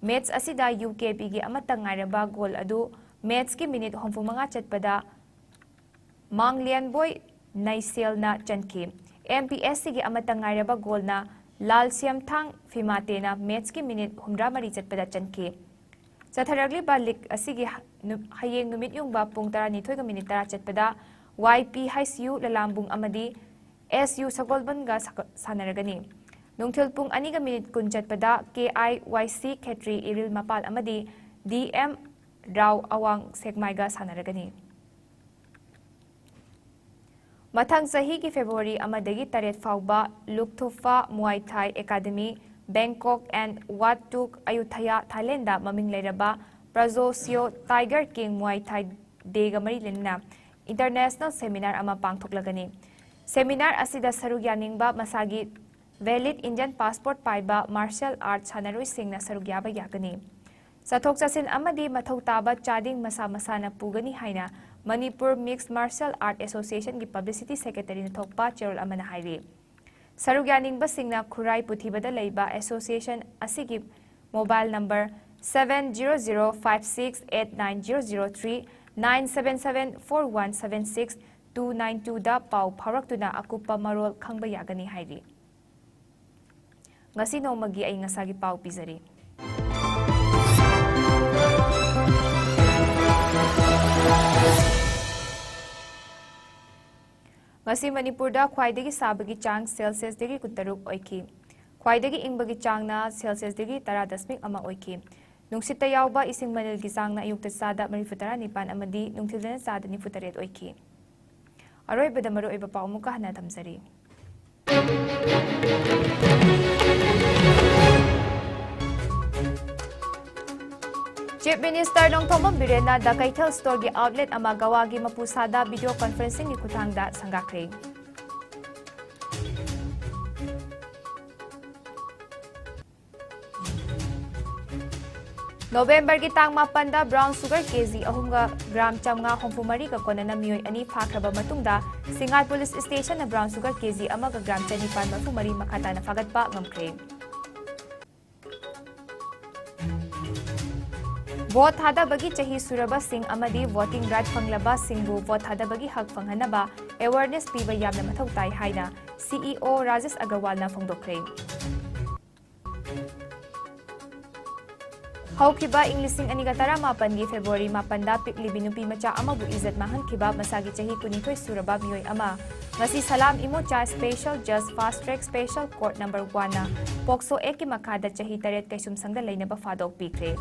Match ꯑꯁꯤꯗ ꯌꯨ ꯀꯦ ꯕꯤꯒꯤ ꯑꯃꯠꯇ ꯉꯥꯏꯔꯕ goal ꯑꯗꯨ matchꯀꯤ minute ꯍꯨꯝꯐꯨ ꯃꯉꯥ ꯆꯠꯄꯗ ꯃꯥꯡꯂꯤꯌꯥꯟꯕꯣꯏ ꯅꯩꯁꯦꯜꯅ ꯆꯟꯈꯤ꯫ ꯑꯦꯝ ꯄꯤ ꯑꯦꯁ ꯁꯤꯒꯤ ꯑꯃꯠꯇ ꯉꯥꯏꯔꯕ goalꯅ ꯂꯥꯜꯁꯤꯌꯝꯊꯥꯡ ꯐꯤꯃꯥꯇꯦꯅ matchꯀꯤ minute ꯍꯨꯝꯗ꯭ꯔꯥ ꯃꯔꯤ ꯆꯠꯄꯗ ꯆꯟꯈꯤ꯫ ꯆꯠꯊꯔꯛꯂꯤꯕ league ꯑꯁꯤꯒꯤ ꯍ-, ꯅꯨ-, ꯍꯌꯦꯡ ꯅꯨꯃꯤꯠ ꯌꯨꯡꯕ ꯄꯨꯡ ꯇꯔꯥꯅꯤꯊꯣꯏꯒ minute ꯇꯔꯥ ꯆꯠꯄꯗ ꯋꯥꯏ ꯄꯤ ꯍꯩꯆ ꯌꯨ ꯂꯂꯥꯝꯕꯨꯡ ꯑꯃꯗꯤ ꯑꯦꯁ ꯌꯨ ꯁꯒꯣꯜꯕꯟꯒ ꯁꯥꯒ-, ꯁꯥꯟꯅꯔꯒꯅꯤ꯫ ꯅꯨꯡꯊꯤꯜ ꯄꯨꯡ ꯑꯅꯤꯒ ꯃꯤꯅꯤꯠ ꯀꯨꯟ ꯆꯠꯄꯗ ꯀꯦ ꯑꯥꯏ ꯋꯥꯏ ꯁꯤ ꯈꯦꯇ꯭ꯔꯤ ꯏꯔꯤꯜ ꯃꯄꯥꯜ ꯑꯃꯗꯤ ꯗꯤ ꯑꯦꯝ ꯔꯥꯎ ꯑꯋꯥꯡ ꯁꯦꯛꯃꯥꯏꯒ ꯁꯥꯟꯅꯔꯒꯅꯤ꯫ ꯃꯊꯪ ꯆꯍꯤꯒꯤ ꯐꯦꯕ꯭ꯔꯨꯋꯥꯔꯤ ꯑꯃꯗꯒꯤ ꯇꯔꯦꯠ ꯐꯥꯎꯕ ꯂꯨꯛꯊꯨꯐꯥ ꯃꯨꯋꯥꯏ ꯊꯥꯏ academy, Bangkok and Wat Tuk Ayutthaya, Thailand ꯃꯃꯤꯡ ꯂꯩꯔꯕ ꯄ꯭ꯔꯖꯣꯁꯤꯌꯣ ꯇꯥꯏꯒꯔ ꯀꯤꯡ ꯃꯨꯋꯥꯏ ꯊꯥꯏ ꯗꯦꯒ ꯃꯔꯤ ꯂꯩꯅꯅ ꯏꯟꯇꯔꯅꯦꯁꯅꯦꯜ ꯁꯦꯃꯤꯅꯥꯔ ꯑꯃ ꯄꯥꯡꯊꯣꯛꯂꯒꯅꯤ꯫ ꯁꯦꯃꯤꯅꯥꯔ ꯑꯁꯤꯗ ꯁꯔꯨꯛ ꯌꯥꯅꯤꯡꯕ ꯃꯁꯥꯒꯤ ꯚꯦꯂꯤꯗ ꯏꯟꯗꯤꯌꯟ ꯄꯥꯁꯄꯣꯔꯠ ꯄꯥꯏꯕ ꯃꯥꯔꯁꯦꯜ ꯑꯥꯔꯠ ꯁꯥꯟꯅꯔꯣꯏꯁꯤꯡꯅ ꯁꯔꯨꯛ ꯌꯥꯕ ꯌꯥꯒꯅꯤ꯫ ꯆꯠꯊꯣꯛ ꯆꯠꯁꯤꯟ ꯑꯃꯗꯤ ꯃꯊꯧ ꯇꯥꯕ ꯆꯥꯗꯤꯡ ꯃꯁꯥ ꯃꯁꯥꯅ ꯄꯨꯒꯅꯤ ꯍꯥꯏꯅ ꯃꯅꯤꯄꯨꯔ ꯃꯤꯛꯁ ꯃꯥꯔꯁꯦꯜ ꯑꯥꯔꯠ ꯑꯦꯁꯣꯁꯤꯌꯦꯁꯟꯒꯤ ꯄꯕ꯭ꯂꯤꯁꯤꯇꯤ ꯁꯦꯀ꯭ꯔꯦꯇꯔꯤꯅ ꯊꯣꯛꯄ ꯆꯦꯔꯣꯜ ꯑꯃꯅ ꯍꯥꯏꯔꯤ꯫ ꯁꯔꯨꯛ ꯌꯥꯅꯤꯡꯕꯁꯤꯡꯅ ꯈꯨꯔꯥꯏ ꯄꯨꯊꯤꯕꯗ ꯂꯩꯕ ꯑꯦꯁꯣꯁꯤꯌꯦꯁꯟ ꯑꯁꯤꯒꯤ mobile number seven zero zero five six eight nine zero zero three, nine seven seven four one seven six two nine two ꯗ ꯄꯥꯎ ꯐꯥꯎꯔꯛꯇꯨꯅ ꯑꯀꯨꯞꯄ ꯃꯔꯣꯜ ꯈꯪꯕ ꯌꯥꯒꯅꯤ ꯍꯥꯏꯔꯤ꯫ ꯉꯁꯤ ꯅꯣꯡꯃꯒꯤ ꯑꯏꯪ ꯑꯁꯥꯒꯤ ꯄꯥꯎ ꯄꯤꯖꯔꯤ꯫ ꯉꯁꯤ ꯃꯅꯤꯄꯨꯔꯗ ꯈ꯭ꯋꯥꯏꯗꯒꯤ ꯁꯥꯕꯒꯤ ꯆꯥꯡ ꯁꯦꯜꯁꯤꯌꯁꯇꯒꯤ ꯀꯨꯟꯇꯔꯨꯛ ꯑꯣꯏꯈꯤ꯫ ꯈ꯭ꯋꯥꯏꯗꯒꯤ ꯏꯪꯕꯒꯤ ꯆꯥꯡꯅ ꯁꯦꯜꯁꯤꯌꯁꯇꯒꯤ ꯇꯔꯥ ꯗꯁꯃꯤꯛ ꯑꯃ ꯑꯣꯏꯈꯤ꯫ ꯅꯨꯡꯁꯤꯠꯇ ꯌꯥꯎꯕ ꯏꯁꯤꯡ ꯃꯅꯤꯜꯒꯤ ꯆꯥꯡꯅ ꯑꯌꯨꯛꯇ ꯆꯥꯗ ꯃꯔꯤꯐꯨ ꯇꯔꯥ ꯅꯤꯄꯥꯟ ꯑꯃꯗꯤ ꯅꯨꯡꯊꯤꯜꯗꯅ ꯆꯥꯗ ꯅꯤꯐꯨ ꯇꯔꯦꯠ ꯑꯣꯏꯈꯤ꯫ ꯑꯔꯣꯏꯕꯗ ꯃꯔꯨꯑꯣꯏꯕ ꯄꯥꯎ ꯑꯃꯨꯛꯀ ꯍꯟꯅ ꯊꯝꯖꯔꯤ꯫ ꯆꯤꯐ ꯃꯤꯅꯤꯁꯇꯔ ꯅꯣꯡꯊꯣꯝꯕꯝ ꯕꯤꯔꯦꯟꯅ ꯗ ꯀꯩꯊꯦꯜ ꯁ꯭ꯇꯣꯔꯒꯤ ꯑꯥꯎꯠꯂꯦꯠ ꯑꯃ ꯒꯋꯥꯒꯤ ꯃꯄꯨꯁꯥꯗ ꯚꯤꯗꯤꯑꯣ ꯀꯟꯐꯔꯦꯟꯁꯤꯡꯒꯤ ꯈꯨꯠꯊꯥꯡꯗ ꯁꯪꯒꯥꯈ꯭ꯔꯦ꯫ ꯅꯣꯕꯦꯝꯕꯔꯒꯤ ꯇꯥꯡ ꯃꯥꯄꯟꯗ ꯕ꯭ꯔꯥꯎꯟ ꯁꯨꯒꯔ ꯀꯦꯖꯤ ꯑꯍꯨꯝꯒ ꯒ꯭ꯔꯥꯝ ꯆꯥꯝꯃꯉꯥ ꯍꯨꯝꯐꯨ ꯃꯔꯤꯒ ꯀꯣꯟꯅꯅ ꯃꯤꯑꯣꯏ ꯑꯅꯤ ꯐꯥꯈ꯭ꯔꯕ ꯃꯇꯨꯡꯗ, ꯁꯤꯡꯉꯥꯏ ꯄꯨꯂꯤꯁ ꯁ꯭ꯇꯦꯁꯟꯅ ꯕ꯭ꯔꯥꯎꯟ ꯁꯨꯒꯔ ꯀꯦꯖꯤ ꯑꯃꯒ ꯒ꯭ꯔꯥꯝ ꯆꯅꯤꯄꯥꯟ ꯃꯔꯤꯐꯨ ꯃꯔꯤ ꯃꯈꯥ ꯇꯥꯅ ꯐꯥꯒꯠꯄ ꯉꯝꯈ꯭ꯔꯦ꯫ ꯚꯣꯠ ꯊꯥꯗꯕꯒꯤ ꯆꯍꯤ ꯁꯨꯔꯕꯁꯤꯡ ꯑꯃꯗꯤ ꯚꯣꯇꯤꯡ ꯔꯥꯏꯠ ꯐꯪꯂꯕꯁꯤꯡꯕꯨ ꯚꯣꯠ ꯊꯥꯗꯕꯒꯤ ꯍꯛ ꯐꯪꯍꯟꯅꯕ ꯑꯦꯋꯥꯔꯅꯦꯁ ꯄꯤꯕ ꯌꯥꯝꯅ ꯃꯊꯧ ꯇꯥꯏ ꯍꯥꯏꯅ ꯁꯤ ꯏ ꯑꯣ ꯔꯥꯖꯦꯁ ꯑꯒꯔꯋꯥꯜꯅ ꯐꯣꯡꯗꯣꯛꯈ꯭ꯔꯦ꯫ ꯍꯧꯈꯤꯕ ꯏꯪ ꯂꯤꯁꯤꯡ ꯑꯅꯤꯒ ꯇꯔꯥꯃꯥꯄꯟꯒꯤ ꯐꯦꯕ꯭ꯔꯨꯋꯥꯔꯤ ꯃꯥꯄꯟꯗ ꯄꯤꯛꯂꯤꯕꯤ ꯅꯨꯄꯤ ꯃꯆꯥ ꯑꯃꯕꯨ ꯏꯖꯠ ꯃꯥꯡꯍꯟꯈꯤꯕ ꯃꯁꯥꯒꯤ ꯆꯍꯤ ꯀꯨꯟꯅꯤꯊꯣꯏ ꯁꯨꯔꯕ ꯃꯤꯑꯣꯏ ꯑꯃ ꯉꯁꯤ ꯁꯂꯥꯝ ꯏꯃꯣꯆꯥ Special Judge Fast Track Special Court Number One ꯅ POCSO Act ꯀꯤ ꯃꯈꯥꯗ ꯆꯍꯤ ꯇꯔꯦꯠ ꯀꯩꯁꯨꯝꯁꯪꯗ ꯂꯩꯅꯕ ꯐꯥꯗꯣꯛ ꯄꯤꯈ꯭ꯔꯦ꯫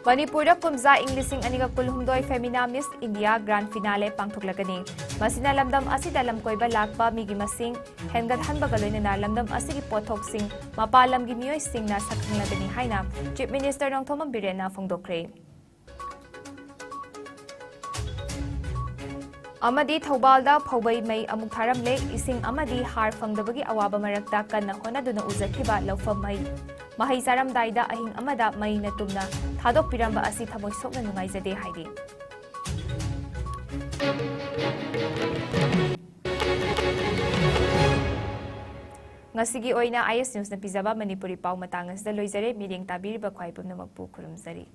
ꯃꯅꯤꯄꯨꯔꯗ ꯀꯨꯝꯖꯥ ꯏꯪ ꯂꯤꯁꯤꯡ ꯑꯅꯤꯒ ꯀꯨꯟꯍꯨꯝꯗꯣꯏ Femina Miss India Grand Finale ꯄꯥꯡꯊꯣꯛꯂꯒꯅꯤ꯫ ꯃꯁꯤꯅ ꯂꯝꯗꯝ ꯑꯁꯤꯗ ꯂꯝꯀꯣꯏꯕ ꯂꯥꯛꯄ ꯃꯤꯒꯤ ꯃꯁꯤꯡ ꯍꯦꯟꯒꯠꯍꯟꯕꯒ ꯂꯣꯏꯅꯅ ꯂꯝꯗꯝ ꯑꯁꯤꯒꯤ ꯄꯣꯠꯊꯣꯛꯁꯤꯡ ꯃꯄꯥꯟ ꯂꯝꯒꯤ ꯃꯤꯑꯣꯏꯁꯤꯡꯅ ꯁꯛꯈꯪꯂꯒꯅꯤ ꯍꯥꯏꯅ Chief Minister ꯅꯣꯡꯊꯣꯝꯕꯝ ꯕꯤꯔꯦꯟꯅ ꯐꯣꯡꯗꯣꯛꯈ꯭ꯔꯦ꯫ ꯑꯃꯗꯤ ꯊꯧꯕꯥꯜꯗ ꯐꯧꯕꯩ ꯃꯩ ꯑꯃꯨꯛ ꯊꯥꯔꯝꯂꯦ꯫ ꯏꯁꯤꯡ ꯑꯃꯗꯤ ꯍꯥꯔ ꯐꯪꯗꯕꯒꯤ ꯑꯋꯥꯕ ꯃꯔꯛꯇ ꯀꯟꯅ ꯍꯣꯠꯅꯗꯨꯅ ꯎꯖꯈꯤꯕ ꯂꯧꯐꯝ ꯃꯩ꯫ ꯃꯍꯩ ꯆꯥꯔꯝꯗꯥꯏꯗ ꯑꯍꯤꯡ ꯑꯃꯗ ꯃꯩꯅ ꯇꯨꯝꯅ ꯊꯥꯗꯣꯛꯄꯤꯔꯝꯕ ꯑꯁꯤ ꯊꯃꯣꯏ ꯁꯣꯛꯅ ꯅꯨꯡꯉꯥꯏꯖꯗꯦ ꯍꯥꯏꯔꯤ꯫ ꯉꯁꯤꯒꯤ ꯑꯣꯏꯅ I S News ꯅ ꯄꯤꯖꯕ ꯃꯅꯤꯄꯨꯔꯤ ꯄꯥꯎ ꯃꯇꯥꯡ ꯑꯁꯤꯗ ꯂꯣꯏꯖꯔꯦ꯫ ꯃꯤꯠꯌꯦꯡ ꯇꯥꯕꯤꯔꯤꯕ ꯈ꯭ꯋꯥꯏ ꯄꯨꯝꯅꯃꯛꯄꯨ ꯈꯨꯔꯨꯝꯖꯔꯤ꯫